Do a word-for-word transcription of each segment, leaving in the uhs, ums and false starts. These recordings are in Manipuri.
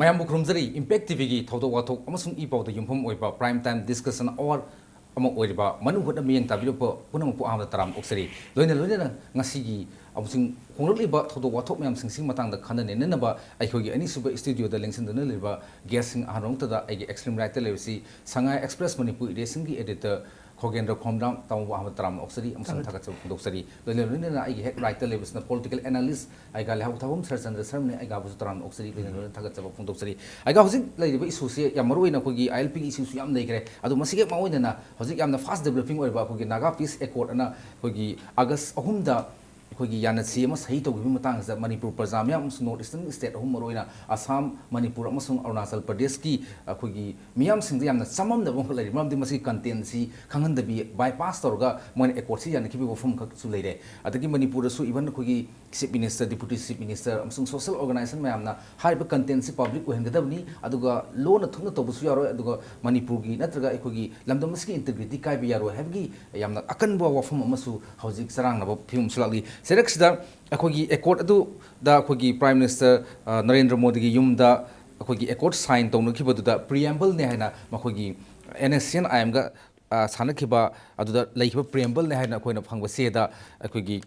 ꯃꯌꯥꯝꯕꯨ ꯈꯨꯔꯨꯝꯖꯔꯤ꯫ Impact ꯇꯤꯚꯤꯒꯤ ꯊꯧꯗꯣꯛ ꯋꯥꯊꯣꯛ ꯑꯃꯁꯨꯡ ꯏ ꯄꯥꯎꯗ ꯌꯨꯝꯐꯝ ꯑꯣꯏꯕ Prime Time Discussion Hour ꯑꯃ ꯑꯣꯏꯔꯤꯕ ꯃꯅꯨꯡ ꯍꯨꯠꯅ ꯃꯤꯠꯌꯦꯡ ꯇꯥꯕꯤꯔꯛꯄ ꯄꯨꯝꯅꯃꯛꯄꯨ ꯑꯍꯥꯟꯕꯗ ꯇꯔꯥꯝꯅ ꯑꯣꯛꯆꯔꯤ꯫ ꯂꯣꯏꯅ ꯂꯣꯏꯅꯅ ꯉꯁꯤꯒꯤ ꯑꯃꯁꯨꯡ ꯍꯣꯡꯂꯛꯂꯤꯕ ꯊꯧꯗꯣꯛ ꯋꯥꯊꯣꯛ ꯃꯌꯥꯝꯁꯤꯡꯁꯤꯒꯤ ꯃꯇꯥꯡꯗ ꯈꯟꯅ ꯅꯩꯅꯅꯕ ꯑꯩꯈꯣꯏꯒꯤ ꯑꯅꯤꯁꯨꯕ ꯁ꯭ꯇꯨꯗꯤꯑꯣꯗ ꯂꯦꯡꯁꯤꯟꯗꯨꯅ ꯂꯩꯔꯤꯕ ꯒꯦꯁꯁꯤꯡ ꯑꯍꯥꯟꯕꯃꯛꯇꯗ ꯑꯩꯒꯤ ꯑꯦꯛꯁꯇ꯭ꯔꯤꯝ ꯔꯥꯏꯠꯇ ꯂꯩꯔꯤꯕꯁꯤ ꯁꯉꯥꯏ ꯑꯦꯛꯁꯄ꯭ꯔꯦꯁ ꯃꯅꯤꯄꯨꯔ ꯏꯗꯤꯁꯟꯒꯤ ꯑꯦꯗꯤꯇꯔ ꯈꯣꯒꯦꯟꯗ꯭ꯔ ꯈꯣꯝꯗ꯭ꯔꯥꯝ ꯇꯥꯃꯣꯕꯨ ꯑꯍꯥꯟꯕ ꯇꯔꯥꯝꯅ ꯑꯣꯛꯆꯔꯤ ꯑꯃꯁꯨꯡ ꯊꯥꯒꯠꯆꯕ ꯐꯣꯡꯗꯣꯛꯆꯔꯤ꯫ ꯂꯣꯏꯅ ꯂꯣꯏꯅꯅ ꯑꯩꯒꯤ ꯍꯦꯛ ꯔꯥꯏꯠꯇ ꯂꯩꯕꯁꯤꯅ ꯄꯣꯂꯤꯇꯤꯀꯦꯜ ꯑꯦꯅꯥꯂꯤꯁ ꯑꯩꯒꯥ ꯂꯩꯍꯥꯎ ꯊꯥꯕꯝ ꯁꯔꯆꯟꯗ꯭ꯔ ꯁꯔꯃꯅꯤ, ꯑꯩꯒꯥꯕꯨꯁꯨ ꯇꯔꯥꯝꯅ ꯑꯣꯛꯆꯔꯤ, ꯂꯣꯏꯅ ꯂꯣꯏꯅꯅ ꯊꯥꯒꯠꯆꯕ ꯐꯣꯡꯗꯣꯛꯆꯔꯤ꯫ ꯑꯩꯒꯥ, ꯍꯧꯖꯤꯛ ꯂꯩꯔꯤꯕ ꯏꯁꯨꯁꯤ ꯌꯥꯝ ꯃꯔꯨ ꯑꯣꯏꯅ ꯑꯩꯈꯣꯏꯒꯤ ꯑꯥꯏ ꯑꯦꯜ ꯄꯤꯒꯤ ꯏꯁꯨꯁꯨ ꯌꯥꯝ ꯂꯩꯈ꯭ꯔꯦ, ꯑꯗꯣ ꯃꯁꯤꯒꯤ ꯃꯔꯨ ꯑꯣꯏꯅ ꯍꯧꯖꯤꯛ ꯌꯥꯝꯅ ꯐꯥꯁ ꯗꯦꯕꯂꯞꯄꯤꯡ ꯑꯣꯏꯔꯤꯕ ꯑꯩꯈꯣꯏꯒꯤ ꯅꯥꯒꯥ ꯄꯤꯁ ꯑꯦꯀꯣꯔꯗ ꯑꯅ ꯑꯩꯈꯣꯏꯒꯤ ꯑꯥꯒꯁ ꯑꯍꯨꯝꯗ ꯑꯩꯈꯣꯏꯒꯤ ꯌꯥꯅꯁꯤ ꯑꯃ ꯁꯍꯤ ꯇꯧꯈꯤꯕꯒꯤ ꯃꯇꯥꯡꯁꯤꯗ ꯃꯅꯤꯄꯨꯔ ꯄ꯭ꯔꯖꯥ ꯃꯤꯌꯥꯝ ꯑꯃꯁꯨꯡ ꯅꯣꯔꯠ ꯏꯁꯇꯔꯟ ꯁ꯭ꯇꯦꯠ ꯑꯍꯨꯝ, ꯃꯔꯨ ꯑꯣꯏꯅ ꯑꯁꯥꯝ, ꯃꯅꯤꯄꯨꯔ ꯑꯃꯁꯨꯡ ꯑꯔꯨꯅꯥꯆꯜ ꯄ꯭ꯔꯗꯦꯁꯀꯤ ꯑꯩꯈꯣꯏꯒꯤ ꯃꯤꯌꯥꯝꯁꯤꯡꯗ ꯌꯥꯝꯅ ꯆꯃꯝꯅꯕ ꯑꯃꯈꯛ ꯂꯩꯔꯤ꯫ ꯃꯔꯝꯗꯤ ꯃꯁꯤꯒꯤ ꯀꯟꯇꯦꯟꯁꯤ ꯈꯪꯍꯟꯗꯕꯤ ꯕꯥꯏꯄꯥꯁ ꯇꯧꯔꯒ ꯃꯣꯏꯅ ꯑꯦꯀꯣꯔꯗꯁꯤ ꯌꯥꯅꯈꯤꯕꯒꯤ ꯋꯥꯐꯝ ꯈꯛꯁꯨ ꯂꯩꯔꯦ꯫ ꯑꯗꯒꯤ ꯃꯅꯤꯄꯨꯔꯗꯁꯨ ꯏꯚꯟ ꯑꯩꯈꯣꯏꯒꯤ chief minister, deputy chief minister ꯑꯃꯁꯨꯡ ꯁꯣꯁꯦꯜ ꯑꯣꯔꯒꯅꯥꯏꯖꯦꯁꯟ ꯃꯌꯥꯝꯅ ꯍꯥꯏꯔꯤꯕ ꯀꯟꯇꯦꯟꯁꯤ ꯄꯕ꯭ꯂꯤꯛ ꯑꯣꯏꯍꯟꯒꯗꯕꯅꯤ, ꯑꯗꯨꯒ ꯂꯣꯟꯅ ꯊꯨꯞꯅ ꯇꯧꯕꯁꯨ ꯌꯥꯔꯣꯏ, ꯑꯗꯨꯒ ꯃꯅꯤꯄꯨꯔꯒꯤ ꯅꯠꯇ꯭ꯔꯒ ꯑꯩꯈꯣꯏꯒꯤ ꯂꯝꯗꯝ ꯑꯁꯤꯒꯤ ꯏꯟꯇꯤꯒ꯭ꯔꯤꯇꯤ ꯀꯥꯏꯕ ꯌꯥꯔꯣꯏ ꯍꯥꯏꯕꯒꯤ ꯌꯥꯝꯅ ꯑꯀꯟꯕ ꯋꯥꯐꯝ ꯑꯃꯁꯨ ꯍꯧꯖꯤꯛ ꯆꯔꯥꯡꯅꯕ ꯐꯤꯕꯝꯁꯨ ꯂꯥꯛꯂꯤ꯫ ꯁꯤꯔꯛꯁꯤꯗ ꯑꯩꯈꯣꯏꯒꯤ ꯑꯦꯀꯣꯔꯗ ꯑꯗꯨꯗ ꯑꯩꯈꯣꯏꯒꯤ ꯄ꯭ꯔꯥꯏꯝ ꯃꯤꯅꯤꯁꯇꯔ, ꯑ, ꯅꯔꯦꯟꯗ꯭ꯔ ꯃꯣꯗꯤꯒꯤ ꯌꯨꯝꯗ ꯑꯩꯈꯣꯏꯒꯤ ꯑꯦꯀꯣꯔꯗ ꯁꯥꯏꯟ ꯇꯧꯅꯈꯤꯕꯗꯨꯗ ꯄ꯭ꯔꯤꯑꯦꯝꯕꯜꯅꯦ ꯍꯥꯏꯅ ꯃꯈꯣꯏꯒꯤ ꯑꯦꯟ ꯑꯦꯁ ꯁꯤ ꯑꯦꯟ ꯑꯥꯏ ꯑꯦꯝꯒ, ꯑ, ꯁꯥꯟꯅꯈꯤꯕ ꯑꯗꯨꯗ ꯂꯩꯈꯤꯕ ꯄ꯭ꯔꯤꯑꯦꯝꯕꯜꯅꯦ ꯍꯥꯏꯅ ꯑꯩꯈꯣꯏꯅ ꯐꯪꯕ ꯆꯦꯗ ꯑꯩꯈꯣꯏꯒꯤ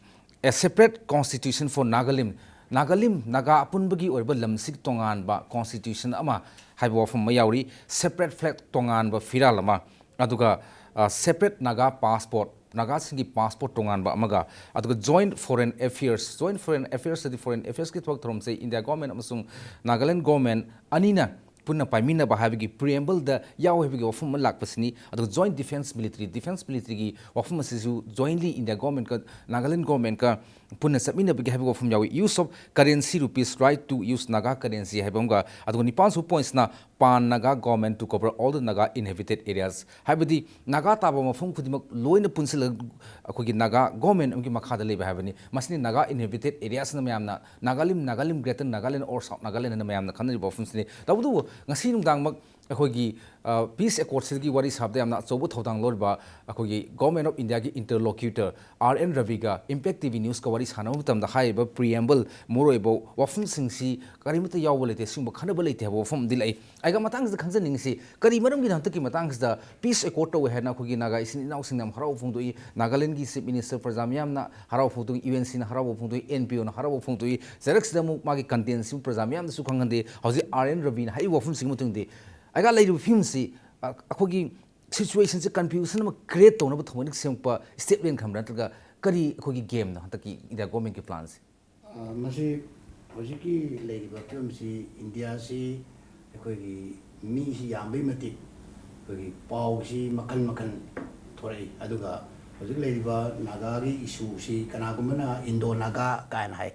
"A separate constitution for Nagalim", ꯅꯥꯒꯥꯂꯤꯝ, Naga ꯑꯄꯨꯟꯕꯒꯤ ꯑꯣꯏꯕ ꯂꯝꯁꯤꯒꯤ ꯇꯣꯉꯥꯟꯕ ꯀꯣꯟꯁꯇꯤꯇ꯭ꯌꯨꯁꯟ ꯑꯃ ꯍꯥꯏꯕ ꯋꯥꯐꯝ ꯑꯃ ꯌꯥꯎꯔꯤ, ꯁꯦꯄꯔꯦꯠ ꯐ꯭ꯂꯦꯒ ꯇꯣꯉꯥꯟꯕ ꯐꯤꯔꯥꯜ ꯑꯃ, ꯑꯗꯨꯒ, ꯑ, ꯁꯦꯄꯔꯦꯠ ꯅꯥꯒꯥ ꯄꯥꯁꯄꯣꯔꯠ, ꯅꯥꯒꯥꯁꯤꯡꯒꯤ ꯄꯥꯁꯄꯣꯔꯠ ꯇꯣꯉꯥꯟꯕ ꯑꯃꯒ, ꯑꯗꯨꯒ joint foreign affairs, joint foreign affairs ꯍꯥꯏꯗꯤ ꯐꯣꯔꯦꯟ ꯑꯦꯐꯤꯌꯔꯁꯀꯤ ꯊꯕꯛ ꯊꯧꯔꯝꯁꯦ ꯏꯟꯗꯤꯌꯥ ꯒꯣꯔꯃꯦꯟ ꯑꯃꯁꯨꯡ ꯅꯥꯒꯥꯂꯦꯟ ꯒꯣꯔꯃꯦꯟ ꯑꯅꯤꯅ ꯄꯨꯟꯅ ꯄꯥꯏꯃꯤꯟꯅꯕ ꯍꯥꯏꯕꯒꯤ ꯄ꯭ꯔꯤꯑꯦꯝꯕꯜꯗ ꯌꯥꯎꯏ ꯍꯥꯏꯕꯒꯤ ꯋꯥꯐꯝ ꯑꯃ ꯂꯥꯛꯄꯁꯤꯅꯤ꯫ ꯑꯗꯨꯒ ꯖꯣꯏꯟꯠ ꯗꯤꯐꯦꯟꯁ ꯃꯤꯂꯤꯇꯔꯤ, ꯗꯤꯐꯦꯟꯁ ꯃꯤꯂꯤꯇꯔꯤꯒꯤ ꯋꯥꯐꯝ ꯑꯁꯤꯁꯨ ꯖꯣꯏꯟꯠꯂꯤ ꯏꯟꯗꯤꯌꯥ ꯒꯣꯔꯃꯦꯟꯒ ꯅꯥꯒꯥꯂꯦꯟ ꯒꯣꯔꯃꯦꯟꯒ ꯄꯨꯟꯅ ꯆꯠꯃꯤꯟꯅꯕꯒꯤ ꯍꯥꯏꯕꯒꯤ ꯋꯥꯐꯝ ꯌꯥꯎꯏ꯫ "Use of currency rupees, right to use Naga currency" ꯍꯥꯏꯕ ꯑꯃꯒ, ꯑꯗꯨꯒ ꯅꯤꯄꯥꯟꯁꯨꯕ ꯄꯣꯏꯟꯠꯁꯤꯅ "Pan Naga government to cover all the Naga inhabited areas", ꯍꯥꯏꯕꯗꯤ ꯅꯥꯒꯥ ꯇꯥꯕ ꯃꯐꯝ ꯈꯨꯗꯤꯡꯃꯛ ꯂꯣꯏꯅ ꯄꯨꯟꯁꯤꯜꯂꯒ ꯑꯩꯈꯣꯏꯒꯤ ꯅꯥꯒꯥ ꯒꯣꯔꯃꯦꯟ ꯑꯃꯒꯤ ꯃꯈꯥꯗ ꯂꯩꯕ ꯍꯥꯏꯕꯅꯤ꯫ ꯃꯁꯤꯅꯤ ꯅꯥꯒꯥ ꯏꯟꯍꯦꯕꯤꯇꯦꯠ ꯑꯦꯔꯤꯌꯥꯁꯤꯅ ꯃꯌꯥꯝꯅ Nagalim, Nagalim, greater Nagaland or south Nagaland ꯍꯥꯏꯅ ꯃꯌꯥꯝꯅ ꯈꯪꯅꯔꯤꯕ ꯋꯥꯐꯝꯁꯤꯅꯤ꯫ ꯇꯧꯕꯇꯕꯨ ꯉꯁꯤ ꯅꯨꯡꯗꯥꯡꯃꯛ ꯑꯩꯈꯣꯏꯒꯤ ꯄꯤꯁ ꯑꯦꯀꯣꯔꯗꯁꯤꯒꯤ ꯋꯥꯔꯤ ꯁꯥꯕꯗ ꯌꯥꯝꯅ ꯑꯆꯧꯕ ꯊꯧꯗꯥꯡ ꯂꯧꯔꯤꯕ ꯑꯩꯈꯣꯏꯒꯤ ꯒꯣꯔꯃꯦꯟ ꯑꯣꯐ ꯏꯟꯗꯤꯌꯥꯒꯤ ꯏꯟꯇꯔꯂꯣꯀ꯭ꯌꯨꯇꯔ ꯑꯥꯔ ꯑꯦꯟ ꯔꯕꯤꯒ ꯏꯝꯄꯦꯛ ꯇꯤ ꯚꯤ ꯅ꯭ꯌꯨꯁꯀ ꯋꯥꯔꯤ ꯁꯥꯟꯅꯕ ꯃꯇꯝꯗ ꯍꯥꯏꯔꯤꯕ ꯄ꯭ꯔꯤꯑꯦꯝꯕꯜ ꯃꯔꯨꯑꯣꯏꯕ ꯋꯥꯐꯝꯁꯤꯡꯁꯤ ꯀꯔꯤꯃꯠꯇ ꯌꯥꯎꯕ ꯂꯩꯇꯦ, ꯁꯤꯒꯨꯝꯕ ꯈꯟꯅꯕ ꯂꯩꯇꯦ ꯍꯥꯏꯕ ꯋꯥꯐꯝ ꯑꯃꯗꯤ ꯂꯩ꯫ ꯑꯩꯒ ꯃꯇꯥꯡꯁꯤꯗ ꯈꯪꯖꯅꯤꯡꯉꯤꯁꯤ ꯀꯔꯤ ꯃꯔꯝꯒꯤꯅꯣ ꯍꯟꯗꯛꯀꯤ ꯃꯇꯥꯡꯁꯤꯗ ꯄꯤꯁ ꯑꯦꯀꯣꯔꯗ ꯇꯧꯋꯦ ꯍꯥꯏꯅ ꯑꯩꯈꯣꯏꯒꯤ ꯅꯥꯒꯥ ꯏꯆꯤꯟ ꯏꯅꯥꯎꯁꯤꯡꯅ ꯌꯥꯝ ꯍꯔꯥꯎꯕ ꯐꯣꯡꯗꯣꯛꯏ, ꯅꯥꯒꯥꯂꯦꯟꯒꯤ ꯆꯤꯐ ꯃꯤꯅꯤꯁꯇꯔ ꯄ꯭ꯔꯖꯥ ꯃꯤꯌꯥꯝꯅ ꯍꯔꯥꯎꯕ ꯐꯣꯡꯗꯣꯛꯏ, ꯌꯨ ꯑꯦꯟ ꯁꯤꯅ ꯍꯔꯥꯎꯕ ꯐꯣꯡꯗꯣꯛꯏ, ꯑꯦꯟ ꯄꯤ ꯑꯣꯅ ꯍꯔꯥꯎꯕ ꯐꯣꯡꯗꯣꯛꯏ꯫ ꯆꯔꯛꯁꯤꯗ ꯑꯃꯨꯛ ꯃꯥꯒꯤ ꯀꯟꯇꯦꯟꯁꯤꯕꯨ ꯄ꯭ꯔꯖꯥ ꯃꯤꯌꯥꯝꯗꯁꯨ ꯈꯪꯍꯟꯗꯦ꯫ ꯍꯧꯖꯤꯛ ꯑꯥꯔ ꯑꯦꯟ ꯔꯕꯤꯅ ꯍꯥꯏꯔꯤꯕ ꯋꯥꯐꯝꯁꯤꯒꯤ ꯃꯇꯨꯡꯗꯤ ꯑꯩꯒ ꯂꯩꯔꯤꯕ ꯐꯤꯕꯝꯁꯤ, ꯑ, ꯑꯩꯈꯣꯏꯒꯤ ꯁꯤꯆꯨꯋꯦꯁꯟꯁꯦ ꯀꯟꯐ꯭ꯌꯨꯖꯟ ꯑꯃ ꯀ꯭ꯔꯤꯌꯦꯠ ꯇꯧꯅꯕ ꯊꯑꯣꯏꯅ ꯁꯦꯝꯃꯛꯄ ꯁ꯭ꯇꯦꯞ ꯂꯦꯟ ꯈꯟꯕ꯭ꯔꯥ, ꯅꯠꯇ꯭ꯔꯒ ꯀꯔꯤ ꯑꯩꯈꯣꯏꯒꯤ ꯒꯦꯝꯅꯣ ꯍꯟꯗꯛꯀꯤ ꯏꯟꯗꯤꯌꯥ ꯒꯣꯔꯃꯦꯟꯒꯤ ꯄ꯭ꯂꯥꯟꯁꯦ? ꯑ, ꯃꯁꯤ ꯍꯧꯖꯤꯛꯀꯤ ꯂꯩꯔꯤꯕ ꯐꯤꯕꯝꯁꯤ, ꯏꯟꯗꯤꯌꯥꯁꯤ ꯑꯩꯈꯣꯏꯒꯤ ꯃꯤꯁꯤ ꯌꯥꯝꯕꯩ ꯃꯇꯤꯛ ꯑꯩꯈꯣꯏꯒꯤ ꯄꯥꯎꯁꯤ ꯃꯈꯜ ꯃꯈꯜ ꯊꯣꯔꯛꯏ꯫ ꯑꯗꯨꯒ ꯍꯧꯖꯤꯛ ꯂꯩꯔꯤꯕ ꯅꯥꯒꯥꯒꯤ ꯏꯁꯨꯁꯤ ꯀꯅꯥꯒꯨꯝꯕꯅ ꯏꯟꯗꯣ ꯅꯥꯒꯥ ꯀꯥꯏꯅ ꯍꯥꯏ꯫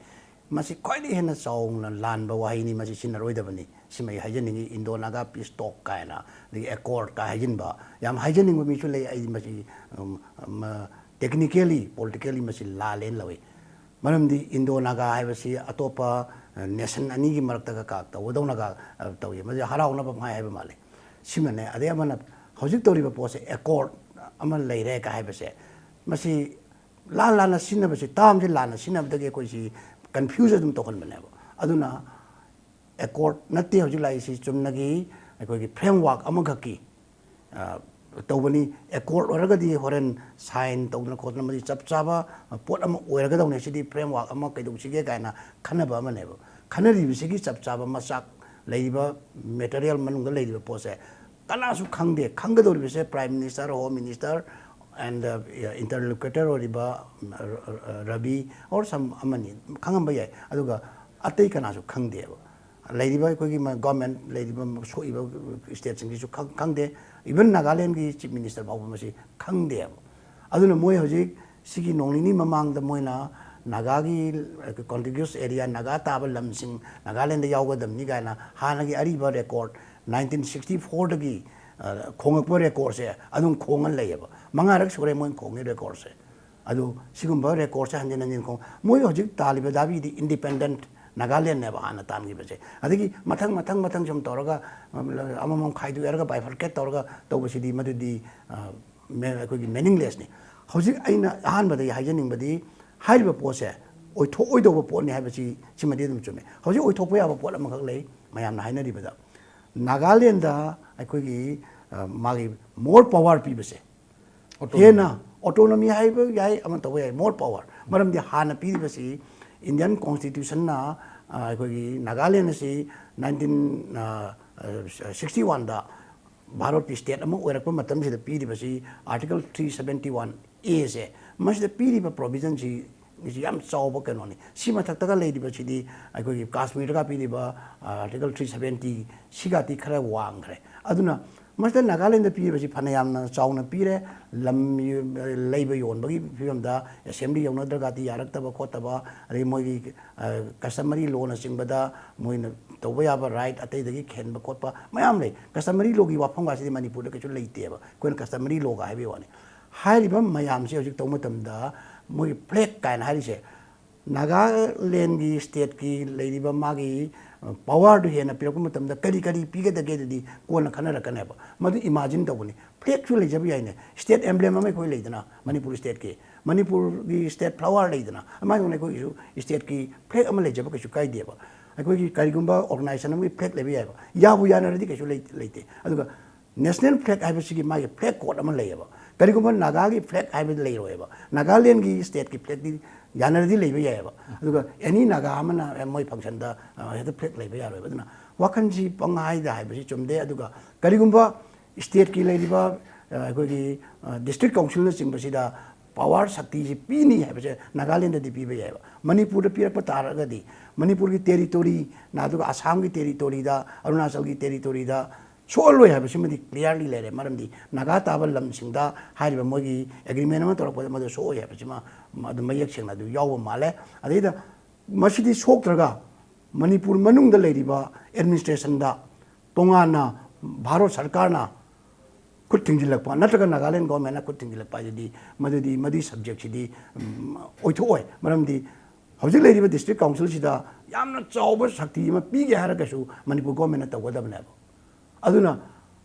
ꯃꯁꯤ ꯈ꯭ꯋꯥꯏꯗꯒꯤ ꯍꯦꯟꯅ ꯆꯥꯎꯅ ꯂꯥꯟꯕ ꯋꯥꯍꯩꯅꯤ, ꯃꯁꯤ ꯁꯤꯖꯤꯟꯅꯔꯣꯏꯗꯕꯅꯤ꯫ ꯁꯤꯃ ꯑꯩ ꯍꯥꯏꯖꯅꯤꯡꯉꯤ, ꯏꯟꯗꯣ ꯅꯥꯒꯥ ꯄꯤꯁ ꯇꯣꯛ ꯀꯥꯏꯅ, ꯑꯗꯒꯤ ꯑꯦꯀꯣꯔꯗ ꯀꯥꯏ ꯍꯥꯏꯖꯤꯟꯕ, ꯌꯥꯝ ꯍꯥꯏꯖꯅꯤꯡꯕ ꯃꯤꯁꯨ ꯂꯩ꯫ ꯑꯩ ꯃꯁꯤ, ꯎꯝ, ꯃ-, ꯇꯦꯛꯅꯤꯀꯦꯜꯂꯤ, ꯄꯣꯂꯤꯇꯤꯀꯦꯜꯂꯤ ꯃꯁꯤ ꯂꯥꯜꯂꯦꯅ ꯂꯧꯏ꯫ ꯃꯔꯝꯗꯤ ꯏꯟꯗꯣ ꯅꯥꯒꯥ ꯍꯥꯏꯕꯁꯤ ꯑꯇꯣꯞꯄ, ꯑ, ꯅꯦꯁꯟ ꯑꯅꯤꯒꯤ ꯃꯔꯛꯇꯒ ꯀꯥ ꯇꯧꯒꯗꯧꯅꯒ, ꯑ, ꯇꯧꯏ꯫ ꯃꯁꯤ ꯍꯔꯥꯎꯅꯕ ꯄꯪꯍꯥꯏ ꯍꯥꯏꯕ ꯃꯥꯜꯂꯤ꯫ ꯁꯤꯃꯅꯦ꯫ ꯑꯗꯩ ꯑꯃꯅ ꯍꯧꯖꯤꯛ ꯇꯧꯔꯤꯕ ꯄꯣꯠꯁꯦ ꯑꯦꯀꯣꯔꯗ ꯑꯃ ꯂꯩꯔꯦ ꯀꯥꯏ ꯍꯥꯏꯕꯁꯦ, ꯃꯁꯤ ꯂꯥꯟ ꯂꯥꯟꯅ ꯁꯤꯖꯤꯟꯅꯕꯁꯤ, ꯇꯥꯝꯁꯦ ꯂꯥꯟꯅ ꯁꯤꯖꯤꯟꯅꯕꯗꯒꯤ ꯑꯩꯈꯣꯏꯁꯤ ꯀꯟꯐ꯭ꯌꯨꯖ ꯑꯗꯨꯝ ꯇꯧꯍꯟꯕꯅꯦꯕ꯫ ꯑꯗꯨꯅ ꯑꯦꯀꯣꯔꯗ ꯅꯠꯇꯦ ꯍꯧꯖꯤꯛ ꯂꯥꯛꯏꯁꯤ, ꯆꯨꯝꯅꯒꯤ ꯑꯩꯈꯣꯏꯒꯤ ꯐ꯭ꯔꯦꯝꯋꯥꯔꯛ ꯑꯃꯈꯛꯀꯤ, ꯑ, ꯇꯧꯕꯅꯤ꯫ ꯑꯦꯀꯣꯔꯗ ꯑꯣꯏꯔꯒꯗꯤ ꯍꯣꯔꯦꯟ ꯁꯥꯏꯟ ꯇꯧꯗꯅ ꯈꯣꯠꯇꯅ ꯃꯁꯤ ꯆꯞ ꯆꯥꯕ ꯄꯣꯠ ꯑꯃ ꯑꯣꯏꯔꯒꯗꯧꯅꯦ꯫ ꯁꯤꯗꯤ ꯐ꯭ꯔꯦꯝꯋꯥꯔꯛ ꯑꯃ ꯀꯩꯗꯧꯁꯤꯒꯦ ꯀꯥꯏꯅ ꯈꯟꯅꯕ ꯑꯃꯅꯦꯕ꯫ ꯈꯟꯅꯔꯤꯕꯁꯤꯒꯤ ꯆꯞ ꯆꯥꯕ ꯃꯆꯥꯛ, ꯂꯩꯔꯤꯕ ꯃꯦꯇꯔꯤꯌꯦꯜ ꯃꯅꯨꯡꯗ ꯂꯩꯔꯤꯕ ꯄꯣꯠꯁꯦ ꯀꯅꯥꯁꯨ ꯈꯪꯗꯦ꯫ ꯈꯪꯒꯗꯧꯔꯤꯕꯁꯦ Prime Minister, Home Minister and, uh, interlocutor ꯑꯣꯏꯔꯤꯕ, ꯑ, ꯑ, ꯔꯕꯤ or some ꯑꯃꯅꯤ ꯈꯪꯉꯝꯕ ꯌꯥꯏ, ꯑꯗꯨꯒ ꯑꯇꯩ ꯀꯅꯥꯁꯨ ꯈꯪꯗꯦꯕ꯫ ꯂꯩꯔꯤꯕ ꯑꯩꯈꯣꯏꯒꯤ ꯃ-, ꯒꯣꯔꯃꯦꯟ ꯂꯩꯔꯤꯕ ꯁꯣꯛꯏꯕ ꯁ꯭ꯇꯦꯠꯁꯤꯡꯁꯤꯁꯨ ꯈꯪ-, ꯈꯪꯗꯦ꯫ Even ꯅꯥꯒꯥꯂꯦꯟꯒꯤ ꯆꯤꯐ ꯃꯤꯅꯤꯁꯇꯔ ꯐꯥꯎꯕ ꯃꯁꯤ ꯈꯪꯗꯦꯕ꯫ ꯑꯗꯨꯅ ꯃꯣꯏ ꯍꯧꯖꯤꯛ ꯁꯤꯒꯤ ꯅꯣꯡ ꯅꯤꯅꯤ ꯃꯃꯥꯡꯗ ꯃꯣꯏꯅ ꯅꯥꯒꯥꯒꯤ, ꯑ, ꯀꯣꯟꯇꯤꯒ꯭ꯌꯨꯁ ꯑꯦꯔꯤꯌꯥ, ꯅꯥꯒꯥ ꯇꯥꯕ ꯂꯝꯁꯤꯡ ꯅꯥꯒꯥꯂꯦꯟꯗ ꯌꯥꯎꯒꯗꯕꯅꯤ ꯀꯥꯏꯅ ꯍꯥꯟꯅꯒꯤ ꯑꯔꯤꯕ ꯔꯦꯀꯣꯔꯗ, ꯅꯥꯏꯟꯇꯤꯟ ꯁꯤꯛꯁꯇꯤ ꯐꯣꯔꯗꯒꯤ, ꯑ, ꯈꯣꯡꯉꯛꯄ ꯔꯦꯀꯣꯔꯗꯁꯦ ꯑꯗꯨꯝ ꯈꯣꯡꯉ ꯂꯩꯌꯦꯕ꯫ ꯃꯉꯥꯔꯛ ꯁꯨꯔꯦ ꯃꯣꯏꯅ ꯈꯣꯡꯉꯤ ꯔꯦꯀꯣꯔꯗꯁꯦ꯫ ꯑꯗꯨ ꯁꯤꯒꯨꯝꯕ ꯔꯦꯀꯣꯔꯗꯁꯦ ꯍꯟꯖꯤꯟ ꯍꯟꯖꯤꯟ ꯈꯣꯡ-, ꯃꯣꯏ ꯍꯧꯖꯤꯛ ꯇꯥꯜꯂꯤꯕ ꯗꯥꯕꯤꯗꯤ ꯏꯟꯗꯤꯄꯦꯟꯗꯦꯟꯠ ꯅꯥꯒꯥꯂꯦꯟꯅꯦꯕ ꯍꯥꯟꯅ ꯇꯥꯟꯈꯤꯕꯁꯦ꯫ ꯑꯗꯒꯤ ꯃꯊꯪ ꯃꯊꯪ ꯃꯊꯪ ꯁꯨꯝ ꯇꯧꯔꯒ, ꯑꯃꯃꯝ ꯈꯥꯏꯗꯣꯛꯑꯦꯔꯒ, bifurcate ꯇꯧꯔꯒ ꯇꯧꯕꯁꯤꯗꯤ, ꯃꯗꯨꯗꯤ ꯑ, ꯃꯦ-, ꯑꯩꯈꯣꯏꯒꯤ meaninglessꯅꯤ꯫ ꯍꯧꯖꯤꯛ ꯑꯩꯅ ꯑꯍꯥꯟꯕꯗ ꯍꯥꯏꯖꯅꯤꯡꯕꯗꯤ, ꯍꯥꯏꯔꯤꯕ ꯄꯣꯠꯁꯦ ꯑꯣꯏꯊꯣꯛꯑꯣꯏꯗꯧꯕ ꯄꯣꯠꯅꯤ ꯍꯥꯏꯕꯁꯤ, ꯁꯤꯃꯗꯤ ꯑꯗꯨꯝ ꯆꯨꯝꯃꯦ꯫ ꯍꯧꯖꯤꯛ ꯑꯣꯏꯊꯣꯛꯄ ꯌꯥꯕ ꯄꯣꯠ ꯑꯃꯈꯛ ꯂꯩ ꯃꯌꯥꯝꯅ ꯍꯥꯏꯅꯔꯤꯕꯗ, ꯅꯥꯒꯥꯂꯦꯟꯗ ꯑꯩꯈꯣꯏꯒꯤ, ꯑ, ꯃꯥꯒꯤ more power ꯄꯤꯕꯁꯦ, autonomy꯫ ꯍꯦꯟꯅ autonomy ꯍꯥꯏꯕ ꯌꯥꯏ, ꯑꯃ ꯇꯧꯕ ꯌꯥꯏ, more power꯫ ꯃꯔꯝꯗꯤ ꯍꯥꯟꯅ ꯄꯤꯔꯤꯕꯁꯤ Indian Constitutionꯅ, ꯑ, ꯑꯩꯈꯣꯏꯒꯤ ꯅꯥꯒꯥꯂꯦꯟ ꯑꯁꯤ nineteen, ꯑ, ꯑ, sixty oneꯗ ꯚꯥꯔꯠꯀꯤ state ꯑꯃ ꯑꯣꯏꯔꯛꯄ ꯃꯇꯝꯁꯤꯗ ꯄꯤꯔꯤꯕꯁꯤ Article three seventy one Aꯁꯦ, ꯃꯁꯤꯗ ꯄꯤꯔꯤꯕ provisionꯁꯤ, ꯁꯤ ꯌꯥꯝ ꯆꯥꯎꯕ ꯀꯩꯅꯣꯅꯤ꯫ ꯁꯤ ꯃꯊꯛꯇꯒ ꯂꯩꯔꯤꯕꯁꯤꯗꯤ, ꯑꯩꯈꯣꯏꯒꯤ ꯀꯥꯁꯃꯤꯔꯗꯒ ꯄꯤꯔꯤꯕ, ꯑ, Article three seventy, ꯁꯤꯒꯗꯤ ꯈꯔ ꯋꯥꯡꯈ꯭ꯔꯦ꯫ ꯑꯗꯨꯅ ꯃꯁꯤꯗ ꯅꯥꯒꯥꯂꯦꯟꯗ ꯄꯤꯔꯤꯕꯁꯤ ꯐꯅ ꯌꯥꯝꯅ ꯆꯥꯎꯅ ꯄꯤꯔꯦ꯫ ꯂꯝ ꯂꯩꯕ ꯌꯣꯟꯕꯒꯤ ꯐꯤꯕꯝꯗ assembly ꯌꯧꯅꯗ꯭ꯔꯒꯗꯤ ꯌꯥꯔꯛꯇꯕ ꯈꯣꯠꯇꯕ, ꯑꯗꯩ ꯃꯣꯏꯒꯤ, ꯑ, customary lawꯅꯆꯤꯡꯕꯗ ꯃꯣꯏꯅ ꯇꯧꯕ ꯌꯥꯕ right ꯑꯇꯩꯗꯒꯤ ꯈꯦꯟꯕ ꯈꯣꯠꯄ ꯃꯌꯥꯝ ꯂꯩ꯫ Customary lawꯒꯤ ꯋꯥꯐꯝꯒꯁꯤꯗꯤ ꯃꯅꯤꯄꯨꯔꯗ ꯀꯩꯁꯨ ꯂꯩꯇꯦꯕ, ꯑꯩꯈꯣꯏꯅ customary lawꯒ ꯍꯥꯏꯕꯒꯤ ꯋꯥꯅꯤ꯫ ꯍꯥꯏꯔꯤꯕ ꯃꯌꯥꯝꯁꯦ ꯍꯧꯖꯤꯛ ꯇꯧꯕ ꯃꯇꯝꯗ, ꯃꯣꯏꯒꯤ flag ꯀꯥꯏꯅ ꯍꯥꯏꯔꯤꯁꯦ, ꯅꯥꯒꯥꯂꯦꯟꯒꯤ stateꯀꯤ ꯂꯩꯔꯤꯕ ꯃꯥꯒꯤ, ꯑ, powerꯗꯨ ꯍꯦꯟꯅ ꯄꯤꯔꯛꯄ ꯃꯇꯝꯗ ꯀꯔꯤ ꯀꯔꯤ ꯄꯤꯒꯗꯒꯦ ꯑꯗꯨꯗꯤ ꯀꯣꯟꯅ ꯈꯟꯅꯔꯛꯀꯅꯦꯕ꯫ ꯃꯗꯨ imagine ꯇꯧꯕꯅꯤ꯫ Flagꯁꯨ ꯂꯩꯖꯕ ꯌꯥꯏꯅꯦ꯫ State emblem ꯑꯃ ꯑꯩꯈꯣꯏ ꯂꯩꯗꯅ, ꯃꯅꯤꯄꯨꯔ stateꯀꯤ, ꯃꯅꯤꯄꯨꯔꯒꯤ state flower ꯂꯩꯗꯅ, ꯑꯗꯨꯃꯥꯏꯅ ꯇꯧꯅ ꯑꯩꯈꯣꯏꯒꯤꯁꯨ stateꯀꯤ flag ꯑꯃ ꯂꯩꯖꯕ ꯀꯩꯁꯨ ꯀꯥꯏꯗꯦꯕ꯫ ꯑꯩꯈꯣꯏꯒꯤ ꯀꯔꯤꯒꯨꯝꯕ organization ꯑꯃꯒꯤ flag ꯂꯩꯕ ꯌꯥꯏꯕ, ꯌꯥꯕꯨ ꯌꯥꯅꯔꯗꯤ ꯀꯩꯁꯨ ꯂꯩ-, ꯂꯩꯇꯦ꯫ ꯑꯗꯨꯒ national flag ꯍꯥꯏꯕꯁꯤꯒꯤ ꯃꯥꯒꯤ flag code ꯑꯃ ꯂꯩꯌꯦꯕ꯫ ꯀꯔꯤꯒꯨꯝꯕ ꯅꯥꯒꯥꯒꯤ flag ꯍꯥꯏꯕꯗꯤ ꯂꯩꯔꯣꯏꯕ, ꯅꯥꯒꯥꯂꯦꯟꯒꯤ stateꯀꯤ flagꯇꯤ ꯌꯥꯅꯔꯗꯤ ꯂꯩꯕ ꯌꯥꯏꯑꯕ꯫ ꯑꯗꯨꯒ any ꯅꯥꯒꯥ ꯑꯃꯅ, ꯑꯦ, ꯃꯣꯏ functionꯗ, ꯑ, ꯍꯦꯛꯇ flag ꯂꯩꯕ ꯌꯥꯔꯣꯏꯕ꯫ ꯑꯗꯨꯅ ꯋꯥꯈꯜꯁꯤ ꯄꯪꯍꯥꯏꯗ ꯍꯥꯏꯕꯁꯤ ꯆꯨꯝꯗꯦ꯫ ꯑꯗꯨꯒ ꯀꯔꯤꯒꯨꯝꯕ stateꯀꯤ ꯂꯩꯔꯤꯕ, ꯑ, ꯑꯩꯈꯣꯏꯒꯤ, ꯑ, district councilꯅꯆꯤꯡꯕꯁꯤꯗ power ꯁꯛꯇꯤꯁꯤ ꯄꯤꯅꯤ ꯍꯥꯏꯕꯁꯦ ꯅꯥꯒꯥꯂꯦꯟꯗꯗꯤ ꯄꯤꯕ ꯌꯥꯏꯑꯕ꯫ ꯃꯅꯤꯄꯨꯔꯗ ꯄꯤꯔꯛꯄ ꯇꯥꯔꯒꯗꯤ, ꯃꯅꯤꯄꯨꯔꯒꯤ territory, ꯅ-, ꯑꯗꯨꯒ ꯑꯁꯥꯝꯒꯤ territoryꯗ, ꯑꯔꯨꯅꯥꯆꯜꯒꯤ territoryꯗ ꯁꯣꯛꯍꯜꯂꯣꯏ ꯍꯥꯏꯕꯁꯤꯃꯗꯤ clearly ꯂꯩꯔꯦ꯫ ꯃꯔꯝꯗꯤ ꯅꯥꯒꯥ ꯇꯥꯕ ꯂꯝꯁꯤꯡꯗ ꯍꯥꯏꯔꯤꯕ ꯃꯣꯏꯒꯤ agreement ꯑꯃ ꯇꯧꯔꯛꯄꯗ ꯃꯗꯨ ꯁꯣꯛꯑꯣꯏ ꯍꯥꯏꯕꯁꯤꯃ ꯑꯗꯨꯝ ꯃꯌꯦꯛ ꯁꯦꯡꯅ ꯑꯗꯨ ꯌꯥꯎꯕ ꯃꯥꯜꯂꯦ꯫ ꯑꯗꯩꯗ ꯃꯁꯤꯗꯤ ꯁꯣꯛꯇ꯭ꯔꯒ ꯃꯅꯤꯄꯨꯔ ꯃꯅꯨꯡꯗ ꯂꯩꯔꯤꯕ administrationꯗ ꯇꯣꯉꯥꯟꯅ ꯚꯥꯔꯠ ꯁꯔꯀꯥꯔꯅ ꯈꯨꯠ ꯊꯤꯡꯖꯤꯜꯂꯛꯄ ꯅꯠꯇ꯭ꯔꯒ ꯅꯥꯒꯥꯂꯦꯟ governmentꯅ ꯈꯨꯠ ꯊꯤꯡꯖꯤꯜꯂꯛꯄ ꯍꯥꯏꯗꯨꯗꯤ, ꯃꯗꯨꯗꯤ, ꯃꯗꯨꯒꯤ subjectꯁꯤꯗꯤ, ꯎꯝ, ꯑꯣꯏꯊꯣꯛꯑꯣꯏ꯫ ꯃꯔꯝꯗꯤ ꯍꯧꯖꯤꯛ ꯂꯩꯔꯤꯕ district councilꯁꯤꯗ ꯌꯥꯝꯅ ꯆꯥꯎꯕ ꯁꯛꯇꯤ ꯑꯃ ꯄꯤꯒꯦ ꯍꯥꯏꯔꯒꯁꯨ ꯃꯅꯤꯄꯨꯔ governmentꯅ ꯇꯧꯒꯗꯕꯅꯦꯕ꯫ ꯑꯗꯨꯅ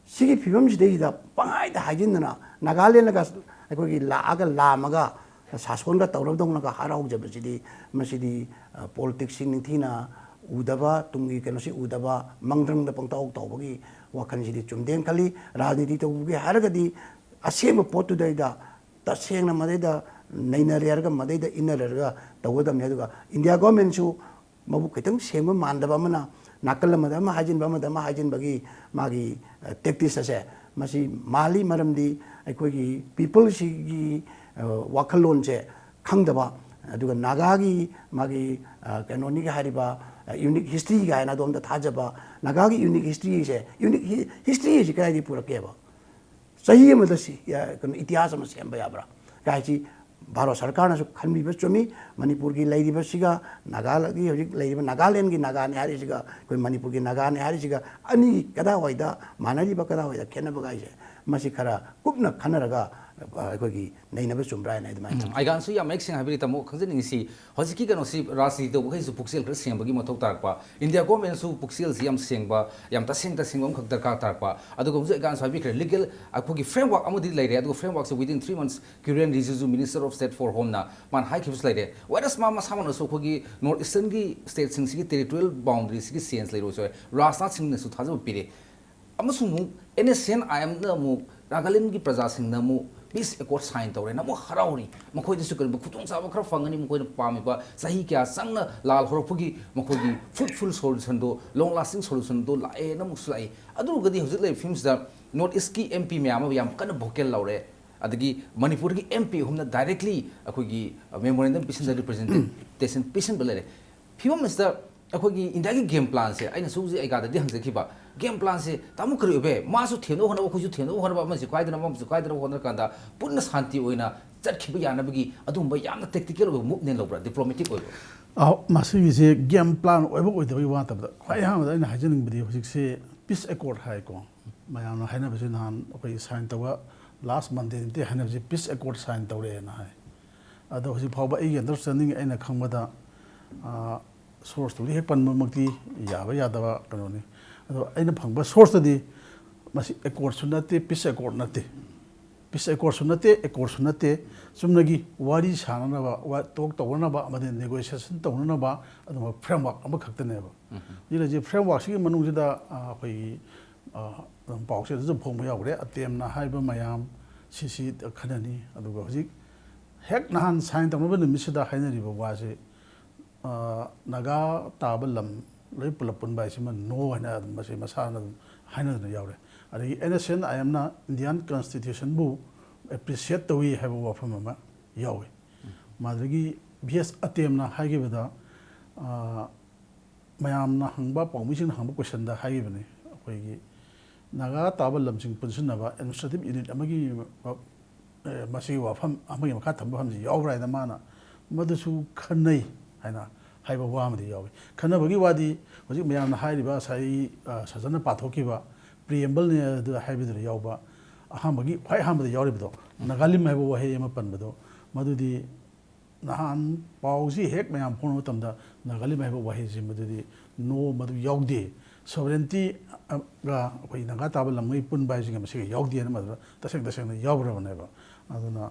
ꯁꯤꯒꯤ ꯐꯤꯕꯝꯁꯤꯗꯩꯁꯤꯗ ꯄꯪꯍꯥꯏꯗ ꯍꯥꯏꯖꯤꯟꯗꯅ ꯅꯥꯒꯥꯂꯦꯟꯗꯒ ꯑꯩꯈꯣꯏꯒꯤ ꯂꯥꯛꯑꯒ ꯂꯥꯝꯃꯒ ꯁꯥꯁꯣꯟꯒ ꯇꯧꯔꯕꯗꯧꯅꯒ ꯍꯔꯥꯎꯖꯕꯁꯤꯗꯤ, ꯃꯁꯤꯗꯤ, ꯑ, politicsꯁꯤ ꯅꯤꯡꯊꯤꯅ ꯎꯗꯕ, ꯇꯨꯡꯒꯤ ꯀꯩꯅꯣꯁꯤ ꯎꯗꯕ, ꯃꯪꯗ꯭ꯔꯪꯗ ꯄꯪꯇꯥꯎ ꯇꯥꯎꯕꯒꯤ ꯋꯥꯈꯜꯁꯤꯗꯤ ꯆꯨꯝꯗꯦꯅ ꯈꯜꯂꯤ꯫ ꯔꯥꯖꯅꯤꯇꯤ ꯇꯧꯕꯒꯤ ꯍꯥꯏꯔꯒꯗꯤ ꯑꯁꯦꯡꯕ ꯄꯣꯠꯇꯨꯗꯩꯗ ꯇꯁꯦꯡꯅ ꯃꯗꯩꯗ ꯅꯩꯅꯔꯦ ꯍꯥꯏꯔꯒ ꯃꯗꯩꯗ ꯏꯟꯅꯔꯒ ꯇꯧꯒꯗꯕꯅꯤ꯫ ꯑꯗꯨꯒ India governmentꯁꯨ ꯃꯕꯨꯛ ꯈꯤꯇꯪ ꯁꯦꯡꯕ ꯃꯥꯟꯗꯕ ꯑꯃꯅ ꯅꯥꯀꯜ ꯑꯃꯗ ꯑꯃ ꯍꯥꯏꯖꯤꯟꯕ, ꯑꯃꯗ ꯑꯃ ꯍꯥꯏꯖꯤꯟꯕꯒꯤ ꯃꯥꯒꯤ, ꯑ, tactics ꯑꯁꯦ ꯃꯁꯤ ꯃꯥꯜꯂꯤ꯫ ꯃꯔꯝꯗꯤ ꯑꯩꯈꯣꯏꯒꯤ peopleꯁꯤꯒꯤ, ꯑ, ꯋꯥꯈꯜꯂꯣꯟꯁꯦ ꯈꯪꯗꯕ, ꯑꯗꯨꯒ ꯅꯥꯒꯥꯒꯤ ꯃꯥꯒꯤ, ꯑ, ꯀꯩꯅꯣꯅꯤꯒ ꯍꯥꯏꯔꯤꯕ, ꯑ, unique history ꯀꯥꯏꯅ ꯑꯗꯣꯝꯗ ꯊꯥꯖꯕ, ꯅꯥꯒꯥꯒꯤ unique historyꯁꯦ, unique hi-, historyꯁꯤ ꯀꯗꯥꯏꯗꯒꯤ ꯄꯨꯔꯛꯀꯦꯕ? ꯆꯍꯤ ꯑꯃꯗ ꯁꯤ, ꯑ, ꯀꯩꯅꯣ, ꯏꯇꯤꯍꯥꯁ ꯑꯃ ꯁꯦꯝꯕ ꯌꯥꯕ꯭ꯔꯥ? ꯀꯥꯏꯁꯤ ꯚꯥꯔꯠ ꯁꯔꯀꯥꯔꯅꯁꯨ ꯈꯟꯕꯤꯕ ꯆꯨꯝꯃꯤ꯫ ꯃꯅꯤꯄꯨꯔꯒꯤ ꯂꯩꯔꯤꯕꯁꯤꯒ ꯅꯥꯒꯥꯒꯤ ꯍꯧꯖꯤꯛ ꯂꯩꯔꯤꯕ ꯅꯥꯒꯥꯂꯦꯟꯒꯤ ꯅꯥꯒꯥꯅꯤ ꯍꯥꯏꯔꯤꯁꯤꯒ ꯑꯩꯈꯣꯏ ꯃꯅꯤꯄꯨꯔꯒꯤ ꯅꯥꯒꯥꯅꯤ ꯍꯥꯏꯔꯤꯁꯤꯒ ꯑꯅꯤ ꯀꯗꯥꯏꯋꯥꯏꯗ ꯃꯥꯟꯅꯔꯤꯕ, ꯀꯗꯥꯏꯋꯥꯏꯗ ꯈꯦꯠꯅꯕꯒ ꯍꯥꯏꯁꯦ, ꯃꯁꯤ ꯈꯔ ꯀꯨꯞꯅ ꯈꯟꯅꯔꯒ, ꯑ, ꯑꯩꯈꯣꯏꯒꯤ ꯅꯩꯅꯕ ꯆꯨꯝꯕ꯭ꯔꯥ ꯍꯥꯏꯅ ꯑꯩ ꯑꯗꯨꯃꯥꯏꯅ ꯎꯝ, ꯊꯝꯖꯒꯦ꯫ ꯑꯥꯏꯒꯥꯟꯁꯨ ꯌꯥꯝ ꯃꯌꯦꯛ ꯁꯦꯡꯅ ꯍꯥꯏꯕꯤꯔꯤ꯫ ꯇꯥꯃꯣ, ꯈꯪꯖꯅꯤꯡꯉꯤꯁꯤ ꯍꯧꯖꯤꯛꯀꯤ ꯀꯩꯅꯣꯁꯤ, ꯔꯥꯖꯅꯤꯇꯤ ꯇꯧꯕꯈꯩꯁꯨ ꯄꯨꯛꯆꯦꯜ ꯈꯔ ꯁꯦꯡꯕꯒꯤ ꯃꯊꯧ ꯇꯥꯔꯛꯄ, India governmentꯁꯨ ꯄꯨꯛꯆꯦꯜꯁꯤ ꯌꯥꯝ ꯁꯦꯡꯕ, ꯌꯥꯝ ꯇꯁꯦꯡ ꯇꯁꯦꯡꯕ ꯑꯃꯈꯛ ꯗꯔꯀꯥꯔ ꯇꯥꯔꯛꯄ꯫ ꯑꯗꯨꯒ ꯍꯧꯖꯤꯛ ꯑꯥꯏꯒꯥꯟꯁꯨ ꯍꯥꯏꯕꯤꯈ꯭ꯔꯦ, legal ꯑꯩꯈꯣꯏꯒꯤ framework ꯑꯃꯗꯤ ꯂꯩꯔꯦ꯫ ꯑꯗꯨꯒ frameworkꯁꯦ within three months Kiren Rijiju, Minister of State for Homeꯅ ꯃꯥꯅ ꯍꯥꯏꯈꯤꯕꯁꯨ ꯂꯩꯔꯦ꯫ Whereas ꯃꯥ ꯃꯁꯥꯃꯛꯅꯁꯨ ꯑꯩꯈꯣꯏꯒꯤ North Easternꯒꯤ stateꯁꯤꯡꯁꯤꯒꯤ territorial boundaryꯁꯤꯒꯤ change ꯂꯩꯔꯣꯏꯁꯨ ꯌꯥꯏ꯫ ꯔꯥꯖꯅꯥꯊ ꯁꯤꯡꯅꯁꯨ ꯊꯥꯖꯕ ꯄꯤꯔꯦ꯫ ꯑꯃꯁꯨꯡ ꯑꯃꯨꯛ NSCN-IMꯅ ꯑꯃꯨꯛ ꯅꯥꯒꯥꯂꯦꯟꯒꯤ ꯄ꯭ꯔꯖꯥꯁꯤꯡꯅ ꯑꯃꯨꯛ peace accord sign ꯇꯧꯔꯦꯅ ꯑꯃꯨꯛ ꯍꯔꯥꯎꯔꯤ꯫ ꯃꯈꯣꯏꯗꯁꯨ ꯀꯔꯤꯒꯨꯝꯕ ꯈꯨꯗꯣꯡꯆꯥꯕ ꯈꯔ ꯐꯪꯒꯅꯤ, ꯃꯈꯣꯏꯅ ꯄꯥꯝꯃꯤꯕ ꯆꯍꯤ ꯀꯌꯥ ꯆꯪꯅ ꯂꯥꯜ ꯍꯧꯔꯛꯄꯒꯤ ꯃꯈꯣꯏꯒꯤ fruitful solutionꯗꯣ, long lasting solutionꯗꯣ ꯂꯥꯛꯑꯦꯅ ꯑꯃꯨꯛꯁꯨ ꯂꯥꯛꯏ꯫ ꯑꯗꯨ ꯑꯣꯏꯔꯒꯗꯤ ꯍꯧꯖꯤꯛ ꯂꯩꯔꯤꯕ ꯐꯤꯕꯝꯁꯤꯗ North Eastꯀꯤ MP ꯃꯌꯥꯝ ꯑꯃ ꯌꯥꯝ ꯀꯟꯅ vocal ꯂꯧꯔꯦ꯫ ꯑꯗꯒꯤ ꯃꯅꯤꯄꯨꯔꯒꯤ MP ꯑꯍꯨꯝꯅ directly ꯑꯩꯈꯣꯏꯒꯤ memorandum ꯄꯤꯁꯤꯟꯗꯅ, representation ꯄꯤꯁꯤꯟꯕ ꯂꯩꯔꯦ꯫ ꯐꯤꯕꯝ ꯑꯁꯤꯗ ꯑꯩꯈꯣꯏꯒꯤ Indiaꯒꯤ game planꯁꯦ, ꯑꯩꯅꯁꯨ ꯍꯧꯖꯤꯛ ꯑꯥꯏꯒꯥꯗꯗꯤ ꯍꯪꯖꯈꯤꯕ, game planꯁꯦ ꯇꯥꯃꯣ ꯀꯔꯤ ꯑꯣꯏꯕ ꯌꯥꯏ? ꯃꯥꯁꯨ ꯊꯦꯝꯅꯕ ꯍꯣꯠꯅꯕ, ꯑꯩꯈꯣꯏꯁꯨ ꯊꯦꯝꯅꯕ ꯍꯣꯠꯅꯕ, ꯑꯃꯁꯨ ꯀꯥꯏꯗꯅꯕ, ꯑꯃꯁꯨ ꯀꯥꯏꯗꯅꯕ ꯍꯣꯠꯅꯔꯀꯥꯟꯗ ꯄꯨꯟꯅ ꯁꯥꯟꯇꯤ ꯑꯣꯏꯅ ꯆꯠꯈꯤꯕ ꯌꯥꯅꯕꯒꯤ ꯑꯗꯨꯒꯨꯝꯕ ꯌꯥꯝꯅ tactical ꯑꯣꯏꯕ movementꯅ ꯂꯧꯕ꯭ꯔꯥ, diplomatic ꯑꯣꯏꯕ? ꯑꯍꯣ, ꯃꯁꯤꯒꯤꯁꯦ game plan ꯑꯣꯏꯕ ꯑꯣꯏꯗꯕꯒꯤ ꯋꯥ ꯅꯠꯇꯕꯗ, ꯈ꯭ꯋꯥꯏ ꯑꯍꯥꯟꯕꯗ ꯑꯩꯅ ꯍꯥꯏꯖꯅꯤꯡꯕꯗꯤ ꯍꯧꯖꯤꯛꯁꯦ peace accord ꯍꯥꯏꯀꯣ, ꯃꯌꯥꯝꯅ ꯍꯥꯏꯅꯕꯁꯦ ꯅꯍꯥꯟ ꯑꯩꯈꯣꯏ sign ꯇꯧꯕ last Monday ꯅꯨꯃꯤꯠꯇ ꯍꯥꯏꯅꯕꯁꯦ peace accord sign ꯇꯧꯔꯦꯅ ꯍꯥꯏ꯫ ꯑꯗꯣ ꯍꯧꯖꯤꯛ ꯐꯥꯎꯕ ꯑꯩꯒꯤ understanding ꯑꯩꯅ ꯈꯪꯕꯗ ꯁꯣꯔꯁꯇꯨꯗꯤ ꯍꯦꯛ ꯄꯟꯕꯃꯛꯇꯤ ꯌꯥꯕ ꯌꯥꯗꯕ ꯀꯩꯅꯣꯅꯤ꯫ ꯑꯗꯣ ꯑꯩꯅ ꯐꯪꯕ ꯁꯣꯔꯁꯇꯗꯤ ꯃꯁꯤ ꯑꯦꯀꯣꯔꯠꯁꯨ ꯅꯠꯇꯦ, ꯄꯤꯁ ꯑꯦꯀꯣꯔꯠ ꯅꯠꯇꯦ, ꯄꯤꯁ ꯑꯦꯀꯣꯔꯠꯁꯨ ꯅꯠꯇꯦ, ꯑꯦꯀꯣꯔꯠꯁꯨ ꯅꯠꯇꯦ, ꯆꯨꯝꯅꯒꯤ ꯋꯥꯔꯤ ꯁꯥꯅꯅꯕ, ꯋꯥ ꯇꯣꯛ ꯇꯧꯅꯅꯕ ꯑꯃꯗꯤ ꯅꯦꯒꯣꯁꯤꯌꯦꯁꯟ ꯇꯧꯅꯅꯕ ꯑꯗꯨꯒꯨꯝꯕ ꯐ꯭ꯔꯦꯝꯋꯥꯔꯛ ꯑꯃꯈꯛꯇꯅꯦꯕ꯫ ꯍꯧꯖꯤꯛ ꯂꯩꯔꯤꯁꯦ ꯐ꯭ꯔꯦꯝꯋꯥꯔꯛꯁꯤꯒꯤ ꯃꯅꯨꯡꯁꯤꯗ ꯑ, ꯑꯩꯈꯣꯏꯒꯤ ꯑ, ꯑꯗꯨꯝ ꯄꯥꯎꯆꯦꯗꯁꯨ ꯐꯣꯡꯕ ꯌꯥꯎꯈ꯭ꯔꯦ꯫ ꯑꯇꯦꯝꯅ ꯍꯥꯏꯕ ꯃꯌꯥꯝ ꯁꯤꯁꯤ ꯈꯟꯅꯅꯤ꯫ ꯑꯗꯨꯒ ꯍꯧꯖꯤꯛ ꯍꯦꯛ ꯅꯍꯥꯟ ꯁꯥꯏꯟ ꯇꯧꯅꯕ ꯅꯨꯃꯤꯠꯁꯤꯗ ꯍꯥꯏꯅꯔꯤꯕ ꯋꯥꯁꯦ ꯑ, ꯅꯥꯒꯥ ꯇꯥꯕ ꯂꯝ ꯂꯣꯏ ꯄꯨꯂꯞ ꯄꯨꯟꯕ ꯍꯥꯏꯁꯤꯃ ꯅꯣ ꯍꯥꯏꯅ ꯑꯗꯨꯝ ꯃꯁꯤ ꯃꯁꯥꯅ ꯑꯗꯨꯝ ꯍꯥꯏꯅꯗꯨꯅ ꯌꯥꯎꯔꯦ꯫ ꯑꯗꯒꯤ ꯑꯦꯟ ꯑꯦꯁ ꯑꯦꯟ ꯑꯥꯏ ꯑꯦꯝꯅ ꯏꯟꯗꯤꯌꯥꯟ ꯀꯟꯁꯇꯤꯇ꯭ꯌꯨꯁꯟꯕꯨ ꯑꯦꯄ꯭ꯔꯤꯁꯤꯌꯦꯠ ꯇꯧꯏ ꯍꯥꯏꯕ ꯋꯥꯐꯝ ꯑꯃ ꯌꯥꯎꯏ꯫ ꯃꯗꯨꯗꯒꯤ ꯚꯤ ꯑꯦꯁ ꯑꯇꯦꯝꯅ ꯍꯥꯏꯈꯤꯕꯗ ꯑ, ꯃꯌꯥꯝꯅ ꯍꯪꯕ, ꯄꯥꯎꯃꯤꯁꯤꯡꯅ ꯍꯪꯕ ꯀꯣꯏꯁꯟꯗ ꯍꯥꯏꯈꯤꯕꯅꯤ, ꯑꯩꯈꯣꯏꯒꯤ ꯅꯥꯒꯥ ꯇꯥꯕ ꯂꯝꯁꯤꯡ ꯄꯨꯟꯁꯤꯟꯅꯕ ꯑꯦꯗꯃꯤꯅꯤꯁꯇ꯭ꯔꯦꯇꯤꯞ ꯌꯨꯅꯤꯠ ꯑꯃꯒꯤ ꯑꯦ, ꯃꯁꯤꯒꯤ ꯋꯥꯐꯝ ꯑꯃꯒꯤ ꯃꯈꯥ ꯊꯝꯕ ꯋꯥꯐꯝꯁꯤ ꯌꯥꯎꯕ꯭ꯔꯥ ꯍꯥꯏꯅ ꯃꯥꯅ ꯃꯗꯨꯁꯨ ꯈꯟꯅꯩ ꯍꯥꯏꯅ ꯍꯥꯏꯕ ꯋꯥ ꯑꯃꯗꯤ ꯌꯥꯎꯏ꯫ ꯈꯟꯅꯕꯒꯤ ꯋꯥꯗꯤ ꯍꯧꯖꯤꯛ ꯃꯌꯥꯝꯅ ꯍꯥꯏꯔꯤꯕ ꯉꯁꯥꯏ ꯑ, ꯁꯥꯖꯟꯅ ꯄꯥꯊꯣꯛꯈꯤꯕ ꯄ꯭ꯔꯤꯑꯦꯝꯕꯜꯅꯤ ꯑꯗꯨ ꯍꯥꯏꯕꯗꯨꯗ ꯌꯥꯎꯕ ꯑꯍꯥꯟꯕꯒꯤ, ꯈ꯭ꯋꯥꯏ ꯑꯍꯥꯟꯕꯗ ꯌꯥꯎꯔꯤꯕꯗꯣ ꯅꯥꯒꯥꯂꯤꯝ ꯍꯥꯏꯕ ꯋꯥꯍꯩ ꯑꯃ ꯄꯟꯕꯗꯣ, ꯃꯗꯨꯗꯤ ꯅꯍꯥꯟ ꯄꯥꯎꯁꯤ ꯍꯦꯛ ꯃꯌꯥꯝ ꯐꯣꯡꯕ ꯃꯇꯝꯗ ꯅꯥꯒꯥꯂꯤꯝ ꯍꯥꯏꯕ ꯋꯥꯍꯩꯁꯤ ꯃꯗꯨꯗꯤ ꯅꯣ, ꯃꯗꯨ ꯌꯥꯎꯗꯦ꯫ ꯁꯣꯕꯔꯦꯟꯇꯤꯒ ꯑꯩꯈꯣꯏ ꯅꯥꯒꯥ ꯇꯥꯕ ꯂꯝꯉꯩ ꯄꯨꯟꯕ ꯍꯥꯏꯁꯤꯒ ꯃꯁꯤꯒ ꯌꯥꯎꯗꯦꯅ ꯃꯗꯨꯗ ꯇꯁꯦꯡ ꯇꯁꯦꯡꯅ ꯌꯥꯎꯈ꯭ꯔꯕꯅꯦꯕ꯫ ꯑꯗꯨꯅ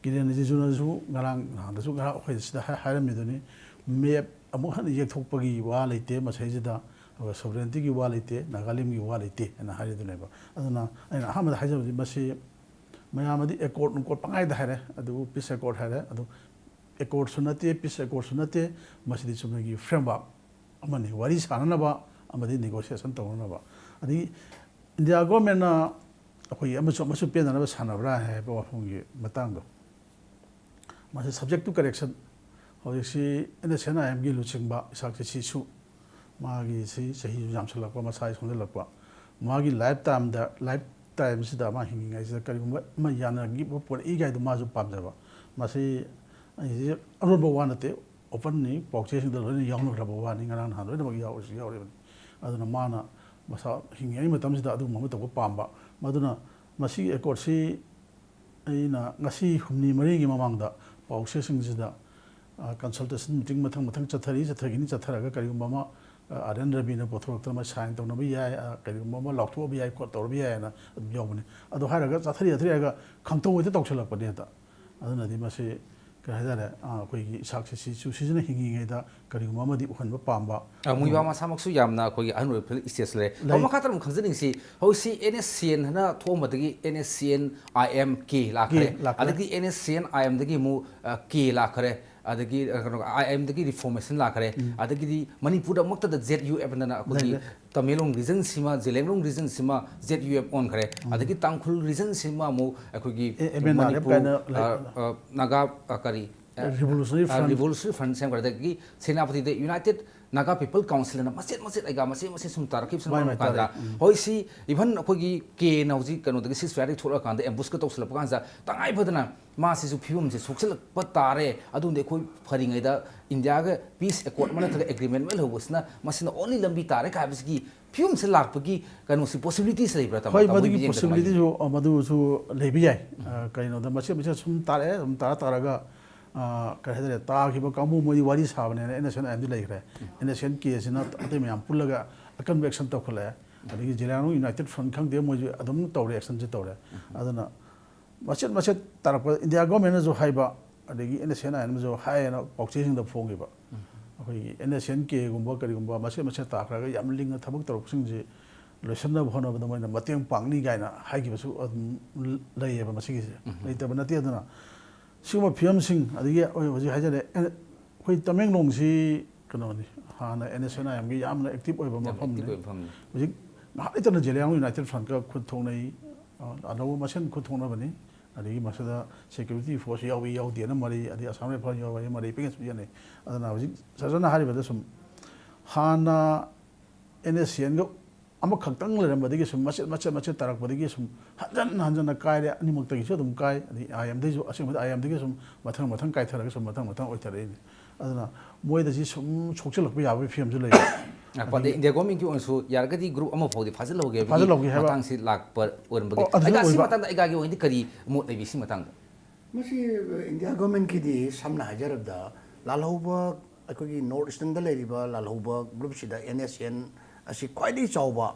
ꯀꯤꯔꯦꯟ ꯔꯤꯖꯤꯖꯨꯅꯁꯨ ꯉꯔꯥꯡ ꯅꯍꯥꯟꯗꯁꯨ ꯉꯔꯥꯡ ꯑꯩꯈꯣꯏ ꯁꯤꯗ ꯍꯥꯏ-, ꯍꯥꯏꯔꯝꯃꯤꯗꯨꯅꯤ, ꯃꯦꯞ ꯑꯃꯨꯛ ꯍꯟꯅ ꯌꯦꯛꯊꯣꯛꯄꯒꯤ ꯋꯥ ꯂꯩꯇꯦ ꯃꯁꯤꯗꯩꯁꯤꯗ, ꯑꯗꯨꯒ ꯁꯣꯕꯔꯦꯟꯇꯤꯒꯤ ꯋꯥ ꯂꯩꯇꯦ, ꯅꯥꯒꯥꯂꯤꯝꯒꯤ ꯋꯥ ꯂꯩꯇꯦ ꯍꯥꯏꯅ ꯍꯥꯏꯔꯤꯗꯨꯅꯦꯕ꯫ ꯑꯗꯨꯅ ꯑꯩꯅ ꯑꯍꯥꯟꯕꯗ ꯍꯥꯏꯖꯕꯗꯤ ꯃꯁꯤ ꯃꯌꯥꯝ ꯑꯗꯤ ꯑꯦꯀꯣꯔꯠ ꯅꯨꯡꯀꯣꯔꯠ ꯄꯪꯍꯥꯏꯗ ꯍꯥꯏꯔꯦ, ꯑꯗꯨꯕꯨ ꯄꯤꯁ ꯑꯦꯀꯣꯔꯠ ꯍꯥꯏꯔꯦ, ꯑꯗꯨ ꯑꯦꯀꯣꯔꯠꯁꯨ ꯅꯠꯇꯦ, ꯄꯤꯁ ꯑꯦꯀꯣꯔꯠꯁꯨ ꯅꯠꯇꯦ, ꯃꯁꯤꯗꯤ ꯆꯨꯝꯅꯒꯤ ꯐ꯭ꯔꯦꯝꯋꯥꯔꯛ ꯑꯃꯅꯤ, ꯋꯥꯔꯤ ꯁꯥꯅꯅꯕ ꯑꯃꯗꯤ ꯅꯦꯒꯣꯁꯤꯌꯦꯁꯟ ꯇꯧꯅꯅꯕ꯫ ꯑꯗꯒꯤ ꯏꯟꯗꯤꯌꯥ ꯒꯣꯔꯃꯦꯟꯅ ꯑꯩꯈꯣꯏꯒꯤ ꯑꯃꯁꯨ ꯑꯃꯁꯨ ꯄꯦꯟꯅꯅꯕ ꯁꯥꯟꯅꯕ꯭ꯔꯥ ꯍꯥꯏꯕ ꯋꯥꯐꯝꯒꯤ ꯃꯇꯥꯡꯗꯣ, ꯃꯁꯤ subject to correction꯫ ꯍꯧꯖꯤꯛꯁꯤ ꯑꯦꯟ ꯑꯦꯁ ꯑꯦꯟ ꯑꯥꯏ ꯑꯦꯝꯒꯤ ꯂꯨꯆꯤꯡꯕ ꯏꯁꯥꯛꯁꯦ ꯁꯤꯁꯨ ꯃꯥꯒꯤ ꯁꯤ ꯆꯍꯤꯁꯨ ꯌꯥꯝꯁꯤꯜꯂꯛꯄ, ꯃꯁꯥꯁꯨ ꯁꯣꯟꯖꯜꯂꯛꯄ, ꯃꯥꯒꯤ ꯂꯥꯏꯐ ꯇꯥꯏꯝꯗ, ꯂꯥꯏꯐ ꯇꯥꯏꯝꯁꯤꯗ ꯃꯥ ꯍꯤꯡꯉꯤꯉꯩꯁꯤꯗ ꯀꯔꯤꯒꯨꯝꯕ ꯑꯃ ꯌꯥꯅꯈꯤꯕ ꯄꯣꯔꯛꯏ ꯀꯥꯏꯗꯣ ꯃꯥꯁꯨ ꯄꯥꯝꯖꯕ꯫ ꯃꯁꯤ ꯑꯩꯁꯤ ꯑꯔꯣꯟꯕ ꯋꯥ ꯅꯠꯇꯦ, ꯑꯣꯄꯟꯅꯤ, ꯄꯥꯎꯆꯦꯁꯤꯡꯗ ꯂꯣꯏꯅ ꯌꯥꯎꯅꯈ꯭ꯔꯕ ꯋꯥꯅꯤ, ꯉꯔꯥꯡ ꯅꯍꯥꯟ ꯂꯣꯏꯅꯃꯛ ꯌꯥꯎꯔꯤꯁꯨ ꯌꯥꯎꯔꯤꯕꯅꯤ꯫ ꯑꯗꯨꯅ ꯃꯥꯅ ꯃꯁꯥ ꯍꯤꯡꯉꯤꯉꯩ ꯃꯇꯝꯁꯤꯗ ꯑꯗꯨꯒꯨꯝꯕ ꯑꯃ ꯇꯧꯕ ꯄꯥꯝꯕ꯫ ꯃꯗꯨꯅ ꯃꯁꯤꯒꯤ ꯑꯦꯀꯣꯔꯠꯁꯤ ꯑꯩꯅ ꯉꯁꯤ ꯍꯨꯝꯅꯤ ꯃꯔꯤꯒꯤ ꯃꯃꯥꯡꯗ ꯄꯥꯎꯆꯦꯁꯤꯡꯁꯤꯗ, ꯀꯟꯁꯜꯇꯦꯁꯟ ꯃꯤꯇꯤꯡ ꯃꯊꯪ ꯃꯊꯪ ꯆꯠꯊꯔꯤ, ꯆꯠꯊꯈꯤꯅꯤ, ꯆꯠꯊꯔꯒ ꯀꯔꯤꯒꯨꯝꯕ ꯑꯃ ꯑꯥꯔ ꯑꯦꯟ ꯔꯕꯤꯅ ꯄꯨꯊꯣꯔꯛꯇꯅ ꯃꯣꯏ ꯁꯥꯏꯟ ꯇꯧꯅꯕ ꯌꯥꯏ, ꯀꯔꯤꯒꯨꯝꯕ ꯑꯃ ꯂꯥꯎꯊꯣꯛꯑꯕ ꯌꯥꯏ, ꯈꯣꯠ ꯇꯧꯔꯕ ꯌꯥꯏ ꯍꯥꯏꯅ ꯑꯗꯨꯝ ꯌꯥꯎꯕꯅꯤ꯫ ꯑꯗꯣ ꯍꯥꯏꯔꯒ ꯆꯠꯊꯔꯤ ꯆꯠꯊꯔꯤ ꯍꯥꯏꯔꯒ ꯈꯪꯇꯧ ꯍꯦꯛꯇ ꯇꯧꯁꯜꯂꯛꯄꯅꯦ ꯍꯦꯛꯇ꯫ ꯑꯗꯨꯅꯗꯤ ꯃꯁꯤ ꯀꯩ ꯍꯥꯏꯇꯥꯔꯦ, ꯑꯩꯈꯣꯏꯒꯤ ꯏꯁꯥꯛꯁꯤ ꯁꯤꯁꯨ ꯁꯤꯖꯤꯟꯅ ꯍꯤꯡꯉꯤꯉꯩꯗ ꯀꯔꯤꯒꯨꯝꯕ ꯑꯃꯗꯤ ꯎꯍꯟꯕ ꯄꯥꯝꯕ꯫ ꯃꯨꯏꯕꯥ ꯃꯁꯥꯃꯛꯁꯨ ꯌꯥꯝꯅ ꯑꯩꯈꯣꯏꯒꯤ ꯑꯍꯟ ꯑꯣꯏꯕ ꯏꯁꯇꯦꯖ ꯂꯩꯔꯦ꯫ ꯂꯩ꯫ ꯃꯈꯥ ꯇꯥꯅ ꯑꯃꯨꯛ ꯈꯪꯖꯅꯤꯡꯁꯤ, ꯍꯧꯖꯤꯛꯁꯤ ꯑꯦꯟ ꯑꯦꯁ ꯁꯤ ꯑꯦꯟ ꯍꯥꯏꯅ ꯊꯣꯛꯑꯝꯕꯗꯒꯤ and S C and I M ꯀꯦ ꯂꯥꯛꯈ꯭ꯔꯦ꯫ ꯀꯦ ꯂꯥꯛꯈ꯭ꯔꯦ꯫ ꯑꯗꯒꯤ ꯑꯦꯟ ꯑꯦꯁ ꯁꯤ ꯑꯦꯟ ꯑꯥꯏ ꯑꯦꯝꯗꯒꯤ ꯑꯃꯨꯛ ꯀꯦ ꯂꯥꯛꯈ꯭ꯔꯦ꯫ ꯑꯗꯒꯤ ꯀꯩꯅꯣ, ꯑꯥꯏ ꯑꯦꯝꯗꯒꯤ ꯔꯤꯐꯣꯔꯃꯦꯁꯟ ꯂꯥꯛꯈ꯭ꯔꯦ꯫ ꯑꯗꯒꯤꯗꯤ ꯃꯅꯤꯄꯨꯔꯗꯃꯛꯇꯗ ꯖꯦꯠ ꯌꯨ ꯑꯦꯐ ꯑꯅ ꯑꯩꯈꯣꯏꯒꯤ ꯂꯩ, ꯂꯩ꯫ ꯇꯃꯦꯡꯂꯣꯡ ꯔꯤꯖꯟꯁꯤꯃ, ꯖꯦꯂꯦꯡꯂꯣꯡ ꯔꯤꯖꯟꯁꯤꯃ ꯖꯦꯠ ꯌꯨ ꯑꯦꯐ ꯑꯣꯟꯈ꯭ꯔꯦ꯫ ꯑꯗꯒꯤ ꯇꯥꯡꯈꯨꯜ ꯔꯤꯖꯟꯁꯤꯃ ꯑꯃꯨꯛ ꯑꯩꯈꯣꯏꯒꯤ A, M N R F Manipur ꯀꯥꯏꯅ ꯂꯩ꯫ ꯑ, ꯑ, ꯅꯥꯒꯥ, ꯑ, ꯀꯔꯤ, ꯑ, ꯔꯤꯚꯣꯂꯨꯁꯅꯔꯤ ꯑ, ꯐ꯭ꯔꯟꯠ꯫ ꯔꯤꯚꯣꯂꯨꯁꯅꯔꯤ ꯐ꯭ꯔꯟꯠ ꯁꯦꯝꯈ꯭ꯔꯦ꯫ ꯑꯗꯒꯤ ꯁꯦꯅꯥꯄꯇꯤꯗ ꯌꯨꯅꯥꯏꯇꯦꯠ ꯅꯥꯒꯥ ꯄꯤꯄꯜ ꯀꯥꯎꯟꯁꯤꯜ ꯑꯅ ꯃꯆꯦꯠ ꯃꯆꯦꯠ ꯑꯩꯒ ꯃꯆꯦꯠ ꯃꯆꯦꯠ ꯁꯨꯝ ꯇꯥꯔꯛꯈꯤꯕꯁꯤꯅ ꯃꯥꯏ ꯃꯔꯝ ꯃꯥꯏ ꯀꯥꯟꯗ ꯇꯥꯔꯛꯑꯦ꯫ ꯎꯝ꯫ ꯍꯧꯖꯤꯛꯁꯤ ꯏꯚꯟ ꯑꯩꯈꯣꯏꯒꯤ ꯀꯦꯅ ꯍꯧꯖꯤꯛ ꯀꯩꯅꯣꯗꯒꯤ ꯁꯤꯁ ꯐꯥꯌꯔꯗꯒꯤ ꯊꯣꯛꯂꯛꯑꯀꯥꯟꯗ ꯑꯦꯝꯕꯨꯁꯀ ꯇꯧꯁꯤꯜꯂꯛꯄ ꯀꯥꯟꯁꯤꯗ ꯇꯉꯥꯏ ꯐꯗꯅ ꯃꯥꯁꯤꯁꯨ ꯐꯤꯕꯝꯁꯦ ꯁꯣꯛꯆꯤꯜꯂꯛꯄ ꯇꯥꯔꯦ, ꯑꯗꯨꯝꯗꯤ ꯑꯩꯈꯣꯏ ꯐꯔꯤꯉꯩꯗ ꯏꯟꯗꯤꯌꯥꯒ ꯄꯤꯁ ꯑꯦꯀꯣꯔꯗ ꯑꯃ ꯅꯠꯇ꯭ꯔꯒ ꯑꯦꯒ꯭ꯔꯤꯃꯦꯟ ꯑꯃ ꯂꯩꯍꯧꯕꯁꯤꯅ ꯃꯁꯤꯅ ꯑꯣꯟꯂꯤ ꯂꯝꯕꯤ ꯇꯥꯔꯦ ꯀꯥꯏ ꯍꯥꯏꯕꯁꯤꯒꯤ ꯐꯤꯕꯝꯁꯤ ꯂꯥꯛꯄꯒꯤ ꯀꯩꯅꯣꯁꯤ, ꯄꯣꯁꯤꯕꯤꯂꯤꯇꯤꯁ ꯂꯩꯕ꯭ꯔꯥ, ꯇꯥꯃꯣ? ꯍꯣꯏ, ꯇꯥꯃꯣꯒꯤ ꯃꯗꯨꯒꯤ ꯚꯤꯖꯟꯗ ꯀꯃꯥꯏꯅ ꯌꯦꯡꯒꯦ? ꯄꯣꯁꯤꯕꯤꯂꯤꯇꯤꯁꯨ, ꯑ, ꯃꯗꯨꯁꯨ ꯂꯩꯕ ꯌꯥꯏ꯫ ꯑ, ꯀꯩꯅꯣꯗ ꯃꯆꯦꯠ ꯃꯆꯦꯠ ꯁꯨꯝ ꯇꯥꯔꯛꯑꯦ, ꯁꯨꯝ ꯇꯥꯔ ꯇꯥꯔꯒ, ꯑ, ꯀꯩ ꯍꯥꯏꯇꯥꯔꯦ, ꯇꯥꯈꯤꯕ ꯀꯥꯡꯕꯨ ꯃꯣꯏꯗꯤ ꯋꯥꯔꯤ ꯁꯥꯕꯅꯦꯅ ꯑꯦꯟ ꯑꯦꯁ ꯑꯦꯟ ꯑꯥꯏ ꯑꯦꯝꯗꯤ ꯂꯩꯈ꯭ꯔꯦ꯫ ꯑꯦꯟ ꯑꯦꯁ ꯑꯦꯟ ꯀꯦꯁꯤꯅ ꯑꯇꯩ ꯃꯌꯥꯝ ꯄꯨꯜꯂꯒ ꯑꯀꯟꯕ ꯑꯦꯛꯁꯟ ꯇꯧꯈꯠꯂꯛꯑꯦ꯫ ꯑꯗꯒꯤ ꯖꯦꯂꯤꯌꯥꯡꯔꯣꯡ ꯌꯨꯅꯥꯏꯇꯦꯠ ꯐ꯭ꯔꯟꯠ ꯈꯪꯗꯦ, ꯃꯣꯏꯁꯨ ꯑꯗꯨꯝ ꯇꯧꯔꯤ ꯑꯦꯛꯁꯟꯁꯦ ꯇꯧꯔꯦ꯫ ꯑꯗꯨꯅ ꯃꯆꯦꯠ ꯃꯆꯦꯠ ꯇꯥꯔꯛꯄ, ꯏꯟꯗꯤꯌꯥ ꯒꯣꯔꯃꯦꯟꯅꯁꯨ ꯍꯥꯏꯕ, ꯑꯗꯒꯤ ꯑꯦꯟ ꯑꯦꯁ ꯑꯦꯟ ꯑꯥꯏ ꯑꯦꯝꯅꯁꯨ ꯍꯥꯏꯌꯦꯅ ꯄꯥꯎꯆꯦꯁꯤꯡꯗ ꯐꯣꯡꯈꯤꯕ꯫ ꯑꯩꯈꯣꯏꯒꯤ ꯑꯦꯟ ꯑꯦꯁ ꯑꯦꯟ ꯀꯦꯒꯨꯝꯕ ꯀꯔꯤꯒꯨꯝꯕ ꯃꯆꯦꯠ ꯃꯆꯦꯠ ꯇꯥꯈ꯭ꯔꯒ ꯌꯥꯝ ꯂꯤꯡꯅ ꯊꯕꯛ ꯇꯧꯔꯛꯄꯁꯤꯡꯁꯤ ꯂꯣꯏꯁꯤꯟꯅꯕ ꯍꯣꯠꯅꯕꯗ ꯃꯣꯏꯅ ꯃꯇꯦꯡ ꯄꯥꯡꯅꯤ ꯀꯥꯏꯅ ꯍꯥꯏꯈꯤꯕꯁꯨ ꯑꯗꯨꯝ ꯂꯩꯌꯦꯕ ꯃꯁꯤꯒꯤꯁꯦ꯫ ꯂꯩꯇꯕ ꯅꯠꯇꯦ꯫ ꯑꯗꯨꯅ ꯁꯤꯒꯨꯝꯕ ꯐꯤꯕꯝꯁꯤꯡ, ꯑꯗꯒꯤ ꯑꯩ ꯍꯧꯖꯤꯛ ꯍꯥꯏꯖꯔꯦ, ꯑꯩꯈꯣꯏ ꯇꯃꯦꯡꯂꯣꯡꯁꯤ ꯀꯩꯅꯣꯅꯤ, ꯍꯥꯟꯅ ꯑꯦꯟ ꯑꯦꯁ ꯑꯦꯟ ꯑꯥꯏ ꯑꯦꯝꯒꯤ ꯌꯥꯝꯅ ꯑꯦꯛꯇꯤꯞ ꯑꯣꯏꯕ ꯌꯥꯝ ꯃꯐꯝꯅꯤ꯫ ꯑꯦꯛꯇꯤꯞ ꯑꯣꯏꯕ ꯃꯐꯝꯅꯤ꯫ ꯍꯧꯖꯤꯛ ꯉꯥꯏꯍꯥꯛ ꯂꯩꯇꯅ ꯖꯦꯂꯤꯌꯥꯡ ꯌꯨꯅꯥꯏꯇꯦꯠ ꯐ꯭ꯔꯟꯠꯀ ꯈꯨꯠ ꯊꯣꯛꯅꯩ, ꯑ, ꯑꯅꯧꯕ ꯃꯁꯦꯟ ꯈꯨꯠ ꯊꯣꯛꯅꯕꯅꯤ꯫ ꯑꯗꯒꯤ ꯃꯁꯤꯗ ꯁꯦꯀ꯭ꯌꯨꯔꯤꯇꯤ ꯐꯣꯔꯁ ꯌꯥꯎꯏ ꯌꯥꯎꯗꯦꯅ ꯃꯔꯩ, ꯑꯗꯩ ꯑꯁꯥꯝ ꯔꯥꯏꯐꯜ ꯌꯥꯎꯏ ꯃꯔꯩ ꯄꯤꯉꯩꯁꯨ ꯌꯦꯟꯅꯩ꯫ ꯑꯗꯨꯅ ꯍꯧꯖꯤꯛ ꯁꯥꯔ ꯁꯥꯔꯅ ꯍꯥꯏꯔꯤꯕꯗ ꯁꯨꯝ ꯍꯥꯟꯅ ꯑꯦꯟ ꯑꯦꯁ ꯁꯤ ꯑꯦꯟꯒ ꯑꯃꯈꯛꯇꯪ ꯂꯩꯔꯝꯕꯗꯒꯤ ꯁꯨꯝ ꯃꯆꯦꯠ ꯃꯆꯦꯠ ꯃꯆꯦꯠ ꯇꯥꯔꯛꯄꯗꯒꯤ ꯁꯨꯝ ꯍꯟꯖꯟ ꯍꯟꯖꯟꯅ ꯀꯥꯏꯔꯦ꯫ ꯑꯅꯤꯃꯛꯇꯒꯤꯁꯨ ꯑꯗꯨꯝ ꯀꯥꯏ, ꯑꯗꯩ ꯑꯥꯏ ꯑꯦꯝꯗꯒꯤꯁꯨ, ꯑꯁꯦꯡꯕꯗꯤ ꯑꯥꯏ ꯑꯦꯝꯗꯒꯤ ꯁꯨꯝ ꯃꯊꯪ ꯃꯊꯪ ꯀꯥꯏꯊꯔꯒ ꯁꯨꯝ ꯃꯊꯪ ꯃꯊꯪ ꯑꯣꯏꯊꯔꯛꯏꯅꯤ꯫ ꯑꯗꯨꯅ ꯃꯣꯏꯗ ꯁꯤ ꯁꯨꯝ ꯁꯣꯛꯆꯤꯜꯂꯛꯄ ꯌꯥꯕꯒꯤ ꯐꯤꯕꯝꯁꯨ ꯂꯩ꯫ ꯉꯥꯏꯈꯣ, ꯑꯗꯩ ꯏꯟꯗꯤꯌꯥ ꯒꯣꯔꯃꯦꯟꯒꯤ ꯑꯣꯏꯅꯁꯨ ꯌꯥꯔꯒꯗꯤ ꯒ꯭ꯔꯨꯞ ꯑꯃ ꯐꯥꯎꯗꯤ ꯐꯥꯖꯤꯜꯍꯧꯒꯦ ꯍꯥꯏꯕꯒꯤ ꯐꯥꯖꯤꯜꯍꯧꯒꯦ ꯍꯥꯏꯕ꯫ ꯃꯇꯥꯡꯁꯤ ꯂꯥꯛꯄ ꯑꯣꯏꯔꯝꯕꯒꯤ꯫ ꯑꯣ, ꯑꯗꯨꯁꯨ ꯑꯩꯒ ꯑꯁꯤ ꯑꯣꯏꯕ꯫ ꯃꯇꯥꯡꯗ ꯑꯩꯒꯤ ꯑꯣꯏꯅꯗꯤ ꯀꯔꯤ ꯃꯣꯠ ꯂꯩꯕꯤ ꯁꯤ ꯃꯇꯥꯡꯗ? ꯃꯁꯤ ꯏꯟꯗꯤꯌꯥ ꯒꯣꯔꯃꯦꯟꯀꯤꯗꯤ ꯁꯝꯅ ꯍꯥꯏꯖꯔꯕꯗ ꯂꯥꯜꯍꯧꯕ, ꯑꯩꯈꯣꯏꯒꯤ ꯅꯣꯔꯠ ꯏꯁꯇꯔꯟꯗ ꯂꯩꯔꯤꯕ ꯂꯥꯜꯍꯧꯕ ꯒ꯭ꯔꯨꯞꯁꯤꯗ ꯑꯦꯟ ꯑꯦꯁ ꯑꯦꯟ ꯑꯁꯤ ꯈ꯭ꯋꯥꯏꯗꯒꯤ ꯆꯥꯎꯕ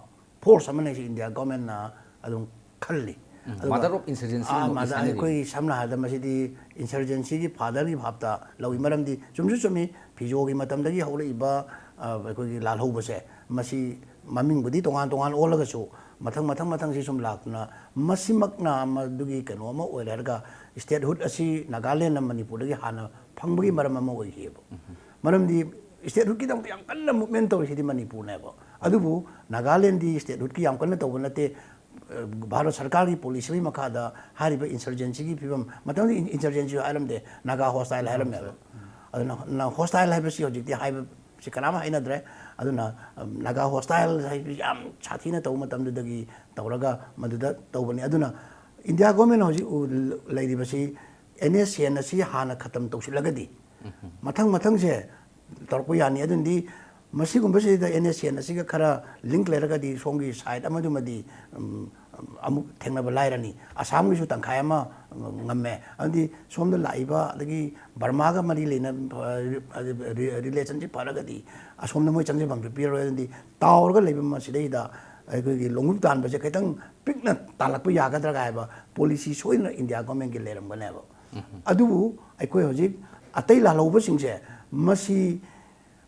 ꯐꯣꯔꯁ ꯑꯃꯅꯤ ꯁꯤ ꯏꯟꯗꯤꯌꯥ ꯒꯣꯔꯃꯦꯟꯅ ꯑꯗꯨꯝ ꯈꯜꯂꯤ꯫ ꯑꯗꯨꯒ ꯃꯥꯗꯔ ꯑꯣꯐ ꯏꯟꯁꯔꯖꯦꯟꯁꯤ ꯑꯥ, ꯃꯥꯗ ꯑꯩꯈꯣꯏ ꯁꯝꯅ ꯍꯥꯏꯔꯕꯗ ꯃꯁꯤꯗꯤ ꯏꯟꯁꯔꯖꯦꯟꯁꯤꯒꯤ ꯐꯥꯗꯔꯒꯤ ꯚꯥꯞꯇ ꯂꯧꯏ꯫ ꯃꯔꯝꯗꯤ ꯆꯨꯝꯁꯨ ꯆꯨꯝꯃꯤ, ꯐꯤꯖꯣꯒꯤ ꯃꯇꯝꯗꯒꯤ ꯍꯧꯔꯛꯏꯕ, ꯑ, ꯑꯩꯈꯣꯏꯒꯤ ꯂꯥꯜꯍꯧꯕꯁꯦ ꯃꯁꯤ ꯃꯃꯤꯡꯕꯨꯗꯤ ꯇꯣꯉꯥꯟ ꯇꯣꯉꯥꯟ ꯑꯣꯜꯂꯒꯁꯨ ꯃꯊꯪ ꯃꯊꯪ ꯃꯊꯪꯁꯤ ꯁꯨꯝ ꯂꯥꯛꯇꯅ ꯃꯁꯤꯃꯛꯅ ꯃꯗꯨꯒꯤ ꯀꯩꯅꯣ ꯑꯃ ꯑꯣꯏꯔꯦ ꯍꯥꯏꯔꯒ ꯏꯁꯇꯦꯠꯍꯨꯗ ꯑꯁꯤ ꯅꯥꯒꯥꯂꯦꯟꯅ ꯃꯅꯤꯄꯨꯔꯗꯒꯤ ꯍꯥꯟꯅ ꯐꯪꯕꯒꯤ ꯃꯔꯝ ꯑꯃ ꯑꯣꯏꯈꯤꯑꯕ꯫ ꯃꯔꯝꯗꯤ ꯏꯁꯇꯦꯠꯍꯨꯗꯀꯤꯗꯃꯛꯇ ꯌꯥꯝ ꯀꯟꯅ ꯃꯨꯞꯃꯦꯟ ꯇꯧꯔꯤꯁꯤꯗꯤ ꯃꯅꯤꯄꯨꯔꯅꯦꯕ꯫ ꯑꯗꯨꯕꯨ ꯅꯥꯒꯥꯂꯦꯟꯗꯤ ꯏꯁꯇꯦꯠꯍꯨꯗꯀꯤ ꯌꯥꯝ ꯀꯟꯅ ꯇꯧꯕ ꯅꯠꯇꯦ꯫ ꯑ, ꯚꯥꯔꯠ ꯁꯔꯀꯥꯔꯒꯤ ꯄꯣꯂꯤꯁꯤꯒꯤ ꯃꯈꯥꯗ ꯍꯥꯏꯔꯤꯕ ꯏꯟꯁꯔꯖꯦꯟꯁꯤꯒꯤ ꯐꯤꯕꯝ, ꯃꯇꯝꯗꯨꯗ ꯏꯟ-, ꯏꯟꯁꯔꯖꯦꯟꯁꯤ ꯍꯥꯏꯔꯝꯗꯦ, ꯅꯥꯒꯥ ꯍꯣꯁꯇꯥꯏꯜ ꯍꯥꯏꯔꯝꯃꯦꯕ꯫ ꯑꯗꯨꯅ ꯅ-, ꯍꯣꯁꯇꯥꯏꯜ ꯍꯥꯏꯕꯁꯤ ꯍꯧꯖꯤꯛꯇꯤ ꯍꯥꯏꯕꯁꯤ ꯀꯅꯥꯝ ꯍꯥꯏꯅꯗ꯭ꯔꯦ꯫ ꯑꯗꯨꯅ, ꯑꯝ, ꯅꯥꯒꯥ ꯍꯣꯁꯇꯥꯏꯜ ꯍꯥꯏꯕꯁꯤ ꯌꯥꯝ ꯁꯥꯊꯤꯅ ꯇꯧꯕ ꯃꯇꯝꯗꯨꯗꯒꯤ ꯇꯧꯔꯒ ꯃꯗꯨꯗ ꯇꯧꯕꯅꯤ꯫ ꯑꯗꯨꯅ ꯏꯟꯗꯤꯌꯥ ꯒꯣꯔꯃꯦꯟ ꯍꯧꯖꯤꯛ ꯎ-, ꯂꯩꯔꯤꯕꯁꯤ ꯑꯦꯟ ꯑꯦꯁ ꯑꯦꯟ ꯑꯁꯤ ꯍꯥꯟꯅ ꯈꯇꯝ ꯇꯧꯁꯤꯜꯂꯒꯗꯤ ꯃꯊꯪ ꯃꯊꯪꯁꯦ ꯇꯧꯔꯛꯄ ꯌꯥꯅꯤ꯫ ꯑꯗꯨꯅꯗꯤ ꯃꯁꯤꯒꯨꯝꯕꯁꯤꯗ ꯑꯦꯟ ꯑꯦꯁ ꯑꯦꯟ ꯑꯁꯤꯒ ꯈꯔ ꯂꯤꯡꯛ ꯂꯩꯔꯒꯗꯤ ꯁꯣꯝꯒꯤ ꯁꯥꯏꯠ ꯑꯃꯗꯨꯃꯗꯤ, ꯎꯝ, ꯑꯃꯨꯛ ꯊꯦꯡꯅꯕ ꯂꯥꯏꯔꯅꯤ꯫ ꯑꯁꯥꯝꯒꯤꯁꯨ ꯇꯪꯈꯥꯏ ꯑꯃ ꯉꯝꯃꯦ꯫ ꯑꯗꯨꯗꯤ ꯁꯣꯝꯗ ꯂꯥꯛꯏꯕ ꯑꯗꯒꯤ ꯕꯔꯃꯥꯒ ꯃꯔꯤ ꯂꯩꯅ, ꯑ, ꯔꯤ-, ꯔꯤ-, ꯔꯤꯂꯦꯁꯟꯁꯤꯞ ꯐꯔꯒꯗꯤ ꯑꯁꯣꯝꯗ ꯃꯣꯏ ꯆꯪꯖꯐꯝꯁꯨ ꯄꯤꯔꯔꯣꯏ꯫ ꯑꯗꯨꯗꯤ ꯇꯥꯎꯔꯒ ꯂꯩꯕ ꯃꯁꯤꯗꯩꯗ ꯑꯩꯈꯣꯏꯒꯤ ꯂꯣꯡꯎꯞ ꯇꯥꯟꯕꯁꯦ ꯈꯤꯇꯪ ꯄꯤꯛꯅ ꯇꯥꯜꯂꯛꯄ ꯌꯥꯒꯗ꯭ꯔꯥ ꯍꯥꯏꯕ ꯄꯣꯂꯤꯁꯤ ꯁꯣꯏꯗꯅ ꯏꯟꯗꯤꯌꯥ ꯒꯣꯔꯃꯦꯟꯒꯤ ꯂꯩꯔꯝꯒꯅꯦꯕ꯫ ꯑꯗꯨꯕꯨ ꯑꯩꯈꯣꯏ ꯍꯧꯖꯤꯛ ꯑꯇꯩ ꯂꯥꯜꯍꯧꯕꯁꯤꯡꯁꯦ ꯃꯁꯤ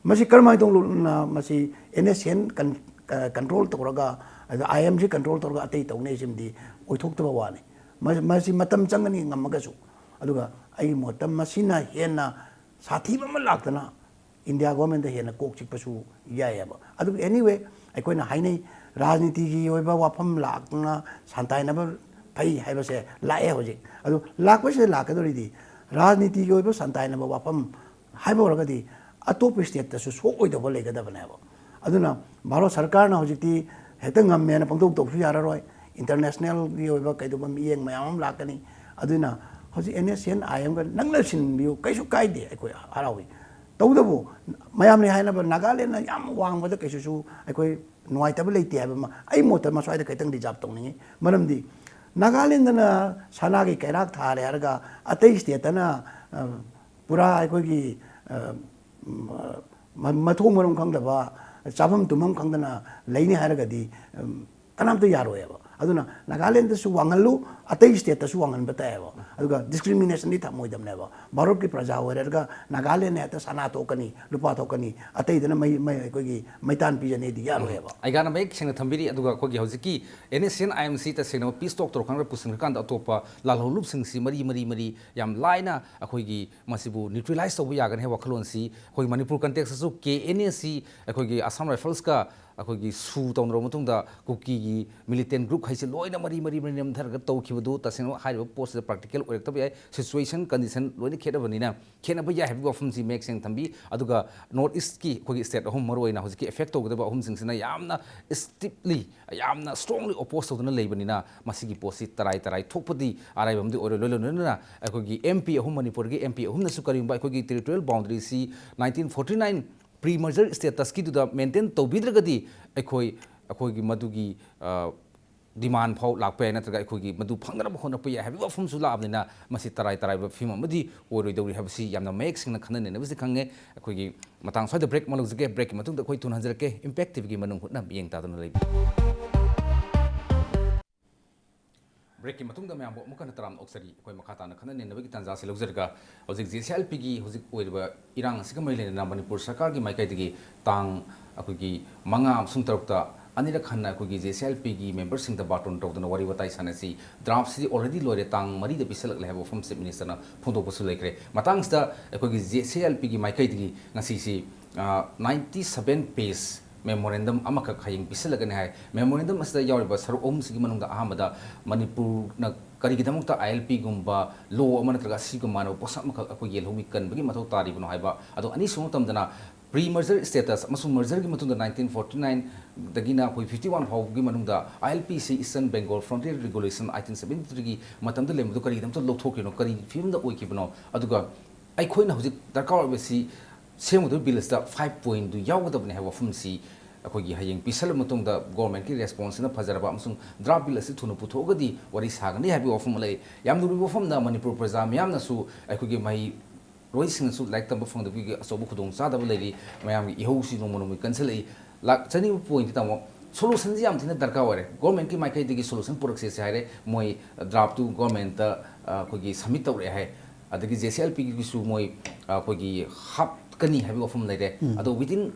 ꯃꯁꯤ ꯀꯔꯝꯍꯥꯏꯅ ꯇꯧꯅ ꯃꯁꯤ ꯑꯦꯟ ꯑꯦꯁ ꯑꯦꯟ ꯀꯟ-, ꯑ, ꯀꯟꯇ꯭ꯔꯣꯜ ꯇꯧꯔꯒ, ꯑꯗ ꯑꯥꯏ ꯑꯦꯝꯁꯤ ꯀꯟꯇ꯭ꯔꯣꯜ ꯇꯧꯔꯒ ꯑꯇꯩ ꯇꯧꯅꯩꯁꯤꯃꯗꯤ ꯑꯣꯏꯊꯣꯛꯇꯕ ꯋꯥꯅꯤ꯫ ꯃ-, ꯃꯁꯤ ꯃꯇꯝ ꯆꯪꯒꯅꯤ ꯉꯝꯃꯒꯁꯨ꯫ ꯑꯗꯨꯒ ꯑꯩꯒꯤ ꯃꯣꯠꯇ ꯃꯁꯤꯅ ꯍꯦꯟꯅ ꯁꯥꯊꯤꯕ ꯑꯃ ꯂꯥꯛꯇꯅ ꯏꯟꯗꯤꯌꯥ ꯒꯣꯔꯃꯦꯟꯗ ꯍꯦꯟꯅ ꯀꯣꯛ ꯆꯤꯛꯄꯁꯨ ꯌꯥꯏꯑꯕ꯫ ꯑꯗꯨꯕꯨ anyway, ꯑꯩꯈꯣꯏꯅ ꯍꯥꯏꯅꯩ, ꯔꯥꯖꯅꯤꯇꯤꯒꯤ ꯑꯣꯏꯕ ꯋꯥꯐꯝ ꯂꯥꯛꯇꯅ ꯁꯥꯟꯇꯥꯏꯅꯕ ꯐꯩ ꯍꯥꯏꯕꯁꯦ ꯂꯥꯛꯑꯦ ꯍꯧꯖꯤꯛ꯫ ꯑꯗꯨ ꯂꯥꯛꯄꯁꯤꯗ ꯂꯥꯛꯀꯗꯧꯔꯤꯗꯤ ꯔꯥꯖꯅꯤꯇꯤꯒꯤ ꯑꯣꯏꯕ ꯁꯥꯟꯇꯥꯏꯅꯕ ꯋꯥꯐꯝ ꯍꯥꯏꯕ ꯑꯣꯏꯔꯒꯗꯤ ꯑꯇꯣꯞꯄ ꯁ꯭ꯇꯦꯠꯇꯁꯨ ꯁꯣꯛꯑꯣꯏꯗꯧꯕ ꯂꯩꯒꯗꯕꯅꯦꯕ꯫ ꯑꯗꯨꯅ ꯚꯥꯔꯠ ꯁꯔꯀꯥꯔꯅ ꯍꯧꯖꯤꯛꯇꯤ ꯍꯦꯛꯇ ꯉꯝꯃꯦꯅ ꯄꯪꯇꯧ ꯇꯧꯕꯁꯨ ꯌꯥꯔꯔꯣꯏ꯫ ꯏꯟꯇꯔꯅꯦꯁꯅꯦꯜꯒꯤ ꯑꯣꯏꯕ ꯀꯩꯗꯧꯕ ꯃꯤꯠꯌꯦꯡ ꯃꯌꯥꯝ ꯑꯃ ꯂꯥꯛꯀꯅꯤ꯫ ꯑꯗꯨꯅ ꯍꯧꯖꯤꯛ ꯑꯦꯟ ꯑꯦꯁ ꯑꯦꯟ ꯑꯥꯏ ꯑꯦꯝꯒ ꯅꯛꯅ ꯁꯤꯟꯕꯤꯌꯨ, ꯀꯩꯁꯨ ꯀꯥꯏꯗꯦ, ꯑꯩꯈꯣꯏ ꯍꯔꯥꯎꯏ꯫ ꯇꯧꯕꯇꯕꯨ ꯃꯌꯥꯝꯅ ꯍꯥꯏꯅꯕ ꯅꯥꯒꯥꯂꯦꯟꯗꯅ ꯌꯥꯝ ꯋꯥꯡꯕꯗ ꯀꯩꯁꯨꯁꯨ ꯑꯩꯈꯣꯏ ꯅꯨꯡꯉꯥꯏꯇꯕ ꯂꯩꯇꯦ ꯍꯥꯏꯕ ꯑꯃ ꯑꯩ ꯃꯣꯠꯇ ꯃꯁ꯭ꯋꯥꯏꯗ ꯈꯤꯇꯪ ꯔꯤꯖꯥꯔꯕ ꯇꯧꯅꯤꯡꯉꯤ꯫ ꯃꯔꯝꯗꯤ ꯅꯥꯒꯥꯂꯦꯟꯗꯅ ꯁꯅꯥꯒꯤ ꯀꯩꯔꯥꯛ ꯊꯥꯔꯦ ꯍꯥꯏꯔꯒ ꯑꯇꯩ ꯁ꯭ꯇꯦꯠꯇꯅ, ꯑ, ꯄꯨꯔꯥ ꯑꯩꯈꯣꯏꯒꯤ, ꯑ, ꯃ-, ꯃꯊꯣꯡ ꯃꯔꯝ ꯈꯪꯗꯕ, ꯆꯥꯐꯝ ꯇꯨꯝꯐꯝ ꯈꯪꯗꯅ ꯂꯩꯅꯤ ꯍꯥꯏꯔꯒꯗꯤ, ꯎꯝ, ꯀꯅꯥꯝꯇ ꯌꯥꯔꯣꯏꯕ꯫ ꯑꯗꯨꯅ ꯅꯥꯒꯥꯂꯦꯟꯗꯁꯨ ꯋꯥꯡꯍꯜꯂꯨ, ꯑꯇꯩ stateꯇꯁꯨ ꯋꯥꯡꯍꯟꯕ ꯇꯥꯏꯌꯦꯕ꯫ ꯑꯗꯨꯒ discriminationꯗꯤ ꯊꯝꯃꯣꯏꯗꯕꯅꯦꯕ꯫ ꯚꯥꯔꯠꯀꯤ ꯄ꯭ꯔꯖꯥ ꯑꯣꯏꯔꯒ ꯅꯥꯒꯥꯂꯦꯟꯅ ꯍꯦꯛꯇ ꯁꯅꯥ ꯊꯣꯛꯀꯅꯤ, ꯂꯨꯄꯥ ꯊꯣꯛꯀꯅꯤ, ꯑꯇꯩꯗꯅ ꯃꯩ, ꯃꯩ, ꯑꯩꯈꯣꯏꯒꯤ ꯃꯩꯇꯥꯟ ꯄꯤꯖꯅꯤꯗꯤ ꯌꯥꯔꯣꯏꯕ꯫ ꯑꯩꯒꯥꯅ ꯃꯌꯦꯛ ꯁꯦꯡꯅ ꯊꯝꯕꯤꯔꯤ꯫ ꯑꯗꯨꯒ ꯑꯩꯈꯣꯏꯒꯤ ꯍꯧꯖꯤꯛꯀꯤ NSCN IMC ꯇꯁꯦꯡꯅ peace talk ꯇꯧꯔꯀꯥꯟꯗ ꯄꯨꯁꯤꯟꯈ꯭ꯔꯀꯥꯟꯗ ꯑꯇꯣꯞꯄ ꯂꯥꯜꯍꯧꯂꯨꯞꯁꯤꯡꯁꯤ ꯃꯔꯤ, ꯃꯔꯤ, ꯃꯔꯤ ꯌꯥꯝ ꯂꯥꯏꯅ ꯑꯩꯈꯣꯏꯒꯤ ꯃꯁꯤꯕꯨ neutralize ꯇꯧꯕ ꯌꯥꯒꯅꯤ ꯍꯥꯏꯕ ꯋꯥꯈꯜꯂꯣꯟꯁꯤ ꯑꯩꯈꯣꯏ ꯃꯅꯤꯄꯨꯔ contextꯇꯁꯨ KNAC, ꯑꯩꯈꯣꯏꯒꯤ Assam Riflesꯀ ꯑꯩꯈꯣꯏꯒꯤ ꯁꯨ ꯇꯧꯅꯔꯕ ꯃꯇꯨꯡꯗ ꯀꯨꯀꯤꯒꯤ militant group ꯍꯥꯏꯁꯦ ꯂꯣꯏꯅ ꯃꯔꯤ, ꯃꯔꯤ, ꯃꯔꯤ ꯅꯝꯊꯔꯒ ꯇꯧꯈꯤꯕꯗꯨ ꯇꯁꯦꯡꯅ ꯍꯥꯏꯔꯤꯕ ꯄꯣꯠꯁꯤꯗ practical ꯑꯣꯏꯔꯛꯇꯕ ꯌꯥꯏ꯫ Situation, condition ꯂꯣꯏꯅ ꯈꯦꯠꯅꯕꯅꯤꯅ ꯈꯦꯠꯅꯕ ꯌꯥꯏ ꯍꯥꯏꯕꯒꯤ ꯋꯥꯐꯝꯁꯤ ꯃꯌꯦꯛ ꯁꯦꯡꯅ ꯊꯝꯕꯤ꯫ ꯑꯗꯨꯒ North Eastꯀꯤ ꯑꯩꯈꯣꯏꯒꯤ state ꯑꯍꯨꯝ ꯃꯔꯨ ꯑꯣꯏꯅ ꯍꯧꯖꯤꯛꯀꯤ affect ꯇꯧꯒꯗꯕ ꯑꯍꯨꯝꯁꯤꯡꯁꯤꯅ ꯌꯥꯝꯅ steeply, ꯌꯥꯝꯅ strongly oppose ꯇꯧꯗꯨꯅ ꯂꯩꯕꯅꯤꯅ ꯃꯁꯤꯒꯤ ꯄꯣꯠꯁꯤ ꯇꯔꯥꯏ ꯇꯔꯥꯏ ꯊꯣꯛꯄꯗꯤ ꯑꯔꯥꯏꯕ ꯑꯃꯗꯤ ꯑꯣꯏꯔꯣꯏ꯫ ꯂꯣꯏꯅ ꯂꯣꯏꯅꯅ ꯑꯩꯈꯣꯏꯒꯤ MP ꯑꯍꯨꯝ, ꯃꯅꯤꯄꯨꯔꯒꯤ MP ꯑꯍꯨꯝꯅꯁꯨ ꯀꯔꯤꯒꯨꯝꯕ ꯑꯩꯈꯣꯏꯒꯤ territorial boundaryꯁꯤ nineteen forty nine pre-merger statusꯀꯤꯗꯨꯗ maintain ꯇꯧꯕꯤꯗ꯭ꯔꯒꯗꯤ ꯑꯩꯈꯣꯏ, ꯑꯩꯈꯣꯏꯒꯤ ꯃꯗꯨꯒꯤ, ꯑ, demand ꯐꯥꯎ ꯂꯥꯛꯄ ꯌꯥꯏ, ꯅꯠꯇ꯭ꯔꯒ ꯑꯩꯈꯣꯏꯒꯤ ꯃꯗꯨ ꯐꯪꯅꯅꯕ ꯍꯣꯠꯅꯔꯛꯄ ꯌꯥꯏ ꯍꯥꯏꯕꯒꯤ ꯋꯥꯐꯝꯁꯨ ꯂꯥꯛꯑꯕꯅꯤꯅ ꯃꯁꯤ ꯇꯔꯥꯏ ꯇꯔꯥꯏꯕ ꯐꯤꯕꯝ ꯑꯃꯗꯤ ꯑꯣꯏꯔꯣꯏꯗꯧꯔꯤ ꯍꯥꯏꯕꯁꯤ ꯌꯥꯝꯅ ꯃꯌꯦꯛ ꯁꯦꯡꯅ ꯈꯟꯅ ꯅꯩꯅꯕꯁꯤ ꯈꯪꯉꯦ꯫ ꯑꯩꯈꯣꯏꯒꯤ ꯃꯇꯥꯡ ꯁ꯭ꯋꯥꯏꯗ break ꯑꯃ ꯂꯧꯖꯒꯦ꯫ Breakꯀꯤ ꯃꯇꯨꯡꯗ ꯑꯩꯈꯣꯏ ꯊꯨꯅ ꯍꯟꯖꯔꯛꯀꯦ꯫ Impact TVꯒꯤ ꯃꯅꯨꯡ ꯍꯨꯠꯅ ꯃꯤꯠꯌꯦꯡ ꯇꯥꯗꯨꯅ ꯂꯩꯕꯤꯌꯨ꯫ Breakꯀꯤ ꯃꯇꯨꯡꯗ ꯃꯌꯥꯝꯕꯨ ꯑꯃꯨꯛ ꯍꯟꯅ ꯇꯔꯥꯝꯅ ꯑꯣꯛꯆꯔꯤ꯫ ꯑꯩꯈꯣꯏ ꯃꯈꯥ ꯇꯥꯅ ꯈꯟꯅ ꯅꯩꯅꯕꯒꯤ ꯇꯥꯟꯖꯥꯁꯤ ꯂꯧꯖꯔꯒ ꯍꯧꯖꯤꯛ JCILPꯒꯤ ꯍꯧꯖꯤꯛ ꯑꯣꯏꯔꯤꯕ ꯏꯔꯥꯡ ꯑꯁꯤꯒ ꯃꯔꯤ ꯂꯩꯅꯅ ꯃꯅꯤꯄꯨꯔ ꯁꯔꯀꯥꯔꯒꯤ ꯃꯥꯏꯀꯩꯗꯒꯤ ꯇꯥꯡ ꯑꯩꯈꯣꯏꯒꯤ ꯃꯉꯥ ꯑꯃꯁꯨꯡ ꯇꯔꯨꯛꯇ ꯑꯅꯤꯔꯛ ꯍꯟꯅ ꯑꯩꯈꯣꯏꯒꯤ JCILPꯒꯤ memberꯁꯤꯡꯗ ꯕꯥꯔꯇꯣꯟ ꯇꯧꯗꯨꯅ ꯋꯥꯔꯤ ꯋꯥꯇꯥꯏ ꯁꯥꯟꯅꯁꯤ꯫ Draftꯁꯤꯗꯤ already ꯂꯣꯏꯔꯦ, ꯇꯥꯡ ꯃꯔꯤꯗ ꯄꯤꯁꯜꯂꯛꯂꯦ ꯍꯥꯏꯕ ꯋꯥꯐꯝ Chief Ministerꯅ ꯐꯣꯡꯗꯣꯛꯄꯁꯨ ꯂꯩꯈ꯭ꯔꯦ꯫ ꯃꯇꯥꯡꯁꯤꯗ ꯑꯩꯈꯣꯏꯒꯤ JCILPꯒꯤ ꯃꯥꯏꯀꯩꯗꯒꯤ ꯉꯁꯤꯁꯤ, ꯑ, ninety seven page memorandum ꯑꯃꯈꯛ ꯍꯌꯦꯡ ꯄꯤꯁꯜꯂꯒꯅꯤ ꯍꯥꯏ꯫ Memorandum ꯑꯁꯤꯗ ꯌꯥꯎꯔꯤꯕ ꯁꯔꯨꯛ ꯑꯍꯨꯝꯁꯤꯒꯤ ꯃꯅꯨꯡꯗ ꯑꯍꯥꯟꯕꯗ ꯃꯅꯤꯄꯨꯔꯅ ꯀꯔꯤꯒꯤꯗꯃꯛꯇ ILPꯒꯨꯝꯕ law ꯑꯃ ꯅꯠꯇ꯭ꯔꯒ ꯑꯁꯤꯒ ꯃꯥꯟꯅꯕ ꯄꯣꯠꯁꯛ ꯑꯃꯈꯛ ꯑꯩꯈꯣꯏ ꯌꯦꯜꯍꯧꯃꯤ ꯀꯟꯕꯒꯤ ꯃꯊꯧ ꯇꯥꯔꯤꯕꯅꯣ ꯍꯥꯏꯕ꯫ ꯑꯗꯣ ꯑꯅꯤꯁꯨꯕ ꯃꯇꯝꯗꯅ pre-merger status ꯑꯃꯁꯨꯡ mergerꯒꯤ ꯃꯇꯨꯡꯗ nineteen forty nineꯗꯒꯤꯅ ꯑꯩꯈꯣꯏ fifty one ꯐꯥꯎꯕꯒꯤ ꯃꯅꯨꯡꯗ ILPꯁꯤ Eastern Bengal Frontier Regulation eighteen seventy threeꯒꯤ ꯃꯇꯝꯗ ꯂꯩꯔꯝꯕꯗꯨ ꯀꯔꯤꯒꯤꯗꯃꯛꯇ ꯂꯧꯊꯣꯛꯈꯤꯕꯅꯣ, ꯀꯔꯤ ꯐꯤꯕꯝꯗ ꯑꯣꯏꯈꯤꯕꯅꯣ, ꯑꯗꯨꯒ ꯑꯩꯈꯣꯏꯅ ꯍꯧꯖꯤꯛ ꯗꯔꯀꯥꯔ ꯑꯣꯏꯕꯁꯤ ꯁꯦꯝꯒꯗꯧꯔꯤꯕ bill ꯑꯁꯤꯗ five pointꯗꯨ ꯌꯥꯎꯒꯗꯕꯅꯤ ꯍꯥꯏꯕ ꯋꯥꯐꯝꯁꯤ ꯑꯩꯈꯣꯏꯒꯤ ꯍꯌꯦꯡ ꯄꯤꯁꯜꯂꯕ ꯃꯇꯨꯡꯗ governmentꯀꯤ responseꯁꯤꯅ ꯐꯖꯔꯕ ꯑꯃꯁꯨꯡ draft bill ꯑꯁꯤ ꯊꯨꯅ ꯄꯨꯊꯣꯛꯑꯒꯗꯤ ꯋꯥꯔꯤ ꯁꯥꯒꯅꯤ ꯍꯥꯏꯕꯒꯤ ꯋꯥꯐꯝ ꯑꯃ ꯂꯩ꯫ ꯌꯥꯝ ꯂꯨꯔꯤꯕ ꯋꯥꯐꯝꯗ ꯃꯅꯤꯄꯨꯔ ꯄ꯭ꯔꯖꯥ ꯃꯤꯌꯥꯝꯅꯁꯨ ꯑꯩꯈꯣꯏꯒꯤ ꯃꯍꯩ ꯃꯍꯩꯔꯣꯏꯁꯤꯡꯅꯁꯨ ꯂꯥꯏꯔꯤꯛ ꯇꯝꯕ ꯐꯪꯗꯕꯒꯤ ꯑꯆꯧꯕ ꯈꯨꯗꯣꯡꯆꯥꯗꯕ ꯂꯩꯔꯤ꯫ ꯃꯌꯥꯝꯒꯤ ꯏꯍꯧꯁꯤ ꯅꯣꯡꯃ ꯅꯣꯡꯃꯒꯤ ꯀꯟꯁꯤꯜꯂꯛꯏ꯫ ꯂꯥꯛꯆꯅꯤꯡꯕ ꯄꯣꯏꯟꯠꯇꯤ ꯇꯥꯃꯣ, ꯁꯣꯂꯨꯁꯟꯁꯤ ꯌꯥꯝ ꯊꯤꯅ ꯗꯔꯀꯥꯔ ꯑꯣꯏꯔꯦ꯫ ꯒꯣꯔꯃꯦꯟꯠꯀꯤ ꯃꯥꯏꯀꯩꯗꯒꯤ ꯁꯣꯂꯨꯁꯟ ꯄꯨꯔꯛꯁꯦꯁꯦ ꯍꯥꯏꯔꯦ꯫ ꯃꯣꯏ ꯗ꯭ꯔꯥꯐꯇꯨ ꯒꯣꯔꯃꯦꯟꯠꯇ, ꯑ, ꯑꯩꯈꯣꯏꯒꯤ ꯁꯕꯃꯤꯠ ꯇꯧꯔꯛꯑꯦ ꯍꯥꯏ꯫ ꯑꯗꯒꯤ ꯖꯦ ꯁꯤ ꯑꯦꯜ ꯄꯤꯒꯤꯁꯨ ꯃꯣꯏ, ꯑ, ꯑꯩꯈꯣꯏꯒꯤ ꯍꯥꯞꯀꯅꯤ ꯍꯥꯏꯕꯒꯤ ꯋꯥꯐꯝ ꯂꯩꯔꯦ꯫ ꯎꯝ꯫ ꯑꯗꯣ ꯋꯤꯗꯤꯟ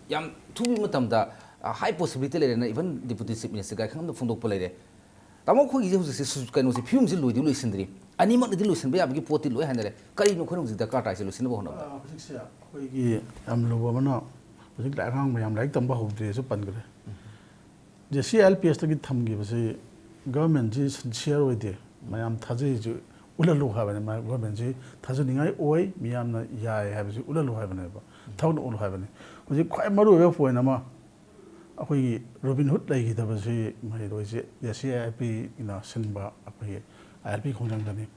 ꯌꯥꯝ ꯊꯨꯕ ꯃꯇꯝꯗ, ꯑ, ꯍꯥꯏ ꯄꯣꯁꯤꯕꯤꯂꯤꯇꯤ ꯂꯩꯔꯦꯅ even ꯗꯤꯄꯨꯇꯤ ꯆꯤꯐ ꯃꯤꯅꯤꯁꯇꯔ ꯒꯥꯏꯈꯪꯉꯝꯗ ꯐꯣꯡꯗꯣꯛꯄ ꯂꯩꯔꯦ꯫ ꯇꯥꯃꯣ, ꯑꯩꯈꯣꯏꯒꯤꯁꯦ ꯍꯧꯖꯤꯛꯁꯦ ꯁꯨ-, ꯀꯩꯅꯣꯁꯦ, ꯐꯤꯕꯝꯁꯦ ꯂꯣꯏꯗꯤ ꯂꯣꯏꯁꯤꯟꯗ꯭ꯔꯤ꯫ ꯑꯅꯤꯃꯛꯅꯗꯤ ꯂꯣꯏꯁꯤꯟꯕ ꯌꯥꯕꯒꯤ ꯄꯣꯠꯇꯤ ꯂꯣꯏ ꯍꯥꯏꯅꯔꯦ꯫ ꯀꯔꯤꯅꯣ ꯑꯩꯈꯣꯏꯅ ꯍꯧꯖꯤꯛ ꯗꯔꯀꯥꯔ ꯇꯥꯔꯤꯁꯦ ꯂꯣꯏꯁꯤꯟꯅꯕ ꯍꯣꯠꯅꯕꯗ? ꯑ, ꯍꯧꯖꯤꯛꯁꯦ ꯑꯩꯈꯣꯏꯒꯤ ꯌꯥꯝ ꯂꯨꯕ ꯑꯃꯅ, ꯍꯧꯖꯤꯛ ꯂꯥꯏꯔꯤꯛ ꯑꯉꯥꯡ ꯃꯌꯥꯝ ꯂꯥꯏꯔꯤꯛ ꯇꯝꯕ ꯍꯧꯗ꯭ꯔꯤꯁꯨ ꯄꯟꯈ꯭ꯔꯦ꯫ J C I L P ꯑꯦꯁꯇꯒꯤ ꯊꯝꯈꯤꯕꯁꯤ ꯒꯚꯔꯟꯃꯦꯟꯁꯤ sincere ꯑꯣꯏꯗꯦ, ꯃꯌꯥꯝ ꯊꯥꯖꯩꯁꯤ ꯎꯠꯍꯜꯂꯨ ꯍꯥꯏꯕꯅꯤ꯫ ꯃꯥ ꯒꯚꯔꯟꯃꯦꯟꯁꯤ ꯊꯥꯖꯅꯤꯡꯉꯥꯏ ꯑꯣꯏ, ꯃꯤꯌꯥꯝꯅ ꯌꯥꯏ ꯍꯥꯏꯕꯁꯤ ꯎꯠꯍꯜꯂꯨ ꯍꯥꯏꯕꯅꯦꯕ, ꯊꯕꯛꯅ ꯎꯠꯂꯨ ꯍꯥꯏꯕꯅꯤ꯫ ꯍꯧꯖꯤꯛ ꯈ꯭ꯋꯥꯏ ꯃꯔꯨꯑꯣꯏꯕ ꯄꯣꯏꯟ ꯑꯃ, ꯑꯩꯈꯣꯏꯒꯤ ꯔꯣꯕꯤꯟꯍꯨꯗ ꯂꯩꯈꯤꯗꯕꯁꯤ ꯃꯍꯩꯔꯣꯏꯁꯦ ꯖꯦ ꯁꯤ ꯑꯥꯏ ꯑꯦꯜ ꯄꯤꯅ ꯁꯤꯟꯕ ꯑꯩꯈꯣꯏꯒꯤ ꯑꯥꯏ ꯑꯦꯜ ꯄꯤ ꯈꯣꯡꯖꯪꯗꯅꯤ꯫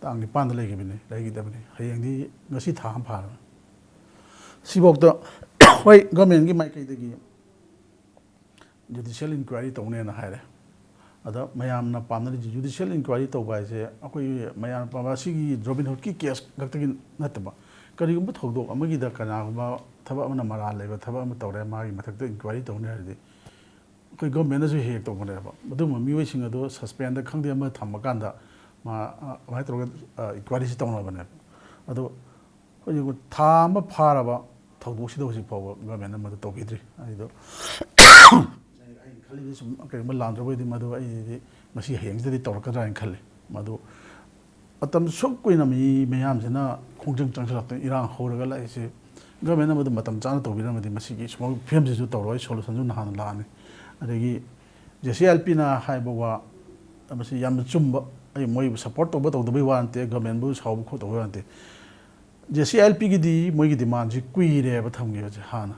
ꯇꯥꯡ ꯅꯤꯄꯥꯟꯗ ꯂꯩꯈꯤꯕꯅꯤ, ꯂꯩꯈꯤꯗꯕꯅꯤ꯫ ꯍꯌꯦꯡꯗꯤ, ꯉꯁꯤ ꯊꯥ ꯑꯃ ꯐꯥꯔꯕꯅꯤ꯫ ꯁꯤꯐꯥꯎꯗ ꯍꯣꯏ, ꯒꯚꯔꯟꯃꯦꯟꯒꯤ ꯃꯥꯏꯀꯩꯗꯒꯤ ꯖꯨꯗꯤꯁꯤꯌꯦꯜ ꯏꯟꯀ꯭ꯋꯥꯏꯔꯤ ꯇꯧꯅꯦꯅ ꯍꯥꯏꯔꯦ꯫ ꯑꯗ ꯃꯌꯥꯝꯅ ꯄꯥꯝꯅꯔꯤꯁꯦ ꯖꯨꯗꯤꯁꯤꯌꯦꯜ ꯏꯟꯀ꯭ꯋꯥꯏꯔꯤ ꯇꯧꯕ ꯍꯥꯏꯁꯦ ꯑꯩꯈꯣꯏꯒꯤ ꯃꯌꯥꯝꯅ ꯄꯥꯝꯕ ꯑꯁꯤꯒꯤ ꯔꯣꯕꯤꯟꯍꯨꯗꯀꯤ ꯀꯦꯁ ꯈꯛꯇꯒꯤ ꯅꯠꯇꯕ, ꯀꯔꯤꯒꯨꯝꯕ ꯊꯧꯗꯣꯛ ꯑꯃꯒꯤꯗ ꯀꯅꯥꯒꯨꯝꯕ ꯊꯕꯛ ꯑꯃꯅ ꯃꯔꯥꯜ ꯂꯩꯕ ꯊꯕꯛ ꯑꯃ ꯇꯧꯔꯦ, ꯃꯥꯒꯤ ꯃꯊꯛꯇ ꯏꯟꯀ꯭ꯋꯥꯏꯔꯤ ꯇꯧꯅꯤ ꯍꯥꯏꯔꯗꯤ ꯑꯩꯈꯣꯏ ꯒꯚꯔꯟꯃꯦꯟꯠꯅꯁꯨ ꯍꯦꯛ ꯍꯦꯛ ꯇꯧꯕꯅꯦꯕ꯫ ꯑꯗꯨꯒꯨꯝꯕ ꯃꯤꯑꯣꯏꯁꯤꯡ ꯑꯗꯨ ꯁꯁꯄꯦꯟꯗ ꯈꯪꯗꯦ ꯑꯃ ꯊꯝꯃꯀꯥꯟꯗ ꯃꯥ, ꯑ, ꯑꯗꯨꯃꯥꯏꯅ ꯇꯧꯔꯒ, ꯑ, ꯏꯟꯀ꯭ꯋꯥꯏꯔꯤꯁꯤ ꯇꯧꯅꯕꯅꯦꯕ꯫ ꯑꯗꯣ ꯍꯧꯖꯤꯛ ꯊꯥ ꯑꯃ ꯐꯥꯔꯕ ꯊꯧꯗꯣꯛꯁꯤꯗ ꯍꯧꯖꯤꯛ ꯐꯥꯎꯕ ꯒꯚꯔꯟꯃꯦꯟꯠꯅ ꯃꯗꯨ ꯇꯧꯕꯤꯗ꯭ꯔꯤ꯫ ꯑꯩꯗꯣ ꯑꯩꯅ ꯈꯜꯂꯤꯁꯦ ꯁꯨꯝ ꯀꯔꯤꯒꯨꯝꯕ ꯂꯥꯟꯗ꯭ꯔꯕ ꯑꯣꯏꯗꯤ ꯃꯗꯨ ꯑꯩꯗꯤ ꯉꯁꯤ ꯍꯌꯦꯡꯁꯤꯗꯗꯤ ꯇꯧꯔꯛꯀꯗ꯭ꯔꯥ ꯍꯥꯏꯅ ꯈꯜꯂꯤ꯫ ꯃꯗꯨ ꯃꯇꯝ ꯁꯨꯛ ꯀꯨꯏꯅ ꯃꯤ ꯃꯌꯥꯝꯁꯤꯅ ꯈꯣꯡꯖꯪ ꯆꯪꯁꯤꯜꯂꯛꯇꯅ ꯏꯔꯥꯡ ꯍꯧꯔꯒ ꯂꯥꯛꯏꯁꯦ, ꯒꯚꯔꯟꯃꯦꯟꯠꯅ ꯃꯗꯨ ꯃꯇꯝ ꯆꯥꯅ ꯇꯧꯕꯤꯔꯝꯃꯗꯤ ꯃꯁꯤꯒꯤ ꯁꯨꯝꯕ ꯐꯤꯕꯝꯁꯤꯁꯨ ꯇꯧꯔꯣꯏ, ꯁꯣꯂꯨꯁꯟꯁꯨ ꯅꯍꯥꯟꯅ ꯂꯥꯛꯑꯅꯤ꯫ ꯑꯗꯒꯤ ꯖꯦ ꯁꯤ ꯑꯥꯏ ꯑꯦꯜ ꯄꯤꯅ ꯍꯥꯏꯕ ꯋꯥ, ꯃꯁꯤ ꯌꯥꯝꯅ ꯆꯨꯝꯕ, ꯑꯩ ꯃꯣꯏꯕꯨ ꯁꯄꯣꯔꯠ ꯇꯧꯕ ꯇꯧꯗꯕꯩ ꯋꯥ ꯅꯠꯇꯦ, ꯒꯚꯔꯟꯃꯦꯟꯠꯕꯨ ꯁꯥꯎꯕ ꯈꯣꯠꯇꯕꯩ ꯋꯥ ꯅꯠꯇꯦ꯫ ꯖꯦ ꯁꯤ ꯑꯥꯏ ꯑꯦꯜ ꯄꯤꯒꯤꯗꯤ ꯃꯣꯏꯒꯤ ꯗꯤꯃꯥꯟꯁꯤ ꯀꯨꯏꯔꯦꯕ ꯊꯝꯈꯤꯕꯁꯦ꯫ ꯍꯥꯟꯅ,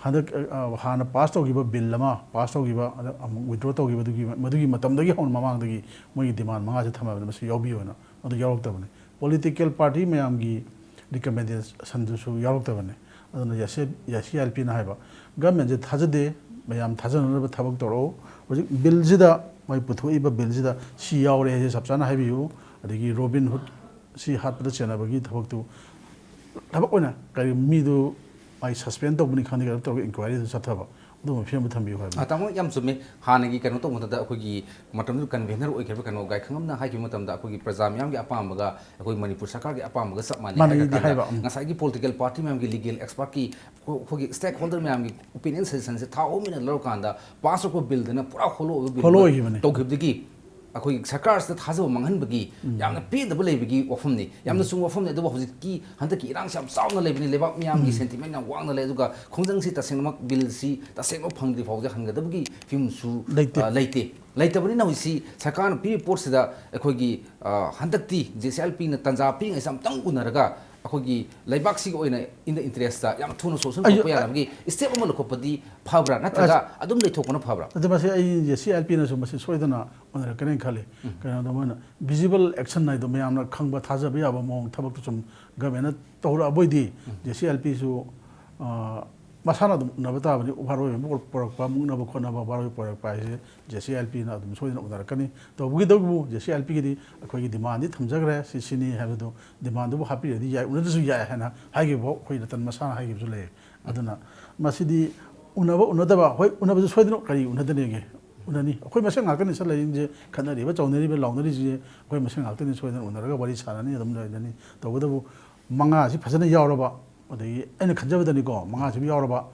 ꯍꯟꯗꯛ, ꯑ, ꯍꯥꯟꯅ ꯄꯥꯁ ꯇꯧꯈꯤꯕ ꯕꯤꯜ ꯑꯃ ꯄꯥꯁ ꯇꯧꯈꯤꯕ, ꯑꯗ ꯑꯃꯨꯛ ꯋꯤꯗ꯭ꯔꯣ ꯇꯧꯈꯤꯕꯗꯨꯒꯤ, ꯃꯗꯨꯒꯤ ꯃꯇꯝꯗꯒꯤ ꯍꯧꯅ ꯃꯃꯥꯡꯗꯒꯤ ꯃꯣꯏꯒꯤ ꯗꯤꯃꯥꯟ ꯃꯉꯥꯁꯦ ꯊꯝꯃꯕꯅꯤ, ꯃꯁꯤ ꯌꯥꯎꯕꯤꯌꯣꯅ꯫ ꯃꯗꯨ ꯌꯥꯎꯔꯛꯇꯕꯅꯤ꯫ ꯄꯣꯂꯤꯇꯤꯀꯦꯜ ꯄꯥꯔꯇꯤ ꯃꯌꯥꯝꯒꯤ ꯔꯤꯀꯃꯦꯟꯗꯦꯁꯟꯗꯨꯁꯨ ꯌꯥꯎꯔꯛꯇꯕꯅꯤ꯫ ꯑꯗꯨꯅ ꯖꯦ ꯁꯤ, ꯖꯦ ꯁꯤ ꯑꯥꯏ ꯑꯦꯜ ꯄꯤꯅ ꯍꯥꯏꯕ, ꯒꯚꯔꯟꯃꯦꯟꯠꯁꯦ ꯊꯥꯖꯗꯦ, ꯃꯌꯥꯝ ꯊꯥꯖꯅꯅꯕ ꯊꯕꯛ ꯇꯧꯔꯛꯎ꯫ ꯍꯧꯖꯤꯛ ꯕꯤꯜꯁꯤꯗ, ꯃꯣꯏ ꯄꯨꯊꯣꯛꯏꯕ ꯕꯤꯜꯁꯤꯗ ꯁꯤ ꯌꯥꯎꯔꯦ ꯍꯥꯏꯁꯦ ꯆꯞ ꯆꯥꯅ ꯍꯥꯏꯕꯤꯌꯨ꯫ ꯑꯗꯒꯤ ꯔꯣꯕꯤꯟꯍꯨꯗ ꯁꯤ ꯍꯥꯠꯄꯗ ꯆꯦꯟꯅꯕꯒꯤ ꯊꯕꯛꯇꯨ ꯊꯕꯛ ꯑꯣꯏꯅ ꯀꯔꯤ ꯃꯤꯗꯨ ꯃꯥꯒꯤ suspend ꯇꯧꯕꯅꯤ ꯈꯪꯗꯦ, ꯀꯩꯅꯣ ꯇꯧꯔꯒ inquiry ꯗꯨ ꯆꯠꯊꯕ, ꯑꯗꯨꯒꯨꯝꯕ ꯐꯤꯕꯝꯗ ꯊꯝꯕꯤꯌꯨ ꯍꯥꯏꯕꯅꯤ꯫ ꯑ, ꯇꯥꯃꯣ, ꯌꯥꯝ ꯆꯨꯝꯃꯦ꯫ ꯍꯥꯟꯅꯒꯤ ꯀꯩꯅꯣ ꯇꯧꯕꯗ ꯑꯩꯈꯣꯏꯒꯤ ꯃꯇꯝꯗꯨꯗ convener ꯑꯣꯏꯈꯤꯕ ꯀꯩꯅꯣ ꯒꯥꯏꯈꯪꯉꯝꯅ ꯍꯥꯏꯈꯤꯕ ꯃꯇꯝꯗ ꯑꯩꯈꯣꯏꯒꯤ ꯄ꯭ꯔꯖꯥ ꯃꯤꯌꯥꯝꯒꯤ ꯑꯄꯥꯝꯕꯒ ꯑꯩꯈꯣꯏ ꯃꯅꯤꯄꯨꯔ ꯁꯔꯀꯥꯔꯒꯤ ꯑꯄꯥꯝꯕꯒ ꯆꯞ ꯃꯥꯟꯅꯩ ꯃꯥꯟꯅꯩꯗꯤ ꯍꯥꯏꯔꯀꯥꯟꯗ ꯍꯥꯏꯕ, ꯎꯝ꯫ ꯉꯁꯥꯏꯒꯤ political party ꯃꯌꯥꯝꯒꯤ, legal expertꯀꯤ, ꯑꯩꯈꯣꯏꯒꯤ stakeholder ꯃꯌꯥꯝꯒꯤ opinion suggestionꯁꯦ ꯊꯥꯎ ꯑꯃ ꯑꯣꯏꯅ ꯂꯧꯔꯀꯥꯟꯗ pass ꯇꯧꯔꯛꯄ billꯗꯨꯅ ꯄꯨꯔꯥ hollow ꯑꯣꯏꯕ bill hollow ꯑꯃ ꯑꯣꯏꯈꯤꯕꯅꯤ꯫ ꯇꯧꯈꯤꯕꯗꯒꯤ ꯑꯩꯈꯣꯏꯒꯤ ꯁꯔꯀꯥꯔꯁꯤꯗ ꯊꯥꯖꯕ ꯃꯥꯡꯍꯟꯕꯒꯤ ꯌꯥꯝꯅ ꯄꯦꯟꯗꯕ ꯂꯩꯕꯒꯤ ꯋꯥꯐꯝꯅꯤ꯫ ꯌꯥꯝꯅ ꯆꯨꯝꯕ ꯋꯥꯐꯝꯅꯤ꯫ ꯑꯗꯨꯕꯨ ꯍꯧꯖꯤꯛꯀꯤ ꯍꯟꯗꯛꯀꯤ ꯏꯔꯥꯡꯁꯤ ꯌꯥꯝ ꯆꯥꯎꯅ ꯂꯩꯕꯅꯤ, ꯂꯩꯕꯥꯛ ꯃꯤꯌꯥꯝꯒꯤ sentiment ꯌꯥꯝ ꯋꯥꯡꯅ ꯂꯩ꯫ ꯑꯗꯨꯒ ꯈꯣꯡꯖꯪꯁꯤ ꯇꯁꯦꯡꯅꯃꯛ billꯁꯤ ꯇꯁꯦꯡꯅꯃꯛ ꯐꯪꯗ꯭ꯔꯤ ꯐꯥꯎꯗ ꯍꯟꯒꯗꯕꯒꯤ ꯐꯤꯕꯝꯁꯨ, ꯂꯩꯇꯦ꯫ ꯑ, ꯂꯩꯇꯦ꯫ ꯂꯩꯇꯕꯅꯤꯅ ꯍꯧꯖꯤꯛꯁꯤ ꯁꯔꯀꯥꯔꯅ ꯄꯤꯔꯤꯕ ꯄꯣꯠꯁꯤꯗ ꯑꯩꯈꯣꯏꯒꯤ, ꯑ, ꯍꯟꯗꯛꯇꯤ JCILPꯅ ꯇꯥꯟꯖꯥ ꯄꯤꯔꯤꯉꯩꯁꯤ ꯑꯝꯇꯪ ꯎꯅꯔꯒ ꯑꯩꯈꯣꯏꯒꯤ ꯂꯩꯕꯥꯛꯁꯤꯒꯤ ꯑꯣꯏꯅ in the interestꯇ ꯌꯥꯝ ꯊꯨꯅ solution ꯑꯩꯁꯨ ꯄꯨꯔꯛꯄ ꯌꯥꯅꯕꯒꯤ step ꯑꯃ ꯂꯧꯈꯠꯄꯗꯤ ꯐꯕ꯭ꯔꯥ, ꯅꯠꯇ꯭ꯔꯒ ꯑꯗꯨꯝ ꯂꯩꯊꯣꯛꯄꯅ ꯐꯕ꯭ꯔꯥ? ꯑꯗꯨ ꯃꯁꯤ ꯑꯩ JCILPꯅꯁꯨ ꯃꯁꯤ ꯁꯣꯏꯗꯅ ꯎꯅꯔꯛꯀꯅꯤ ꯈꯜꯂꯤ꯫ ꯀꯩꯅꯣꯗ ꯃꯣꯏꯅ visible action ꯍꯥꯏꯗꯣ, ꯃꯌꯥꯝꯅ ꯈꯪꯕ ꯊꯥꯖꯕ ꯌꯥꯕ ꯃꯑꯣꯡ ꯊꯕꯛꯇꯨ ꯁꯨꯝ governmentꯅ ꯇꯧꯔꯛꯑꯕ ꯑꯣꯏꯗꯤ JCILPꯁꯨ, ꯑ, ꯃꯁꯥꯅ ꯑꯗꯨꯝ ꯎꯅꯕ ꯇꯥꯕꯅꯤ꯫ ꯋꯥꯔꯣꯏ ꯑꯃ ꯄꯨꯔꯛꯄ, ꯃꯨꯛꯅꯕ ꯈꯣꯠꯅꯕ, ꯋꯥꯔꯣꯏ ꯄꯨꯔꯛꯄ ꯍꯥꯏꯁꯦ JCILPꯅ ꯑꯗꯨꯝ ꯁꯣꯏꯗꯅ ꯎꯅꯔꯛꯀꯅꯤ꯫ ꯇꯧꯕꯒꯤꯗꯕꯨ JCILPꯒꯤꯗꯤ ꯑꯩꯈꯣꯏꯒꯤ demandꯗꯤ ꯊꯝꯖꯈ꯭ꯔꯦ, ꯁꯤ ꯁꯤꯅꯤ ꯍꯥꯏꯕꯗꯨ, demandꯗꯨꯕꯨ ꯍꯥꯞꯄꯤꯔꯗꯤ ꯌꯥꯏ, ꯎꯅꯗ꯭ꯔꯁꯨ ꯌꯥꯏ ꯍꯥꯏꯅ ꯍꯥꯏꯈꯤꯕ ꯐꯥꯎ ꯑꯩꯈꯣꯏ ꯔꯇꯟ ꯃꯁꯥꯅ ꯍꯥꯏꯈꯤꯕꯁꯨ ꯂꯩ꯫ ꯑꯗꯨꯅ ꯃꯁꯤꯗꯤ ꯎꯅꯕ ꯎꯅꯗꯕ, ꯍꯣꯏ, ꯎꯅꯕꯁꯨ ꯁꯣꯏꯗꯅ ꯀꯔꯤ ꯎꯅꯗꯅꯤꯒꯦ? ꯎꯅꯅꯤ꯫ ꯑꯩꯈꯣꯏ ꯃꯁꯦꯟ ꯉꯥꯛꯇꯅꯤ ꯁꯤꯗ ꯂꯩꯔꯤꯁꯦ, ꯈꯠꯅꯔꯤꯕ, ꯆꯧꯅꯔꯤꯕ, ꯂꯥꯎꯅꯔꯤꯁꯦ ꯑꯩꯈꯣꯏ ꯃꯁꯦꯟ ꯉꯥꯛꯇꯅꯤ꯫ ꯁꯣꯏꯗꯅ ꯎꯅꯔꯒ ꯋꯥꯔꯤ ꯁꯥꯟꯅꯅꯤ, ꯑꯗꯨꯝ ꯂꯩꯅꯅꯤ꯫ ꯇꯧꯕꯇꯕꯨ ꯃꯉꯥꯁꯤ ꯐꯖꯅ ꯌꯥꯎꯔꯕ, ꯑꯗꯒꯤ ꯑꯩꯅ ꯈꯟꯖꯕꯗꯅꯤꯀꯣ, ꯃꯉꯥꯁꯤꯕꯨ ꯌꯥꯎꯔꯕ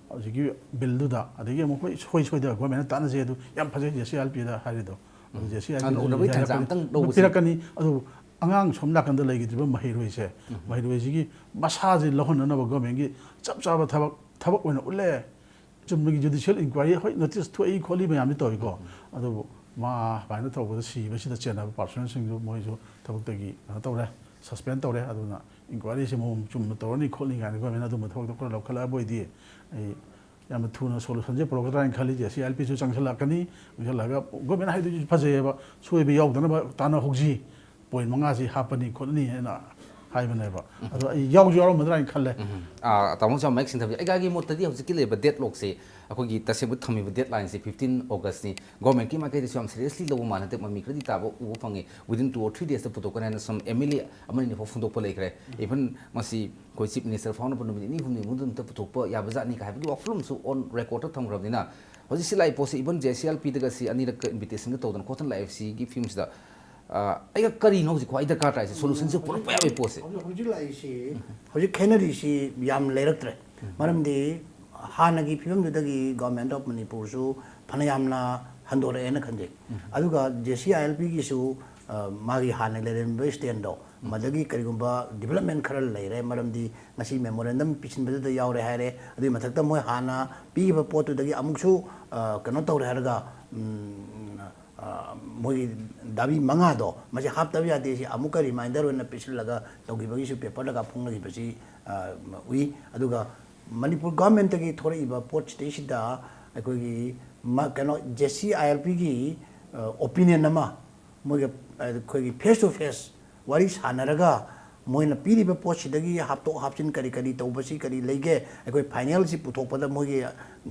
ꯍꯧꯖꯤꯛꯀꯤ billꯗꯨꯗ, ꯑꯗꯒꯤ ꯑꯃꯨꯛ ꯑꯩꯈꯣꯏ ꯁꯣꯏ ꯁꯣꯏꯗꯅ governmentꯅ ꯇꯥꯟꯅꯁꯦ, ꯑꯗꯨ ꯌꯥꯝ ꯐꯖꯩ JCILPꯗ ꯍꯥꯏꯔꯤꯗꯣ꯫ ꯑꯗꯨ JCILP ꯑꯗꯨ ꯎꯅꯕꯒꯤ ꯇꯥꯟꯖꯥ ꯑꯝꯇꯪ ꯂꯧꯕꯁꯤ ꯄꯤꯔꯛꯀꯅꯤ꯫ ꯑꯗꯨ ꯑꯉꯥꯡ ꯁꯣꯝ ꯅꯥꯀꯟꯗ ꯂꯩꯈꯤꯗ꯭ꯔꯤꯕ ꯃꯍꯩꯔꯣꯏꯁꯦ, ꯃꯍꯩꯔꯣꯏꯁꯤꯒꯤ ꯃꯁꯥꯁꯦ ꯂꯧꯍꯟꯅꯅꯕ governmentꯒꯤ ꯆꯞ ꯆꯥꯕ ꯊꯕꯛ, ꯊꯕꯛ ꯑꯣꯏꯅ ꯎꯠꯂꯦ꯫ ꯆꯨꯝꯅꯒꯤ judicial inquiry, ꯍꯣꯏ, notice ꯊꯣꯛꯏ ꯈꯣꯠꯂꯤ ꯃꯌꯥꯝꯗꯤ ꯇꯧꯏꯀꯣ, ꯑꯗꯨꯕꯨ ꯃꯥ ꯑꯗꯨꯃꯥꯏꯅ ꯇꯧꯕꯗ ꯁꯤꯕꯁꯤꯗ ꯆꯦꯟꯅꯕ personꯁꯤꯡꯗꯨ ꯃꯣꯏꯁꯨ ꯊꯕꯛꯇꯒꯤ ꯀꯩꯅꯣ ꯇꯧꯔꯦ, suspend ꯇꯧꯔꯦ꯫ ꯑꯗꯨꯅ inquiryꯁꯤ ꯃꯑꯣꯡ ꯆꯨꯝꯅ ꯇꯧꯔꯅꯤ ꯈꯣꯠꯅꯤ ꯀꯥꯏꯅ governmentꯅ ꯑꯗꯨꯝꯕ ꯊꯕꯛꯇꯣ ꯈꯔ ꯂꯧꯈꯠꯂꯛꯑꯕ ꯑꯣꯏꯗꯤ ꯑꯩ ꯌꯥꯝꯅ ꯊꯨꯅ solutionꯁꯦ ꯄꯨꯔꯛꯀꯗ꯭ꯔꯥ ꯍꯥꯏꯅ ꯈꯜꯂꯤ꯫ JCILPꯁꯨ ꯆꯪꯁꯤꯜꯂꯛꯀꯅꯤ, ꯆꯪꯁꯤꯜꯂꯛꯑꯒ government ꯍꯥꯏꯗꯨꯁꯨ ꯐꯖꯩꯌꯦꯕ, ꯁꯣꯏꯕ ꯌꯥꯎꯗꯅꯕ ꯇꯥꯟꯅꯍꯧꯁꯤ, point ꯃꯉꯥꯁꯤ ꯍꯥꯞꯄꯅꯤ ꯈꯣꯠꯂꯅꯤ ꯍꯥꯏꯅ ꯍꯥꯏꯕꯅꯦꯕ꯫ ꯑꯗꯣ ꯑꯩ ꯌꯥꯎꯁꯨ ꯌꯥꯎꯔꯝꯃꯗ꯭ꯔꯥ ꯍꯥꯏꯅ ꯈꯜꯂꯦ꯫ ꯎꯝ꯫ ꯑꯥ, ꯇꯥꯃꯣꯁꯨ ꯌꯥꯝ ꯃꯌꯦꯛ ꯁꯦꯡꯊꯕꯤ꯫ ꯑꯩꯒꯤ ꯃꯣꯠꯇꯗꯤ ꯍꯧꯖꯤꯛꯀꯤ ꯂꯩꯔꯤꯕ ꯗꯦꯠ ꯂꯣꯛꯁꯦ ꯑꯩꯈꯣꯏꯒꯤ ꯇꯁꯦꯡꯕ ꯊꯝꯃꯤꯕ ꯗꯦꯠ ꯂꯥꯏꯟꯁꯦ ꯐꯤꯐꯇꯤꯟ ꯑꯣꯒꯁꯅꯤ꯫ ꯒꯣꯔꯃꯦꯟꯠꯀꯤ ꯃꯥꯏꯀꯩꯗꯁꯨ ꯌꯥꯝ ꯁꯤꯔꯤꯌꯁꯂꯤ ꯂꯧꯕ ꯃꯥꯜꯂꯦ꯫ ꯍꯟꯗꯛ ꯃꯃꯤ ꯈꯔꯗꯤ ꯇꯥꯕ ꯎꯕ ꯐꯪꯉꯤ꯫ Within two or three daysꯇ ꯄꯨꯊꯣꯛꯀꯅꯤ ꯍꯥꯏꯅ ꯁꯨꯝ ꯑꯦꯝ ꯑꯦꯜ ꯑꯦ ꯑꯃꯅꯤ ꯐꯥꯎ ꯐꯣꯡꯗꯣꯛꯄ ꯂꯩꯈ꯭ꯔꯦ꯫ Even ꯃꯁꯤ ꯑꯩꯈꯣꯏ ꯆꯤꯐ ꯃꯤꯅꯤꯁꯇꯔ ꯐꯥꯎꯅꯕ ꯅꯨꯃꯤꯠ ꯅꯤꯅꯤ ꯍꯨꯝꯅꯤ ꯃꯅꯨꯡꯗ ꯄꯨꯊꯣꯛꯄ ꯌꯥꯕꯖꯥꯠꯅꯤ ꯀꯥꯏ ꯍꯥꯏꯕꯒꯤ ꯋꯥꯐꯝ ꯑꯃꯁꯨ on recordꯇ ꯊꯝꯈ꯭ꯔꯕꯅꯤꯅ ꯍꯧꯖꯤꯛꯁꯤ ꯂꯥꯛꯏ ꯄꯣꯠꯁꯤ even J C I L Pꯗꯒ ꯁꯤ ꯑꯅꯤꯔꯛ invitation ꯇꯧꯗꯅ ꯈꯣꯠꯇꯅ ꯂꯥꯛꯏꯕꯁꯤꯒꯤ ꯐꯤꯕꯝꯁꯤꯗ, ꯑ, ꯑꯩꯒ ꯀꯔꯤꯅꯣ ꯍꯧꯖꯤꯛ ꯈ꯭ꯋꯥꯏ ꯗꯔꯀꯥꯔ ꯇꯥꯏꯁꯦ? Solutionꯁꯦ ꯄꯨꯔꯛꯄ ꯌꯥꯕꯒꯤ ꯄꯣꯠꯁꯦ꯫ ꯍꯧꯖꯤꯛ ꯍꯧꯖꯤꯛ ꯂꯥꯛꯏꯁꯤ, ꯍꯧꯖꯤꯛ ꯈꯦꯠꯅꯔꯤꯁꯤ ꯌꯥꯝ ꯂꯩꯔꯛꯇ꯭ꯔꯦ꯫ ꯃꯔꯝꯗꯤ ꯍꯥꯟꯅꯒꯤ ꯐꯤꯕꯝꯗꯨꯗꯒꯤ Government of Manipurꯁꯨ ꯐꯅꯌꯥꯝꯅ ꯍꯟꯗꯣꯔꯛꯑꯦꯅ ꯈꯟꯖꯩ꯫ ꯑꯗꯨꯒ J C I L Pꯒꯤꯁꯨ, ꯑ, ꯃꯥꯒꯤ ꯍꯥꯟꯅ ꯂꯩꯔꯝꯕ standꯗꯣ, ꯃꯗꯒꯤ ꯀꯔꯤꯒꯨꯝꯕ development ꯈꯔ ꯂꯩꯔꯦ꯫ ꯃꯔꯝꯗꯤ ꯉꯁꯤ memorandum ꯄꯤꯁꯤꯟꯕꯗꯨꯗ ꯌꯥꯎꯔꯦ ꯍꯥꯏꯔꯦ꯫ ꯑꯗꯨꯒꯤ ꯃꯊꯛꯇ ꯃꯣꯏ ꯍꯥꯟꯅ ꯄꯤꯈꯤꯕ ꯄꯣꯠꯇꯨꯗꯒꯤ ꯑꯃꯨꯛꯁꯨ, ꯑ, ꯀꯩꯅꯣ ꯇꯧꯔꯦ ꯍꯥꯏꯔꯒ, ꯎꯝ, ꯑ, ꯃꯣꯏꯒꯤ ꯗꯥꯕꯤ ꯃꯉꯥꯗꯣ, ꯃꯁꯤ ꯍꯥꯞꯇꯕ ꯌꯥꯗꯦ, ꯁꯤ ꯑꯃꯨꯛꯀ reminder ꯑꯣꯏꯅ ꯄꯤꯁꯤꯜꯂꯒ ꯇꯧꯈꯤꯕꯒꯤꯁꯨ paperꯗꯒ ꯐꯣꯡꯅꯈꯤꯕꯁꯤ, ꯑ, ꯎꯏ꯫ ꯑꯗꯨꯒ ꯃꯅꯤꯄꯨꯔ governmentꯇꯒꯤ ꯊꯣꯔꯛꯏꯕ ꯄꯣꯠꯁꯤꯗꯩꯁꯤꯗ ꯑꯩꯈꯣꯏꯒꯤ ꯃ-, ꯀꯩꯅꯣ, J C I L Pꯒꯤ, ꯑ, opinion ꯑꯃ ꯃꯣꯏꯒ, ꯑ, ꯑꯩꯈꯣꯏꯒꯤ face to face ꯋꯥꯔꯤ ꯁꯥꯟꯅꯔꯒ ꯃꯣꯏꯅ ꯄꯤꯔꯤꯕ ꯄꯣꯠꯁꯤꯗꯒꯤ ꯍꯥꯞꯇꯣꯛ ꯍꯥꯞꯆꯤꯟ ꯀꯔꯤ ꯀꯔꯤ ꯇꯧꯕꯁꯤ ꯀꯔꯤ ꯂꯩꯒꯦ, ꯑꯩꯈꯣꯏ finalꯁꯤ ꯄꯨꯊꯣꯛꯄꯗ ꯃꯣꯏꯒꯤ,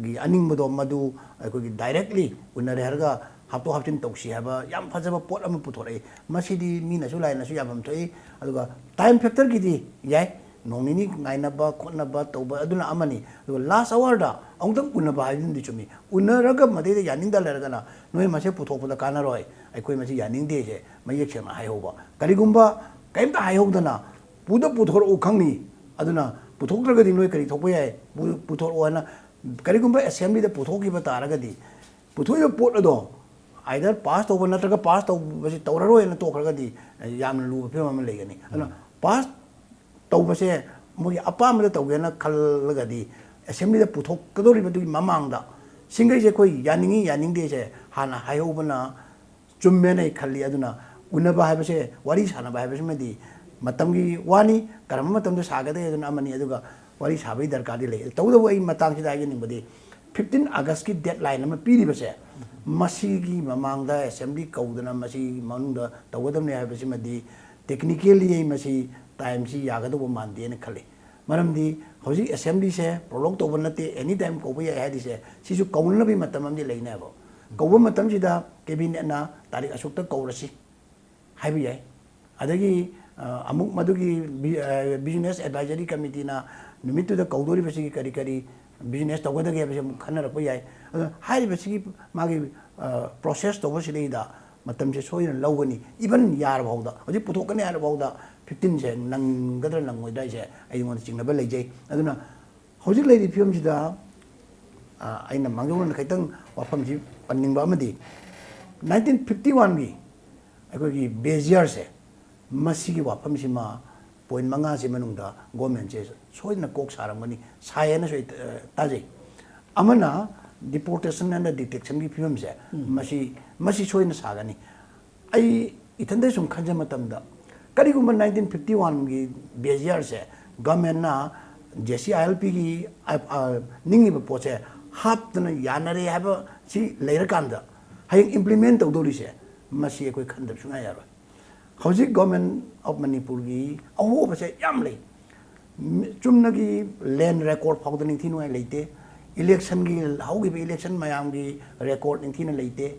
ꯒꯤ ꯑꯅꯤꯡꯕꯗꯣ ꯃꯗꯨ ꯑꯩꯈꯣꯏꯒꯤ directly ꯎꯅꯔꯦ ꯍꯥꯏꯔꯒ ꯍꯥꯞꯇꯣꯛ ꯍꯥꯞꯆꯤꯟ ꯇꯧꯁꯤ ꯍꯥꯏꯕ ꯌꯥꯝ ꯐꯖꯕ ꯄꯣꯠ ꯑꯃ ꯄꯨꯊꯣꯔꯛꯏ꯫ ꯃꯁꯤꯗꯤ ꯃꯤꯅꯁꯨ ꯂꯥꯏꯅꯁꯨ ꯌꯥꯐꯝ ꯊꯣꯛꯏ꯫ ꯑꯗꯨꯒ time factorꯒꯤꯗꯤ ꯌꯥꯏ, ꯅꯣꯡ ꯅꯤꯅꯤ ꯉꯥꯏꯅꯕ ꯈꯣꯠꯅꯕ ꯇꯧꯕ ꯑꯗꯨꯅ ꯑꯃꯅꯤ꯫ ꯑꯗꯨꯒ last hourꯗ ꯑꯃꯨꯛꯇꯪ ꯎꯅꯕ ꯍꯥꯏꯕꯗꯨꯃꯗꯤ ꯆꯨꯝꯃꯤ꯫ ꯎꯅꯔꯒ ꯃꯗꯩꯗ ꯌꯥꯅꯤꯡꯗ ꯂꯩꯔꯒꯅ ꯅꯣꯏ ꯃꯁꯦ ꯄꯨꯊꯣꯛꯄꯗ ꯀꯥꯟꯅꯔꯣꯏ, ꯑꯩꯈꯣꯏ ꯃꯁꯤ ꯌꯥꯅꯤꯡꯗꯦꯁꯦ ꯃꯌꯦꯛ ꯁꯦꯡꯅ ꯍꯥꯏꯍꯧꯕ꯫ ꯀꯔꯤꯒꯨꯝꯕ ꯀꯔꯤꯝꯇ ꯍꯥꯏꯍꯧꯗꯅ ꯄꯨꯗ ꯄꯨꯊꯣꯔꯛꯎ ꯈꯪꯅꯤ, ꯑꯗꯨꯅ ꯄꯨꯊꯣꯛꯇ꯭ꯔꯒꯗꯤ ꯅꯣꯏ ꯀꯔꯤ ꯊꯣꯛꯄ ꯌꯥꯏ? ꯄꯨ-, ꯄꯨꯊꯣꯔꯛꯑꯣ ꯍꯥꯏꯅ ꯀꯔꯤꯒꯨꯝꯕ assemblyꯗ ꯄꯨꯊꯣꯛꯈꯤꯕ ꯇꯥꯔꯒꯗꯤ, ꯄꯨꯊꯣꯛꯏꯕ ꯄꯣꯠ ꯑꯗꯣ either pass ꯇꯧꯕ ꯅꯠꯇ꯭ꯔꯒ pass ꯇꯧꯕꯁꯤ ꯇꯧꯔꯔꯣꯏꯅ ꯇꯣꯛꯈ꯭ꯔꯒꯗꯤ ꯌꯥꯝꯅ ꯂꯨꯕ ꯐꯤꯕꯝ ꯑꯃ ꯂꯩꯒꯅꯤ꯫ ꯑꯗꯨꯅ pass ꯇꯧꯕꯁꯦ ꯃꯣꯏꯒꯤ ꯑꯄꯥꯝꯕꯗ ꯇꯧꯒꯦꯅ ꯈꯜꯂꯒꯗꯤ assemblyꯗ ꯄꯨꯊꯣꯛꯀꯗꯧꯔꯤꯕꯗꯨꯒꯤ ꯃꯃꯥꯡꯗ ꯁꯤꯡꯈꯩꯁꯦ ꯑꯩꯈꯣꯏ ꯌꯥꯅꯤꯡꯉꯤ ꯌꯥꯅꯤꯡꯗꯦꯁꯦ ꯍꯥꯟꯅ ꯍꯥꯏꯍꯧꯕꯅ ꯆꯨꯝꯃꯦꯅ ꯑꯩ ꯈꯜꯂꯤ꯫ ꯑꯗꯨꯅ ꯎꯅꯕ ꯍꯥꯏꯕꯁꯦ, ꯋꯥꯔꯤ ꯁꯥꯟꯅꯕ ꯍꯥꯏꯕꯁꯤꯃꯗꯤ ꯃꯇꯝꯒꯤ ꯋꯥꯅꯤ, ꯀꯔꯝꯕ ꯃꯇꯝꯗ ꯁꯥꯒꯗꯒꯦ ꯑꯗꯨꯅ ꯑꯃꯅꯤ꯫ ꯑꯗꯨꯒ ꯋꯥꯔꯤ ꯁꯥꯕꯒꯤ ꯗꯔꯀꯥꯔꯗꯤ ꯂꯩ꯫ ꯇꯧꯕꯇꯕꯨ ꯑꯩ ꯃꯇꯥꯡꯁꯤꯗ ꯍꯥꯏꯖꯅꯤꯡꯕꯗꯤ, fifteen Augustꯀꯤ deadline ꯑꯃ ꯄꯤꯔꯤꯕꯁꯦ, ꯃꯁꯤꯒꯤ ꯃꯃꯥꯡꯗ assembly ꯀꯧꯗꯅ ꯃꯁꯤꯒꯤ ꯃꯅꯨꯡꯗ ꯇꯧꯒꯗꯕꯅꯤ ꯍꯥꯏꯕꯁꯤꯃꯗꯤ technically ꯑꯩ ꯃꯁꯤ ꯇꯥꯏꯝꯁꯤ ꯌꯥꯒꯗꯧꯕ ꯃꯥꯟꯗꯦꯅ ꯈꯜꯂꯤ꯫ ꯃꯔꯝꯗꯤ ꯍꯧꯖꯤꯛ ꯑꯦꯁꯦꯝꯕ꯭ꯂꯤꯁꯦ ꯄ꯭ꯔꯣꯂꯣꯛ ꯇꯧꯕ ꯅꯠꯇꯦ, ꯑꯦꯅꯤ ꯇꯥꯏꯝ ꯀꯧꯕ ꯌꯥꯏ ꯍꯥꯏꯔꯤꯁꯦ, ꯁꯤꯁꯨ ꯀꯧꯅꯅꯕꯒꯤ ꯃꯇꯝ ꯑꯃꯗꯤ ꯂꯩꯅꯦꯕ꯫ ꯀꯧꯕ ꯃꯇꯝꯁꯤꯗ ꯀꯦꯕꯤꯅꯦꯠꯅ ꯇꯥꯔꯤꯛ ꯑꯁꯨꯛꯇ ꯀꯧꯔꯁꯤ ꯍꯥꯏꯕ ꯌꯥꯏ꯫ ꯑꯗꯒꯤ ꯑ, ꯑꯃꯨꯛ ꯃꯗꯨꯒꯤ ꯕꯤ-, ꯑ, ꯕꯤꯖꯤꯅꯦꯁ ꯑꯦꯗꯚꯥꯏꯖꯔꯤ ꯀꯃꯤꯇꯤꯅ ꯅꯨꯃꯤꯠꯇꯨꯗ ꯀꯧꯗꯣꯔꯤꯕꯁꯤꯒꯤ ꯀꯔꯤ ꯀꯔꯤ ꯕꯤꯖꯤꯅꯦꯁ ꯇꯧꯒꯗꯒꯦ ꯍꯥꯏꯕꯁꯤ ꯑꯃꯨꯛ ꯈꯟꯅꯔꯛꯄ ꯌꯥꯏ꯫ ꯑꯗꯣ ꯍꯥꯏꯔꯤꯕꯁꯤꯒꯤ ꯃꯥꯒꯤ, ꯑ, ꯄ꯭ꯔꯣꯁꯦꯁ ꯇꯧꯕꯁꯤꯗꯩꯗ ꯃꯇꯝꯁꯦ ꯁꯣꯏꯗꯅ ꯂꯧꯒꯅꯤ꯫ ꯏꯚꯟ ꯌꯥꯔꯐꯥꯎꯗ, ꯍꯧꯖꯤꯛ ꯄꯨꯊꯣꯛꯀꯅꯤ ꯍꯥꯏꯔꯐꯥꯎꯗ ꯐꯤꯐꯇꯤꯟꯁꯦ ꯅꯪꯒꯗ꯭ꯔꯥ ꯅꯪꯉꯣꯏꯗ꯭ꯔꯥ ꯍꯥꯏꯁꯦ ꯑꯩꯉꯣꯟꯗ ꯆꯤꯡꯅꯕ ꯂꯩꯖꯩ꯫ ꯑꯗꯨꯅ ꯍꯧꯖꯤꯛ ꯂꯩꯔꯤꯕ ꯐꯤꯕꯝꯁꯤꯗ, ꯑ, ꯑꯩꯅ ꯃꯥꯡꯖꯧꯅꯅ ꯈꯤꯇꯪ ꯋꯥꯐꯝꯁꯤ ꯄꯟꯅꯤꯡꯕ ꯑꯃꯗꯤ, ꯅꯥꯏꯟꯇꯤꯟ ꯐꯤꯐꯇꯤ ꯋꯥꯟꯒꯤ ꯑꯩꯈꯣꯏꯒꯤ ꯕꯦꯖꯤꯌꯔꯁꯦ, ꯃꯁꯤꯒꯤ ꯋꯥꯐꯝꯁꯤꯃ, ꯄꯣꯏꯟ ꯃꯉꯥꯁꯤ ꯃꯅꯨꯡꯗ ꯒꯣꯔꯃꯦꯟꯁꯦ ꯁꯣꯏꯗꯅ ꯀꯣꯛ ꯁꯥꯔꯝꯒꯅꯤ, ꯁꯥꯏꯌꯦꯅꯁꯨ ꯑꯩ, ꯑ, ꯇꯥꯖꯩ꯫ ꯑꯃꯅ deportation and detentionꯒꯤ ꯐꯤꯕꯝꯁꯦ, ꯃꯁꯤ, ꯃꯁꯤ ꯁꯣꯏꯗꯅ ꯁꯥꯒꯅꯤ꯫ ꯑꯩ ꯏꯊꯟꯗ ꯁꯨꯝ ꯈꯟꯖ ꯃꯇꯝꯗ, ꯀꯔꯤꯒꯨꯝꯕ ꯅꯥꯏꯟꯇꯤꯟ ꯐꯤꯐꯇꯤ ꯋꯥꯟꯒꯤ ꯕꯦꯖꯤꯌꯔꯁꯦ ꯒꯚꯔꯟꯃꯦꯟꯅ ꯖꯦ ꯁꯤ ꯑꯥꯏ ꯑꯦꯜ ꯄꯤꯒꯤ, ꯑ, ꯑ, ꯅꯤꯡꯉꯤꯕ ꯄꯣꯠꯁꯦ ꯍꯥꯞꯇꯅ ꯌꯥꯅꯔꯦ ꯍꯥꯏꯕ ꯁꯤ ꯂꯩꯔꯀꯥꯟꯗ, ꯍꯌꯦꯡ ꯏꯝꯄ꯭ꯂꯤꯃꯦꯟ ꯇꯧꯗꯧꯔꯤꯁꯦ, ꯃꯁꯤ ꯑꯩꯈꯣꯏ ꯈꯟꯗꯕ ꯁꯨꯡꯌꯥ ꯌꯥꯔꯣꯏ꯫ ꯍꯧꯖꯤꯛ ꯒꯣꯔꯃꯦꯟ ꯑꯣꯐ ꯃꯅꯤꯄꯨꯔꯒꯤ ꯑꯍꯣꯕꯁꯦ ꯌꯥꯝ ꯂꯩ꯫ ꯃꯤ-, ꯆꯨꯝꯅꯒꯤ ꯂꯦꯟ ꯔꯦꯀꯣꯔꯠ ꯐꯥꯎꯗ ꯅꯤꯡꯊꯤꯅꯤꯡꯉꯥꯏ ꯂꯩꯇꯦ꯫ ꯏꯂꯦꯛꯁꯟꯒꯤ, ꯍꯧꯈꯤꯕ ꯏꯂꯦꯛꯁꯟ ꯃꯌꯥꯝꯒꯤ ꯔꯦꯀꯣꯔꯠ ꯅꯤꯡꯊꯤꯅ ꯂꯩꯇꯦ꯫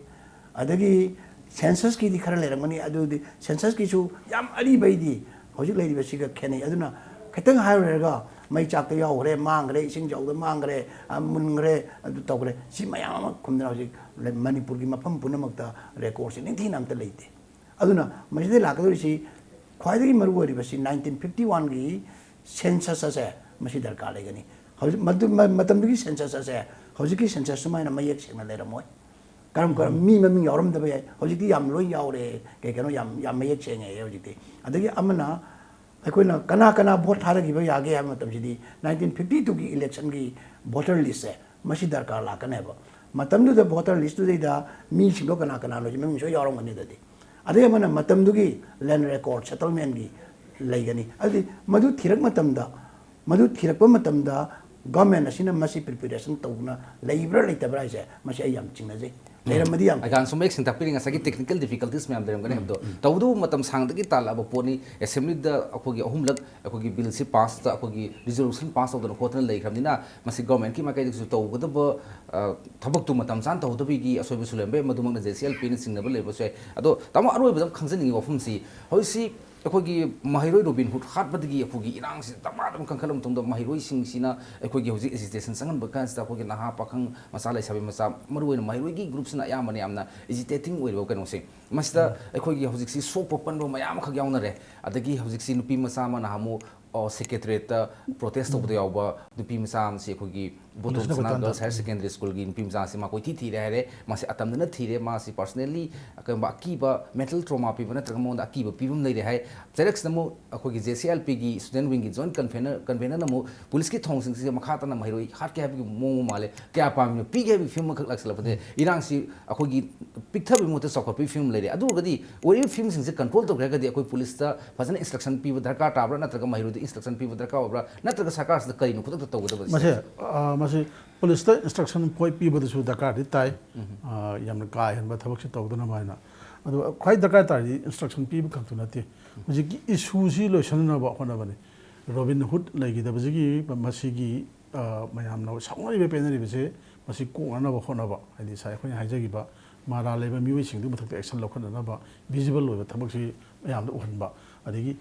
ꯑꯗꯒꯤ ꯁꯦꯟꯁꯁꯀꯤꯗꯤ ꯈꯔ ꯂꯩꯔꯝꯒꯅꯤ, ꯑꯗꯨꯗꯤ ꯁꯦꯟꯁꯁꯀꯤꯁꯨ ꯌꯥꯝ ꯑꯔꯤꯕꯩꯗꯤ ꯍꯧꯖꯤꯛ ꯂꯩꯔꯤꯕꯁꯤꯒ ꯈꯦꯠꯅꯩ꯫ ꯑꯗꯨꯅ ꯈꯤꯇꯪ ꯍꯥꯏꯔꯨꯔꯒ ꯃꯩ ꯆꯥꯛꯇ ꯌꯥꯎꯈ꯭ꯔꯦ, ꯃꯥꯡꯈ꯭ꯔꯦ, ꯏꯁꯤꯡ ꯆꯥꯎꯗ ꯃꯥꯡꯈ꯭ꯔꯦ, ꯑ, ꯃꯨꯟꯈ꯭ꯔꯦ, ꯑꯗꯨ ꯇꯧꯈ꯭ꯔꯦ, ꯁꯤ ꯃꯌꯥꯝ ꯑꯃ ꯈꯨꯝꯗꯅ ꯍꯧꯖꯤꯛ ꯂꯩ-, ꯃꯅꯤꯄꯨꯔꯒꯤ ꯃꯐꯝ ꯄꯨꯝꯅꯃꯛꯇ ꯔꯦꯀꯣꯔꯠꯁꯦ ꯅꯤꯡꯊꯤꯅ ꯑꯝꯇ ꯂꯩꯇꯦ꯫ ꯑꯗꯨꯅ ꯃꯁꯤꯗ ꯂꯥꯛꯀꯗꯧꯔꯤꯁꯤ ꯈ꯭ꯋꯥꯏꯗꯒꯤ ꯃꯔꯨ ꯑꯣꯏꯔꯤꯕꯁꯤ ꯅꯥꯏꯟꯇꯤꯟ ꯐꯤꯐꯇꯤ ꯋꯥꯟꯒꯤ ꯁꯦꯟꯁꯁ ꯑꯁꯦ ꯃꯁꯤ ꯗꯔꯀꯥꯔ ꯂꯩꯒꯅꯤ꯫ ꯍꯧꯖꯤꯛ ꯃꯗꯨ-, ꯃ-, ꯃꯇꯝꯗꯨꯒꯤ ꯁꯦꯟꯁꯁ ꯑꯁꯦ ꯍꯧꯖꯤꯛꯀꯤ ꯁꯦꯟꯁꯁ ꯁꯨꯃꯥꯏꯅ ꯃꯌꯦꯛ ꯁꯦꯡꯅ ꯂꯩꯔꯝꯃꯣꯏ꯫ ꯀꯔꯝ ꯀꯔꯝ ꯃꯤ ꯃꯃꯤꯡ ꯌꯥꯎꯔꯝꯗꯕ ꯌꯥꯏ꯫ ꯍꯧꯖꯤꯛꯇꯤ ꯌꯥꯝ ꯂꯣꯏ ꯌꯥꯎꯔꯦ꯫ ꯀꯩ ꯀꯩꯅꯣ ꯌꯥꯝ, ꯌꯥꯝ ꯃꯌꯦꯛ ꯁꯦꯡꯉꯦ ꯍꯧꯖꯤꯛꯇꯤ꯫ ꯑꯗꯒꯤ ꯑꯃꯅ ꯑꯩꯈꯣꯏꯅ ꯀꯅꯥ ꯀꯅꯥ ꯚꯣꯠ ꯊꯥꯗꯈꯤꯕ ꯌꯥꯒꯦ ꯍꯥꯏꯕ ꯃꯇꯝꯁꯤꯗꯤ ꯅꯥꯏꯟꯇꯤꯟ ꯐꯤꯐꯇꯤ ꯇꯨꯒꯤ ꯏꯂꯦꯛꯁꯟꯒꯤ ꯚꯣꯇꯔ ꯂꯤꯁꯁꯦ ꯃꯁꯤ ꯗꯔꯀꯥꯔ ꯂꯥꯛꯀꯅꯦꯕ꯫ ꯃꯇꯝꯗꯨꯗ ꯚꯣꯇꯔ ꯂꯤꯁꯇꯨꯗꯩꯗ ꯃꯤꯁꯤꯡꯗꯣ ꯀꯅꯥ ꯀꯅꯥꯅꯣ ꯁꯤ ꯃꯃꯤꯡ ꯁꯣꯏ ꯌꯥꯎꯔꯝꯒꯅꯤ꯫ ꯑꯗꯨꯗꯤ ꯑꯗꯩ ꯑꯃꯅ ꯃꯇꯝꯗꯨꯒꯤ ꯂꯦꯟ ꯔꯦꯀꯣꯔꯠ ꯁꯦꯇꯜꯃꯦꯟꯒꯤ ꯂꯩꯒꯅꯤ꯫ ꯑꯗꯨꯗꯤ ꯃꯗꯨ ꯊꯤꯔꯛ ꯃꯇꯝꯗ, ꯃꯗꯨ ꯊꯤꯔꯛꯄ ꯃꯇꯝꯗ ꯒꯚꯔꯟꯃꯦꯟ ꯑꯁꯤꯅ ꯃꯁꯤ ꯄ꯭ꯔꯤꯄꯦꯔꯦꯁꯟ ꯇꯧꯗꯨꯅ ꯂꯩꯕ꯭ꯔꯥ ꯂꯩꯇꯕ꯭ꯔꯥ ꯍꯥꯏꯁꯦ ꯃꯁꯤ ꯑꯩ ꯌꯥꯝ ꯆꯤꯡꯅꯖꯩ꯫ ꯂꯩꯔꯝꯃꯗꯤ ꯌꯥꯝ ꯑꯩꯒꯥꯟ ꯁꯨꯝ ꯃꯌꯦꯛ ꯁꯦꯡꯇꯥꯛꯄꯤꯔꯤ, ꯉꯁꯥꯏꯒꯤ technical difficulties ꯃꯌꯥꯝ ꯂꯩꯔꯝꯒꯅꯤ ꯍꯥꯏꯕꯗꯣ꯫ ꯇꯧꯕꯇꯕꯨ ꯃꯇꯝ ꯁꯥꯡꯗꯒꯤ ꯇꯥꯜꯂꯛꯑꯕ ꯄꯣꯠꯅꯤ꯫ Assembly ꯗ ꯑꯩꯈꯣꯏꯒꯤ ꯑꯍꯨꯝꯂꯛ ꯑꯩꯈꯣꯏꯒꯤ bill ꯁꯤ pass ꯇ ꯑꯩꯈꯣꯏꯒꯤ resolution pass ꯇꯧꯗꯅ ꯈꯣꯠꯇꯅ ꯂꯩꯈ꯭ꯔꯕꯅꯤꯅ ꯃꯁꯤ government ꯀꯤ ꯃꯥꯏꯀꯩꯗꯒꯤꯁꯨ ꯇꯧꯒꯗꯕ ꯑ, ꯊꯕꯛꯇꯨ ꯃꯇꯝ ꯆꯥꯅ ꯇꯧꯍꯧꯗꯕꯒꯤ ꯑꯁꯣꯏꯕꯁꯨ ꯂꯩꯔꯝꯕ ꯌꯥꯏ꯫ ꯃꯗꯨꯃꯛꯅ J C L P ꯅ ꯆꯤꯡꯅꯕ ꯂꯩꯔꯝꯕꯁꯨ ꯌꯥꯏ꯫ ꯑꯗꯣ ꯇꯥꯃꯣ, ꯑꯔꯣꯏꯕꯗ ꯑꯃ ꯈꯪꯖꯅꯤꯡꯉꯤ ꯋꯥꯐꯝꯁꯤ, ꯍꯧꯖꯤꯛꯁꯤ ꯑꯩꯈꯣꯏꯒꯤ ꯃꯍꯩꯔꯣꯏ ꯔꯣꯕꯤꯟ ꯍꯨꯗ ꯍꯥꯠꯄꯗꯒꯤ ꯑꯩꯈꯣꯏꯒꯤ ꯏꯔꯥꯡꯁꯤ ꯗꯃꯥ ꯑꯗꯨꯝ ꯀꯟꯈꯠꯂꯕ ꯃꯇꯨꯡꯗ ꯃꯍꯩꯔꯣꯏꯁꯤꯡꯁꯤꯅ ꯑꯩꯈꯣꯏꯒꯤ ꯍꯧꯖꯤꯛ agitation ꯆꯪꯍꯟꯕ ꯀꯥꯟꯁꯤꯗ ꯑꯩꯈꯣꯏꯒꯤ ꯅꯍꯥ ꯄꯥꯈꯪ ꯃꯆꯥ ꯂꯩꯁꯥꯕꯤ ꯃꯆꯥ, ꯃꯔꯨꯑꯣꯏꯅ ꯃꯍꯩꯔꯣꯏꯒꯤ group ꯁꯤꯅ ꯑꯌꯥꯝꯕꯅ ꯌꯥꯝꯅ agitating ꯑꯣꯏꯔꯤꯕ ꯀꯩꯅꯣꯁꯦ, ꯃꯁꯤꯗ ꯑꯩꯈꯣꯏꯒꯤ ꯍꯧꯖꯤꯛꯁꯤ ꯁꯣꯛꯄ ꯄꯟꯕ ꯃꯌꯥꯝ ꯑꯃꯈꯛ ꯌꯥꯎꯅꯔꯦ꯫ ꯑꯗꯒꯤ ꯍꯧꯖꯤꯛꯁꯤ ꯅꯨꯄꯤ ꯃꯆꯥ ꯑꯃ ꯅꯍꯥꯟꯃꯨꯛ, ꯑ, Secretariat ꯇ protest ꯇꯧꯕꯗ ꯌꯥꯎꯕ ꯅꯨꯄꯤ ꯃꯆꯥ ꯑꯃꯁꯤ ꯑꯩꯈꯣꯏꯒꯤ ꯕꯣꯇꯣꯟ ꯄꯨꯂꯤꯁꯅ ꯁꯅꯥ ꯀꯣꯏꯇꯥꯟ Girls ꯇꯥꯟ- Higher Secondary School ꯒꯤ ꯅꯨꯄꯤ ꯃꯆꯥꯁꯤ ꯃꯥ ꯀꯣꯏꯊꯤ ꯊꯤꯔꯦ ꯍꯥꯏꯔꯦ꯫ ꯃꯥꯁꯤ ꯑꯇꯝꯅꯅ ꯊꯤꯔꯦ꯫ ꯃꯥꯁꯤ personally ꯀꯔꯤꯒꯨꯝꯕ ꯑꯀꯤꯕ, mental trauma ꯄꯤꯕ ꯅꯠꯇ꯭ꯔꯒ ꯃꯉꯣꯟꯗ ꯑꯀꯤꯕ ꯄꯤꯕ ꯑꯃ ꯂꯩꯔꯦ ꯍꯥꯏ꯫ ꯆꯩꯔꯛꯁꯤꯗ ꯑꯃꯨꯛ ꯑꯩꯈꯣꯏꯒꯤ J C L P ꯒꯤ student wing ꯒꯤ joint convener, convener ꯅ ꯑꯃꯨꯛ ꯄꯨꯂꯤꯁꯀꯤ ꯊꯧꯑꯣꯡꯁꯤꯡꯁꯤꯒ ꯃꯈꯥ ꯇꯥꯅ ꯃꯍꯩꯔꯣꯏ ꯍꯥꯠꯀꯦ ꯍꯥꯏꯕꯒꯤ ꯃꯑꯣꯡ ꯑꯃ ꯃꯥꯜꯂꯦ꯫ ꯀꯌꯥ ꯄꯥꯝꯃꯤꯅꯣ ꯄꯤꯒꯦ ꯍꯥꯏꯕꯒꯤ ꯐꯤꯕꯝ ꯑꯃꯈꯛ ꯂꯥꯛꯁꯤꯜꯂꯛꯄꯗ ꯏꯔꯥꯡꯁꯤ ꯑꯩꯈꯣꯏꯒꯤ ꯄꯤꯛꯊꯕꯒꯤ ꯃꯍꯨꯠꯇ ꯆꯥꯎꯈꯠꯄꯒꯤ ꯐꯤꯕꯝ ꯂꯩꯔꯦ꯫ ꯑꯗꯨ ꯑꯣꯏꯔꯒꯗꯤ ꯑꯣꯏꯔꯤꯕ ꯐꯤꯕꯝꯁꯤꯡꯁꯦ control ꯇꯧꯒꯦ ꯍꯥꯏꯔꯒꯗꯤ ꯑꯩꯈꯣꯏ ꯄꯨꯂꯤꯁꯇ ꯐꯖꯅ instruction ꯄꯤꯕ ꯗꯔꯀꯥꯔ ꯇꯥꯕ꯭ꯔꯥ, ꯅꯠꯇ꯭ꯔꯒ ꯃꯍꯩꯔꯣꯏꯗ instruction ꯄꯤꯕ ꯗꯔꯀꯥꯔ ꯑꯣꯏꯕ꯭ꯔꯥ, ꯅꯠꯇ꯭ꯔꯒ ꯁꯔꯀꯥꯔꯁꯤꯗ ꯀꯔꯤꯅꯣ ꯈꯨꯗꯛꯇ ꯇꯧꯒꯗꯕꯁꯦ? ꯃꯁꯦ, ꯑ, ꯃꯁꯤ ꯄꯨꯂꯤꯁꯇ instruction ꯄꯣꯏ ꯄꯤꯕꯗꯁꯨ ꯗꯔꯀꯥꯔꯗꯤ ꯇꯥꯏ꯫ ꯑ, ꯌꯥꯝꯅ ꯀꯥ ꯍꯦꯟꯕ ꯊꯕꯛꯁꯤ ꯇꯧꯗꯅꯕ ꯍꯥꯏꯅ꯫ ꯑꯗꯣ ꯈ꯭ꯋꯥꯏ ꯗꯔꯀꯥꯔ ꯇꯥꯔꯗꯤ instruction ꯄꯤꯕ ꯈꯛꯇꯨ ꯅꯠꯇꯦ꯫ ꯍꯧꯖꯤꯛꯀꯤ issue ꯁꯤ ꯂꯣꯏꯁꯤꯟꯅꯕ ꯍꯣꯠꯅꯕꯅꯤ꯫ ꯔꯣꯕꯤꯟ ꯍꯨꯗ ꯂꯩꯈꯤꯗꯕꯁꯤꯒꯤ ꯃꯁꯤꯒꯤ, ꯑ, ꯃꯌꯥꯝꯅ ꯁꯥꯎꯅꯔꯤꯕ ꯄꯦꯟꯅꯔꯤꯕꯁꯦ ꯃꯁꯤ ꯀꯣꯛꯅꯅꯕ ꯍꯣꯠꯅꯕ, ꯍꯥꯏꯗꯤ ꯉꯁꯥꯏ ꯑꯩꯈꯣꯏꯅ ꯍꯥꯏꯖꯈꯤꯕ ꯃꯔꯥꯜ ꯂꯩꯕ ꯃꯤꯑꯣꯏꯁꯤꯡꯗꯨꯒꯤ ꯃꯊꯛꯇ action ꯂꯧꯈꯠꯅꯅꯕ visible ꯑꯣꯏꯕ ꯊꯕꯛꯁꯤ ꯃꯌꯥꯝꯗ ꯎꯍꯟꯕ, ꯑꯗꯒꯤ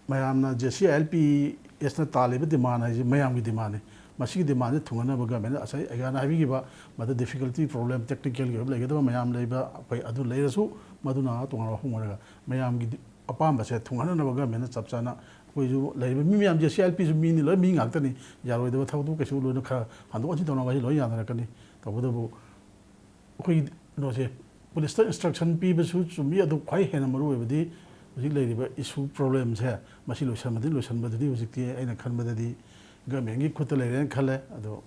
ꯃꯌꯥꯝꯅ J C L P S ꯅ ꯇꯥꯜꯂꯤꯕ demand ꯍꯥꯏꯁꯦ ꯃꯌꯥꯝꯒꯤ demand ꯅꯤ꯫ ꯃꯁꯤꯒꯤ demand ꯁꯦ ꯊꯨꯡꯍꯟꯅꯕ government ꯅ ꯉꯁꯥꯏ ꯑꯩꯒꯥꯅ ꯍꯥꯏꯕꯤꯈꯤꯕ ꯃꯗꯨ difficulty, problem, technical ꯒꯤ ꯑꯣꯏꯕ ꯂꯩꯒꯗꯕ ꯃꯌꯥꯝ ꯂꯩꯕ ꯑꯩꯈꯣꯏ ꯑꯗꯨ ꯂꯩꯔꯁꯨ ꯃꯗꯨꯅ ꯇꯣꯉꯥꯟꯕ ꯋꯥꯐꯝ ꯑꯣꯏꯔꯒ ꯃꯌꯥꯝꯒꯤ ꯑꯄꯥꯝꯕꯁꯦ ꯊꯨꯡꯍꯟꯅꯅꯕ government ꯅ ꯆꯞ ꯆꯥꯅ ꯑꯩꯈꯣꯏꯁꯨ ꯂꯩꯔꯤꯕ ꯃꯤ ꯃꯌꯥꯝ J C L P ꯁꯨ ꯃꯤꯅꯤ, ꯂꯣꯏ ꯃꯤ ꯉꯥꯛꯇꯅꯤ꯫ ꯌꯥꯔꯣꯏꯗꯕ ꯊꯕꯛꯇꯨ ꯀꯩꯁꯨ ꯂꯣꯏꯅ ꯈꯔ ꯍꯟꯗꯣꯛ ꯍꯟꯖꯤꯟ ꯇꯧꯅꯕ ꯍꯥꯏꯁꯤ ꯂꯣꯏ ꯌꯥꯅꯔꯛꯀꯅꯤ꯫ ꯇꯧꯕꯇꯕꯨ ꯑꯩꯈꯣꯏꯒꯤ ꯀꯩꯅꯣꯁꯦ ꯄꯨꯂꯤꯁꯇ instruction ꯄꯤꯕꯁꯨ ꯆꯨꯝꯃꯤ, ꯑꯗꯨ ꯈ꯭ꯋꯥꯏ ꯍꯦꯟꯅ ꯃꯔꯨ ꯑꯣꯏꯕꯗꯤ ꯍꯧꯖꯤꯛ ꯂꯩꯔꯤꯕ issue problem ꯁꯦ ꯃꯁꯤ ꯂꯣꯏꯁꯟꯕꯗꯤ ꯂꯣꯏꯁꯟꯕꯗꯨꯗꯤ ꯍꯧꯖꯤꯛꯇꯤ ꯑꯩꯅ ꯈꯟꯕꯗꯗꯤ government ꯒꯤ ꯈꯨꯠꯇ ꯂꯩꯔꯦꯅ ꯈꯜꯂꯦ꯫ ꯑꯗꯣ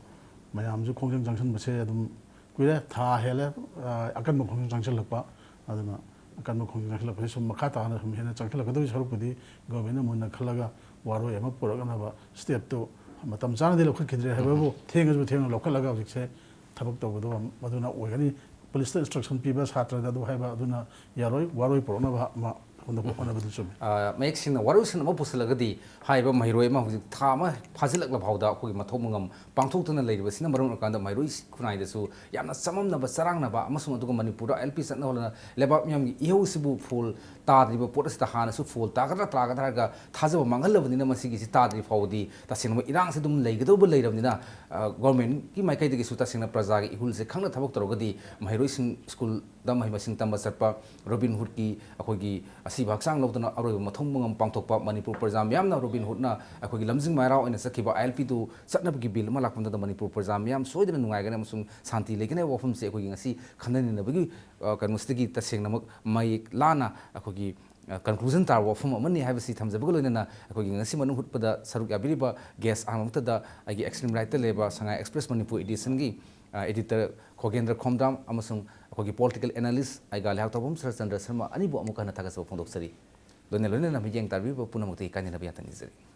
ꯃꯌꯥꯝꯁꯨ ꯈꯣꯡꯖꯪ ꯆꯪꯁꯟꯕꯁꯦ ꯑꯗꯨꯝ ꯀꯨꯏꯔꯦ, ꯊꯥ ꯍꯦꯜꯂꯦ, ꯑ, ꯑꯀꯟꯕ ꯈꯣꯡꯖꯪ ꯆꯪꯁꯤꯜꯂꯛꯄ꯫ ꯑꯗꯨꯅ ꯑꯀꯟꯕ ꯈꯣꯡꯖꯪ ꯆꯪꯁꯤꯜꯂꯛꯄꯁꯦ ꯁꯨꯝ ꯃꯈꯥ ꯇꯥꯅ ꯁꯨꯝ ꯍꯦꯟꯅ ꯆꯪꯁꯤꯜꯂꯛꯀꯗꯧꯕꯒꯤ ꯁꯔꯨꯛꯄꯨꯗꯤ government ꯅ ꯃꯨꯟꯅ ꯈꯜꯂꯒ ꯋꯥꯔꯣꯏ ꯑꯃ ꯄꯨꯔꯛꯅꯕ step ꯇꯨ ꯃꯇꯝ ꯆꯥꯅꯗꯤ ꯂꯧꯈꯠꯈꯤꯗ꯭ꯔꯦ ꯍꯥꯏꯕꯕꯨ ꯊꯦꯡꯉꯁꯨ ꯊꯦꯡꯅ ꯂꯧꯈꯠꯂꯒ ꯍꯧꯖꯤꯛꯁꯦ ꯊꯕꯛ ꯇꯧꯕꯗꯣ ꯃꯗꯨꯅ ꯑꯣꯏꯒꯅꯤ꯫ ꯄꯨꯂꯤꯁꯇ ꯏꯟꯁꯇ꯭ꯔꯛꯁꯟ ꯄꯤꯕ ꯁꯥꯇ꯭ꯔꯗ ꯑꯗꯨ ꯍꯥꯏꯕ ꯑꯗꯨꯅ ꯌꯥꯔꯣꯏ, ꯋꯥꯔꯣꯏ ꯄꯨꯔꯛꯅꯕ ꯑꯃ ꯍꯣꯠꯅꯕ ꯍꯣꯠꯅꯕꯗꯨ ꯆꯨꯝꯃꯤ꯫ ꯑ, ꯃꯌꯦꯛ ꯁꯦꯡꯅ ꯋꯥꯔꯣꯏꯁꯤꯟ ꯑꯃ ꯄꯨꯁꯤꯜꯂꯒꯗꯤ ꯍꯥꯏꯔꯤꯕ ꯃꯍꯩꯔꯣꯏ ꯑꯃ ꯍꯧꯖꯤꯛ ꯊꯥ ꯑꯃ ꯐꯥꯖꯤꯜꯂꯛꯂ ꯐꯥꯎꯗ ꯑꯩꯈꯣꯏꯒꯤ ꯃꯊꯧ ꯃꯉꯝ ꯄꯥꯡꯊꯣꯛꯇꯨꯅ ꯂꯩꯔꯤꯕꯁꯤꯅ ꯃꯔꯝ ꯑꯣꯏꯔꯀꯥꯟꯗ ꯃꯍꯩꯔꯣꯏ ꯈꯨꯟꯅꯥꯏꯗꯁꯨ ꯌꯥꯝꯅ ꯆꯃꯝꯅꯕ, ꯆꯔꯥꯡꯅꯕ ꯑꯃꯁꯨꯡ ꯑꯗꯨꯒ ꯃꯅꯤꯄꯨꯔꯗ ꯑꯦꯜ ꯄꯤ ꯆꯠꯅ ꯍꯣꯠꯅ ꯂꯩꯕꯥꯛ ꯃꯤꯌꯥꯝꯒꯤ ꯏꯍꯧ ꯑꯁꯤꯕꯨ ꯐꯣꯜ ꯇꯥꯗ꯭ꯔꯤꯕ ꯄꯣꯠ ꯑꯁꯤꯗ ꯍꯥꯟꯅꯁꯨ ꯐꯣꯜ ꯇꯥꯒꯗ꯭ꯔꯥ ꯇꯥꯒꯗ꯭ꯔꯥ ꯍꯥꯏꯔꯒ ꯊꯥꯖꯕ ꯃꯥꯡꯍꯜꯂꯕꯅꯤꯅ ꯃꯁꯤꯒꯤꯁꯤ ꯇꯥꯗ꯭ꯔꯤ ꯐꯥꯎꯕꯗꯤ ꯇꯁꯦꯡꯅ ꯏꯔꯥꯡꯁꯤ ꯑꯗꯨꯝ ꯂꯩꯒꯗꯧꯕ ꯂꯩꯔꯕꯅꯤꯅ, ꯑ, ꯒꯣꯔꯃꯦꯟꯒꯤ ꯃꯥꯏꯀꯩꯗꯒꯤꯁꯨ ꯇꯁꯦꯡꯅ ꯄ꯭ꯔꯖꯥꯒꯤ ꯏꯍꯨꯜꯁꯦ ꯈꯪꯅ ꯊꯕꯛ ꯇꯧꯔꯒꯗꯤ ꯃꯍꯩꯔꯣꯏꯁꯤꯡ ꯁ꯭ꯀꯨꯜꯗ ꯃꯍꯩ ꯃꯁꯤꯡ ꯇꯝꯕ ꯆꯠꯄ, ꯔꯣꯕꯤꯟ ꯍꯨꯗꯀꯤ ꯑꯩꯈꯣꯏꯒꯤ ꯑꯁꯤꯕ ꯍꯛꯆꯥꯡ ꯂꯧꯗꯨꯅ ꯑꯔꯣꯏꯕ ꯃꯊꯧ ꯃꯉꯝ ꯄꯥꯡꯊꯣꯛꯄ, ꯃꯅꯤꯄꯨꯔ ꯄ꯭ꯔꯖꯥ ꯃꯤꯌꯥꯝꯅ ꯔꯣꯕꯤꯟ ꯍꯨꯗꯅ ꯑꯩꯈꯣꯏꯒꯤ ꯂꯝꯖꯤꯡ ꯃꯌꯥꯔꯥ ꯑꯣꯏꯅ ꯆꯠꯈꯤꯕ ꯑꯥꯏ ꯑꯦꯜ ꯄꯤꯗꯨ ꯆꯠꯅꯕꯒꯤ ꯕꯤꯜ ꯑꯃ ꯂꯥꯛꯄ ꯃꯇꯝꯗ ꯃꯅꯤꯄꯨꯔ ꯄ꯭ꯔꯖꯥ ꯃꯤꯌꯥꯝ ꯁꯣꯏꯗꯅ ꯅꯨꯡꯉꯥꯏꯒꯅꯤ ꯑꯃꯁꯨꯡ ꯁꯥꯟꯇꯤ ꯂꯩꯒꯅꯤ ꯍꯥꯏꯕ ꯋꯥꯐꯝꯁꯦ ꯑꯩꯈꯣꯏꯒꯤ ꯉꯁꯤ ꯈꯟꯅ ꯅꯩꯅꯕꯒꯤ, ꯑ, ꯀꯩꯅꯣꯁꯤꯗꯒꯤ ꯇꯁꯦꯡꯅꯃꯛ ꯃꯌꯦꯛ ꯂꯥꯅ ꯑꯩꯈꯣꯏꯒꯤ, ꯑ, ꯀꯟꯀ꯭ꯂꯨꯖꯟ ꯇꯥꯔꯕ ꯋꯥꯐꯝ ꯑꯃꯅꯤ ꯍꯥꯏꯕꯁꯤ ꯊꯝꯖꯕꯒ ꯂꯣꯏꯅꯅ ꯑꯩꯈꯣꯏꯒꯤ ꯉꯁꯤ ꯃꯅꯨꯡ ꯍꯨꯠꯄꯗ ꯁꯔꯨꯛ ꯌꯥꯕꯤꯔꯤꯕ ꯒꯦꯁ ꯑꯍꯥꯟꯕꯃꯛꯇꯗ ꯑꯩꯒꯤ ꯑꯦꯛꯁꯇ꯭ꯔꯤꯝ ꯔꯥꯏꯠꯇ ꯂꯩꯕ ꯁꯉꯥꯏ ꯑꯦꯛꯁꯄ꯭ꯔꯦꯁ ꯃꯅꯤꯄꯨꯔ ꯏꯗꯤꯁꯟꯒꯤ, ꯑ, ꯑꯦꯗꯤꯇꯔ ꯈꯣꯒꯦꯟꯗ꯭ꯔ ꯈꯣꯝꯗ꯭ꯔꯥꯝ ꯑꯃꯁꯨꯡ ꯑꯩꯈꯣꯏꯒꯤ ꯄꯣꯂꯤꯇꯤꯀꯦꯜ ꯑꯦꯅꯥꯂꯤꯁ ꯑꯩꯒꯥ ꯂꯩꯍꯥꯛ ꯇꯧꯐꯝ ꯁꯔꯠꯆꯟꯗ꯭ꯔ ꯁꯔꯃ ꯑꯅꯤꯕꯨ ꯑꯃꯨꯛ ꯍꯟꯅ ꯊꯥꯒꯠꯆꯕ ꯐꯣꯡꯗꯣꯛꯆꯔꯤ꯫ ꯂꯣꯏꯅ ꯂꯣꯏꯅꯅ ꯃꯤꯠꯌꯦꯡ ꯇꯥꯕꯤꯔꯤꯕ ꯄꯨꯝꯅꯃꯛꯇꯒꯤ ꯀꯥꯏꯅꯅꯕ ꯌꯥꯊꯪ ꯅꯤꯖꯔꯤ꯫